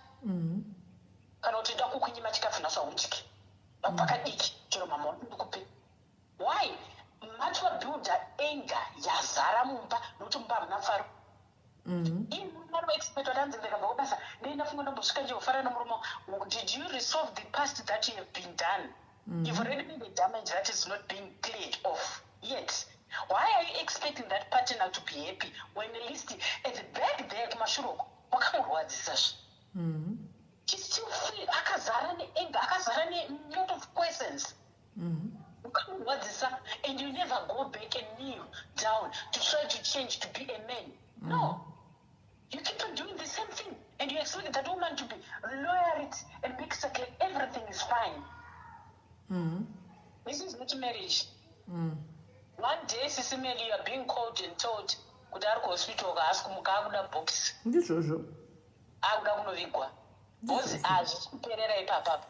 kana kuti nda kukunyima chikafu nhasi, haudyi pakadiki, chero mama ndikupe. Why matobuilda anger yazara mumba? Nokuti mumba hamuna mufaro. Inoexpectwa tanzi ndikabva kubasa, dei ndafunga ndombosvika ndichofara nomurume. Did you resolve the past that you have been done? You've already made a damage that is not being cleared off yet. Why are you expecting that partner to be happy when at least at the back there, kumashure uko, wakamurwadzisazve? She still feel akazara neanger, akazara nelot of questions. Ukamurwadzisa and you never go back and kneel down to try to change, to be a man. No, you keep on doing the same thing and you expect that woman to be loyalty and make like everything is fine. This is not marriage. One day, Sisi Mary, you are being called and told kuti ari kuhospital, haasi kumuka, akuda box. Ndizvozvo. Akuda kunovigwa, because hazvisi kuperera ipapapa.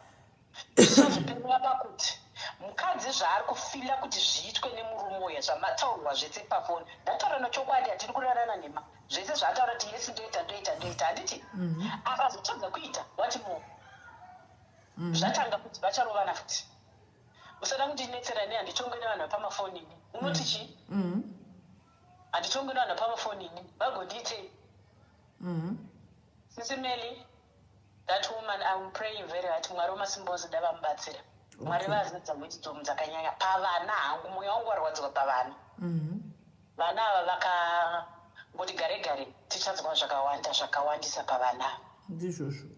Zvichazoperera pakuti mukadzi zvaari kufeela kuti zviitwe nemurume uya, zvamataurwa zvese pafoni, ndataura nechokwadi, hatiri kurarana nhema, zvese zvaataura kuti yes, ndoita, ndoita, ndoita, handiti? Akazotadza kuita, what more? Zvatanga kuti vacharovana futi. Usada kundinetsera nei, handitonge nevanhu vepamafoni ini. Unoti chii? Handitonge nevanhu vepamafoni ini, vagondiitei? Sisi Mary, that woman, I'm praying very hard, Mwari wemasimba ose davamubatsira. Mwari vazadza wisdom dzakanyanya pavana. Hangu mwoyo wangu warwadziwa pavana. Vana ava vakangoti gare gare, tichanzwa zvakawanda, zvakawandisa pavana ava. Ndizvozvo.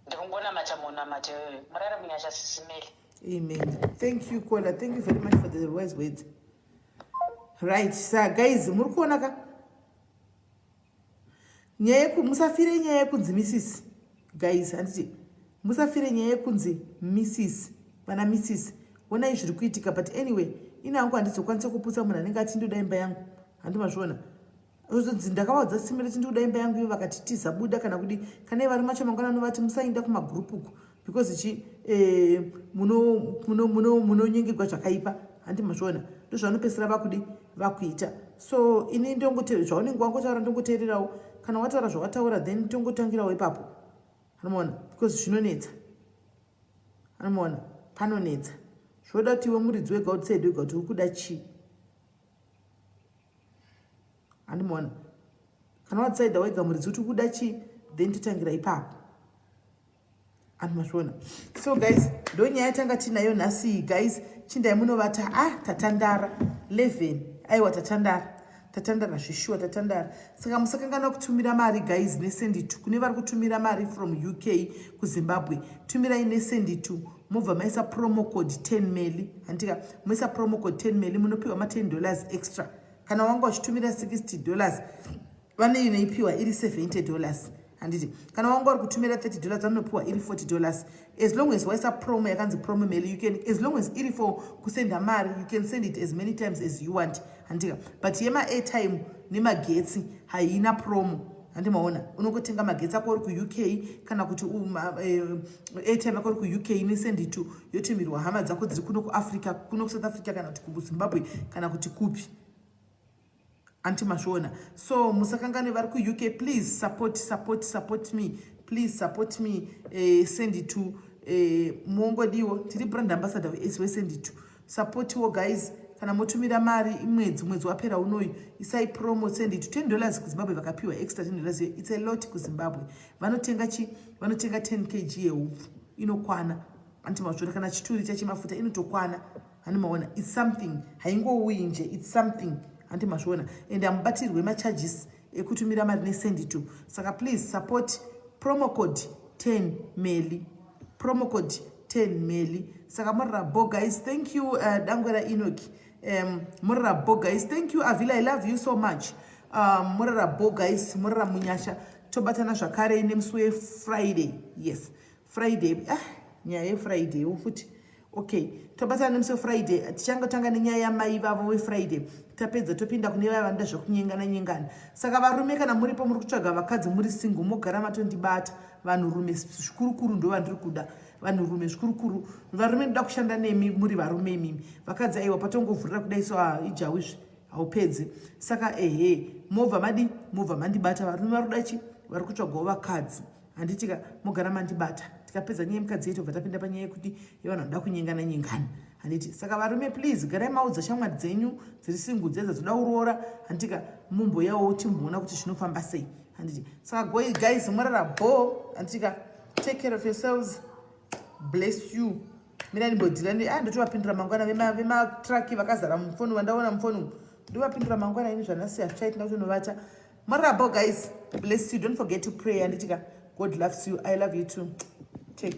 Ndikungonamata munamato iyoyo. Murare munyasha, Sisi Mary. Amen. Thank you, caller. Thank you very much for the wise words. Right, sa guys, muri kuona ka nyaya yeku musafire nyaya yekunzi Mrs. Guys, handiti? Musafire nyaya yekunzi Mrs. Vana Mrs, onai zviri kuitika. But anyway, ine hangu handizokwanisa kuputsa munhu anenge ati, "Ndoda imba yangu." Handimazviona? Ozonzi, "Ndakavaudza sime reti ndikuda imba yangu, ivo vakati tiza, buda." Kana kudi kana ivari macho mangwana anovati, "Musainda kumagroup uku," because chi munonyengegwa zvakaipa. Handi mazviona? Ndozvavanopedzisira vakudi vakuita. So ini ndongote zvaunenge wangotaura, ndongoteererawo. Kana wataura zvawataura, then tongotangirawo ipapo, anomaona? Because zvinonetsa, anomaona? Panonetsa. Zvoda kuti iwe muridzi wega udecide wega kuti uri kuda chii, handimaona? Kana wadecida wega muridzi kuti uri kuda chii, then totangira ipapo, andimazviona? So guys, ndo nyaya yatanga tinayo nhasi. Guys, chindai munovata. Ah, tatandara 11. Aiwa, tatandara, tatandara zvishuwa, tatandara. Saka musakanganwa kutumira mari, guys, neSendit. Kune vari kutumira mari from UK kuZimbabwe, tumirai neSendit, mobva maisa promo code 10 Meli, handika? Moisa promo code 10 Meli, munopiwa ma$10 extra. Kana wanga uchitumira $60, vane inoipiwa iri $70, handiti? Kana wanga uri kutumira $30, vanopiwa iri $40, as long as waisa promo yakanzi promo Meli. You can, as long as iri for kusenda mari, you can send it as many times as you want, handika? But yema-airtime nemagetsi haina promo, handimaona? Unongotenga magetsi ako uri kuUK, kana kuti airtime yako uri kuUK neSendit, yotumirwa hama dzako dziri kuno kuAfrica, kuno kuSouth Africa, kana kuti kuZimbabwe, kana kuti kupi, anti mazviona? So musakangane, vari kuUK, please support, support, support me. Please support me. Send it to mongodiwo. Tiri brand ambassador wesend it to. Supportiwo guys, kana motumira mari imwedzi, mwedzi wapera unoyu, isai promo send it to. $10 kuZimbabwe vakapiwa extra $10. It's a lot kuZimbabwe. Vanotenga chi? Vanotenga 10 kg yeupfu, inokwana, anti mazvona? Kana chituri chachemafuta inotokwana, handi maona? It's something, haingouyi nje, it's something, handi mazviona? And hamubatirwe macharges ekutumira mari nesend to. Saka please support, promo code 10 Meli, promo code 10 Meli. Saka morira bo guys, thank you. Dangwera Enoki, morira bo guys, thank you. Avila, I love you so much. Morira bo guys, morira munyasha. Tobatana zvakare nemusi weFriday. Yes, Friday. Ah, nyaya yeFriday futi. Okay, tobatana nemusi weFriday. Tichangotanga nenyaya yamai vavo weFriday. Tapedza topinda kune vaya vanoda zvekunyengana nyengana. Saka varume, kana muripo muri kutsvaga vakadzi, muri single, mogara matondibata. Vanhurume zvikurukuru ndo vandiri kuda, vanhurume zvikurukuru. Varume, ndoda kushanda nemi muri varume imimi. Vakadzi aiwa, patongovhurira kudai so, ah, ijawizvi haupedzi. Saka ehe, mobva madi, mobva mandibata. Varume vari kuda chi? Vari kutsvagawo vakadzi, handitika? Mogara mandibata. Tikapedza nyaya yemukadzi yetu, bva tapinda panyaya yekuti yevanhu vanoda kunyengana nyengana, handiti? Saka varume, please garai maudza shamwari dzenyu dziri single, dzedza dzoda kuroora, handitika? Mumboyawo timboona kuti zvinofamba sei, handiti? Saka goi guys, morara bo, handitika? Take care of yourselves. Bless you. Mina ndimbodhira. Ah, ndotovapindura mangwana. Vematraki vakazara mufoni, vandaona mufoni, ndovapindura mangwana. Ini zvanasi hazvichaiti, ndakutonovata. Morara bo guys, bless you. Don't forget to pray, handitika? God loves you. I love you too. Take care.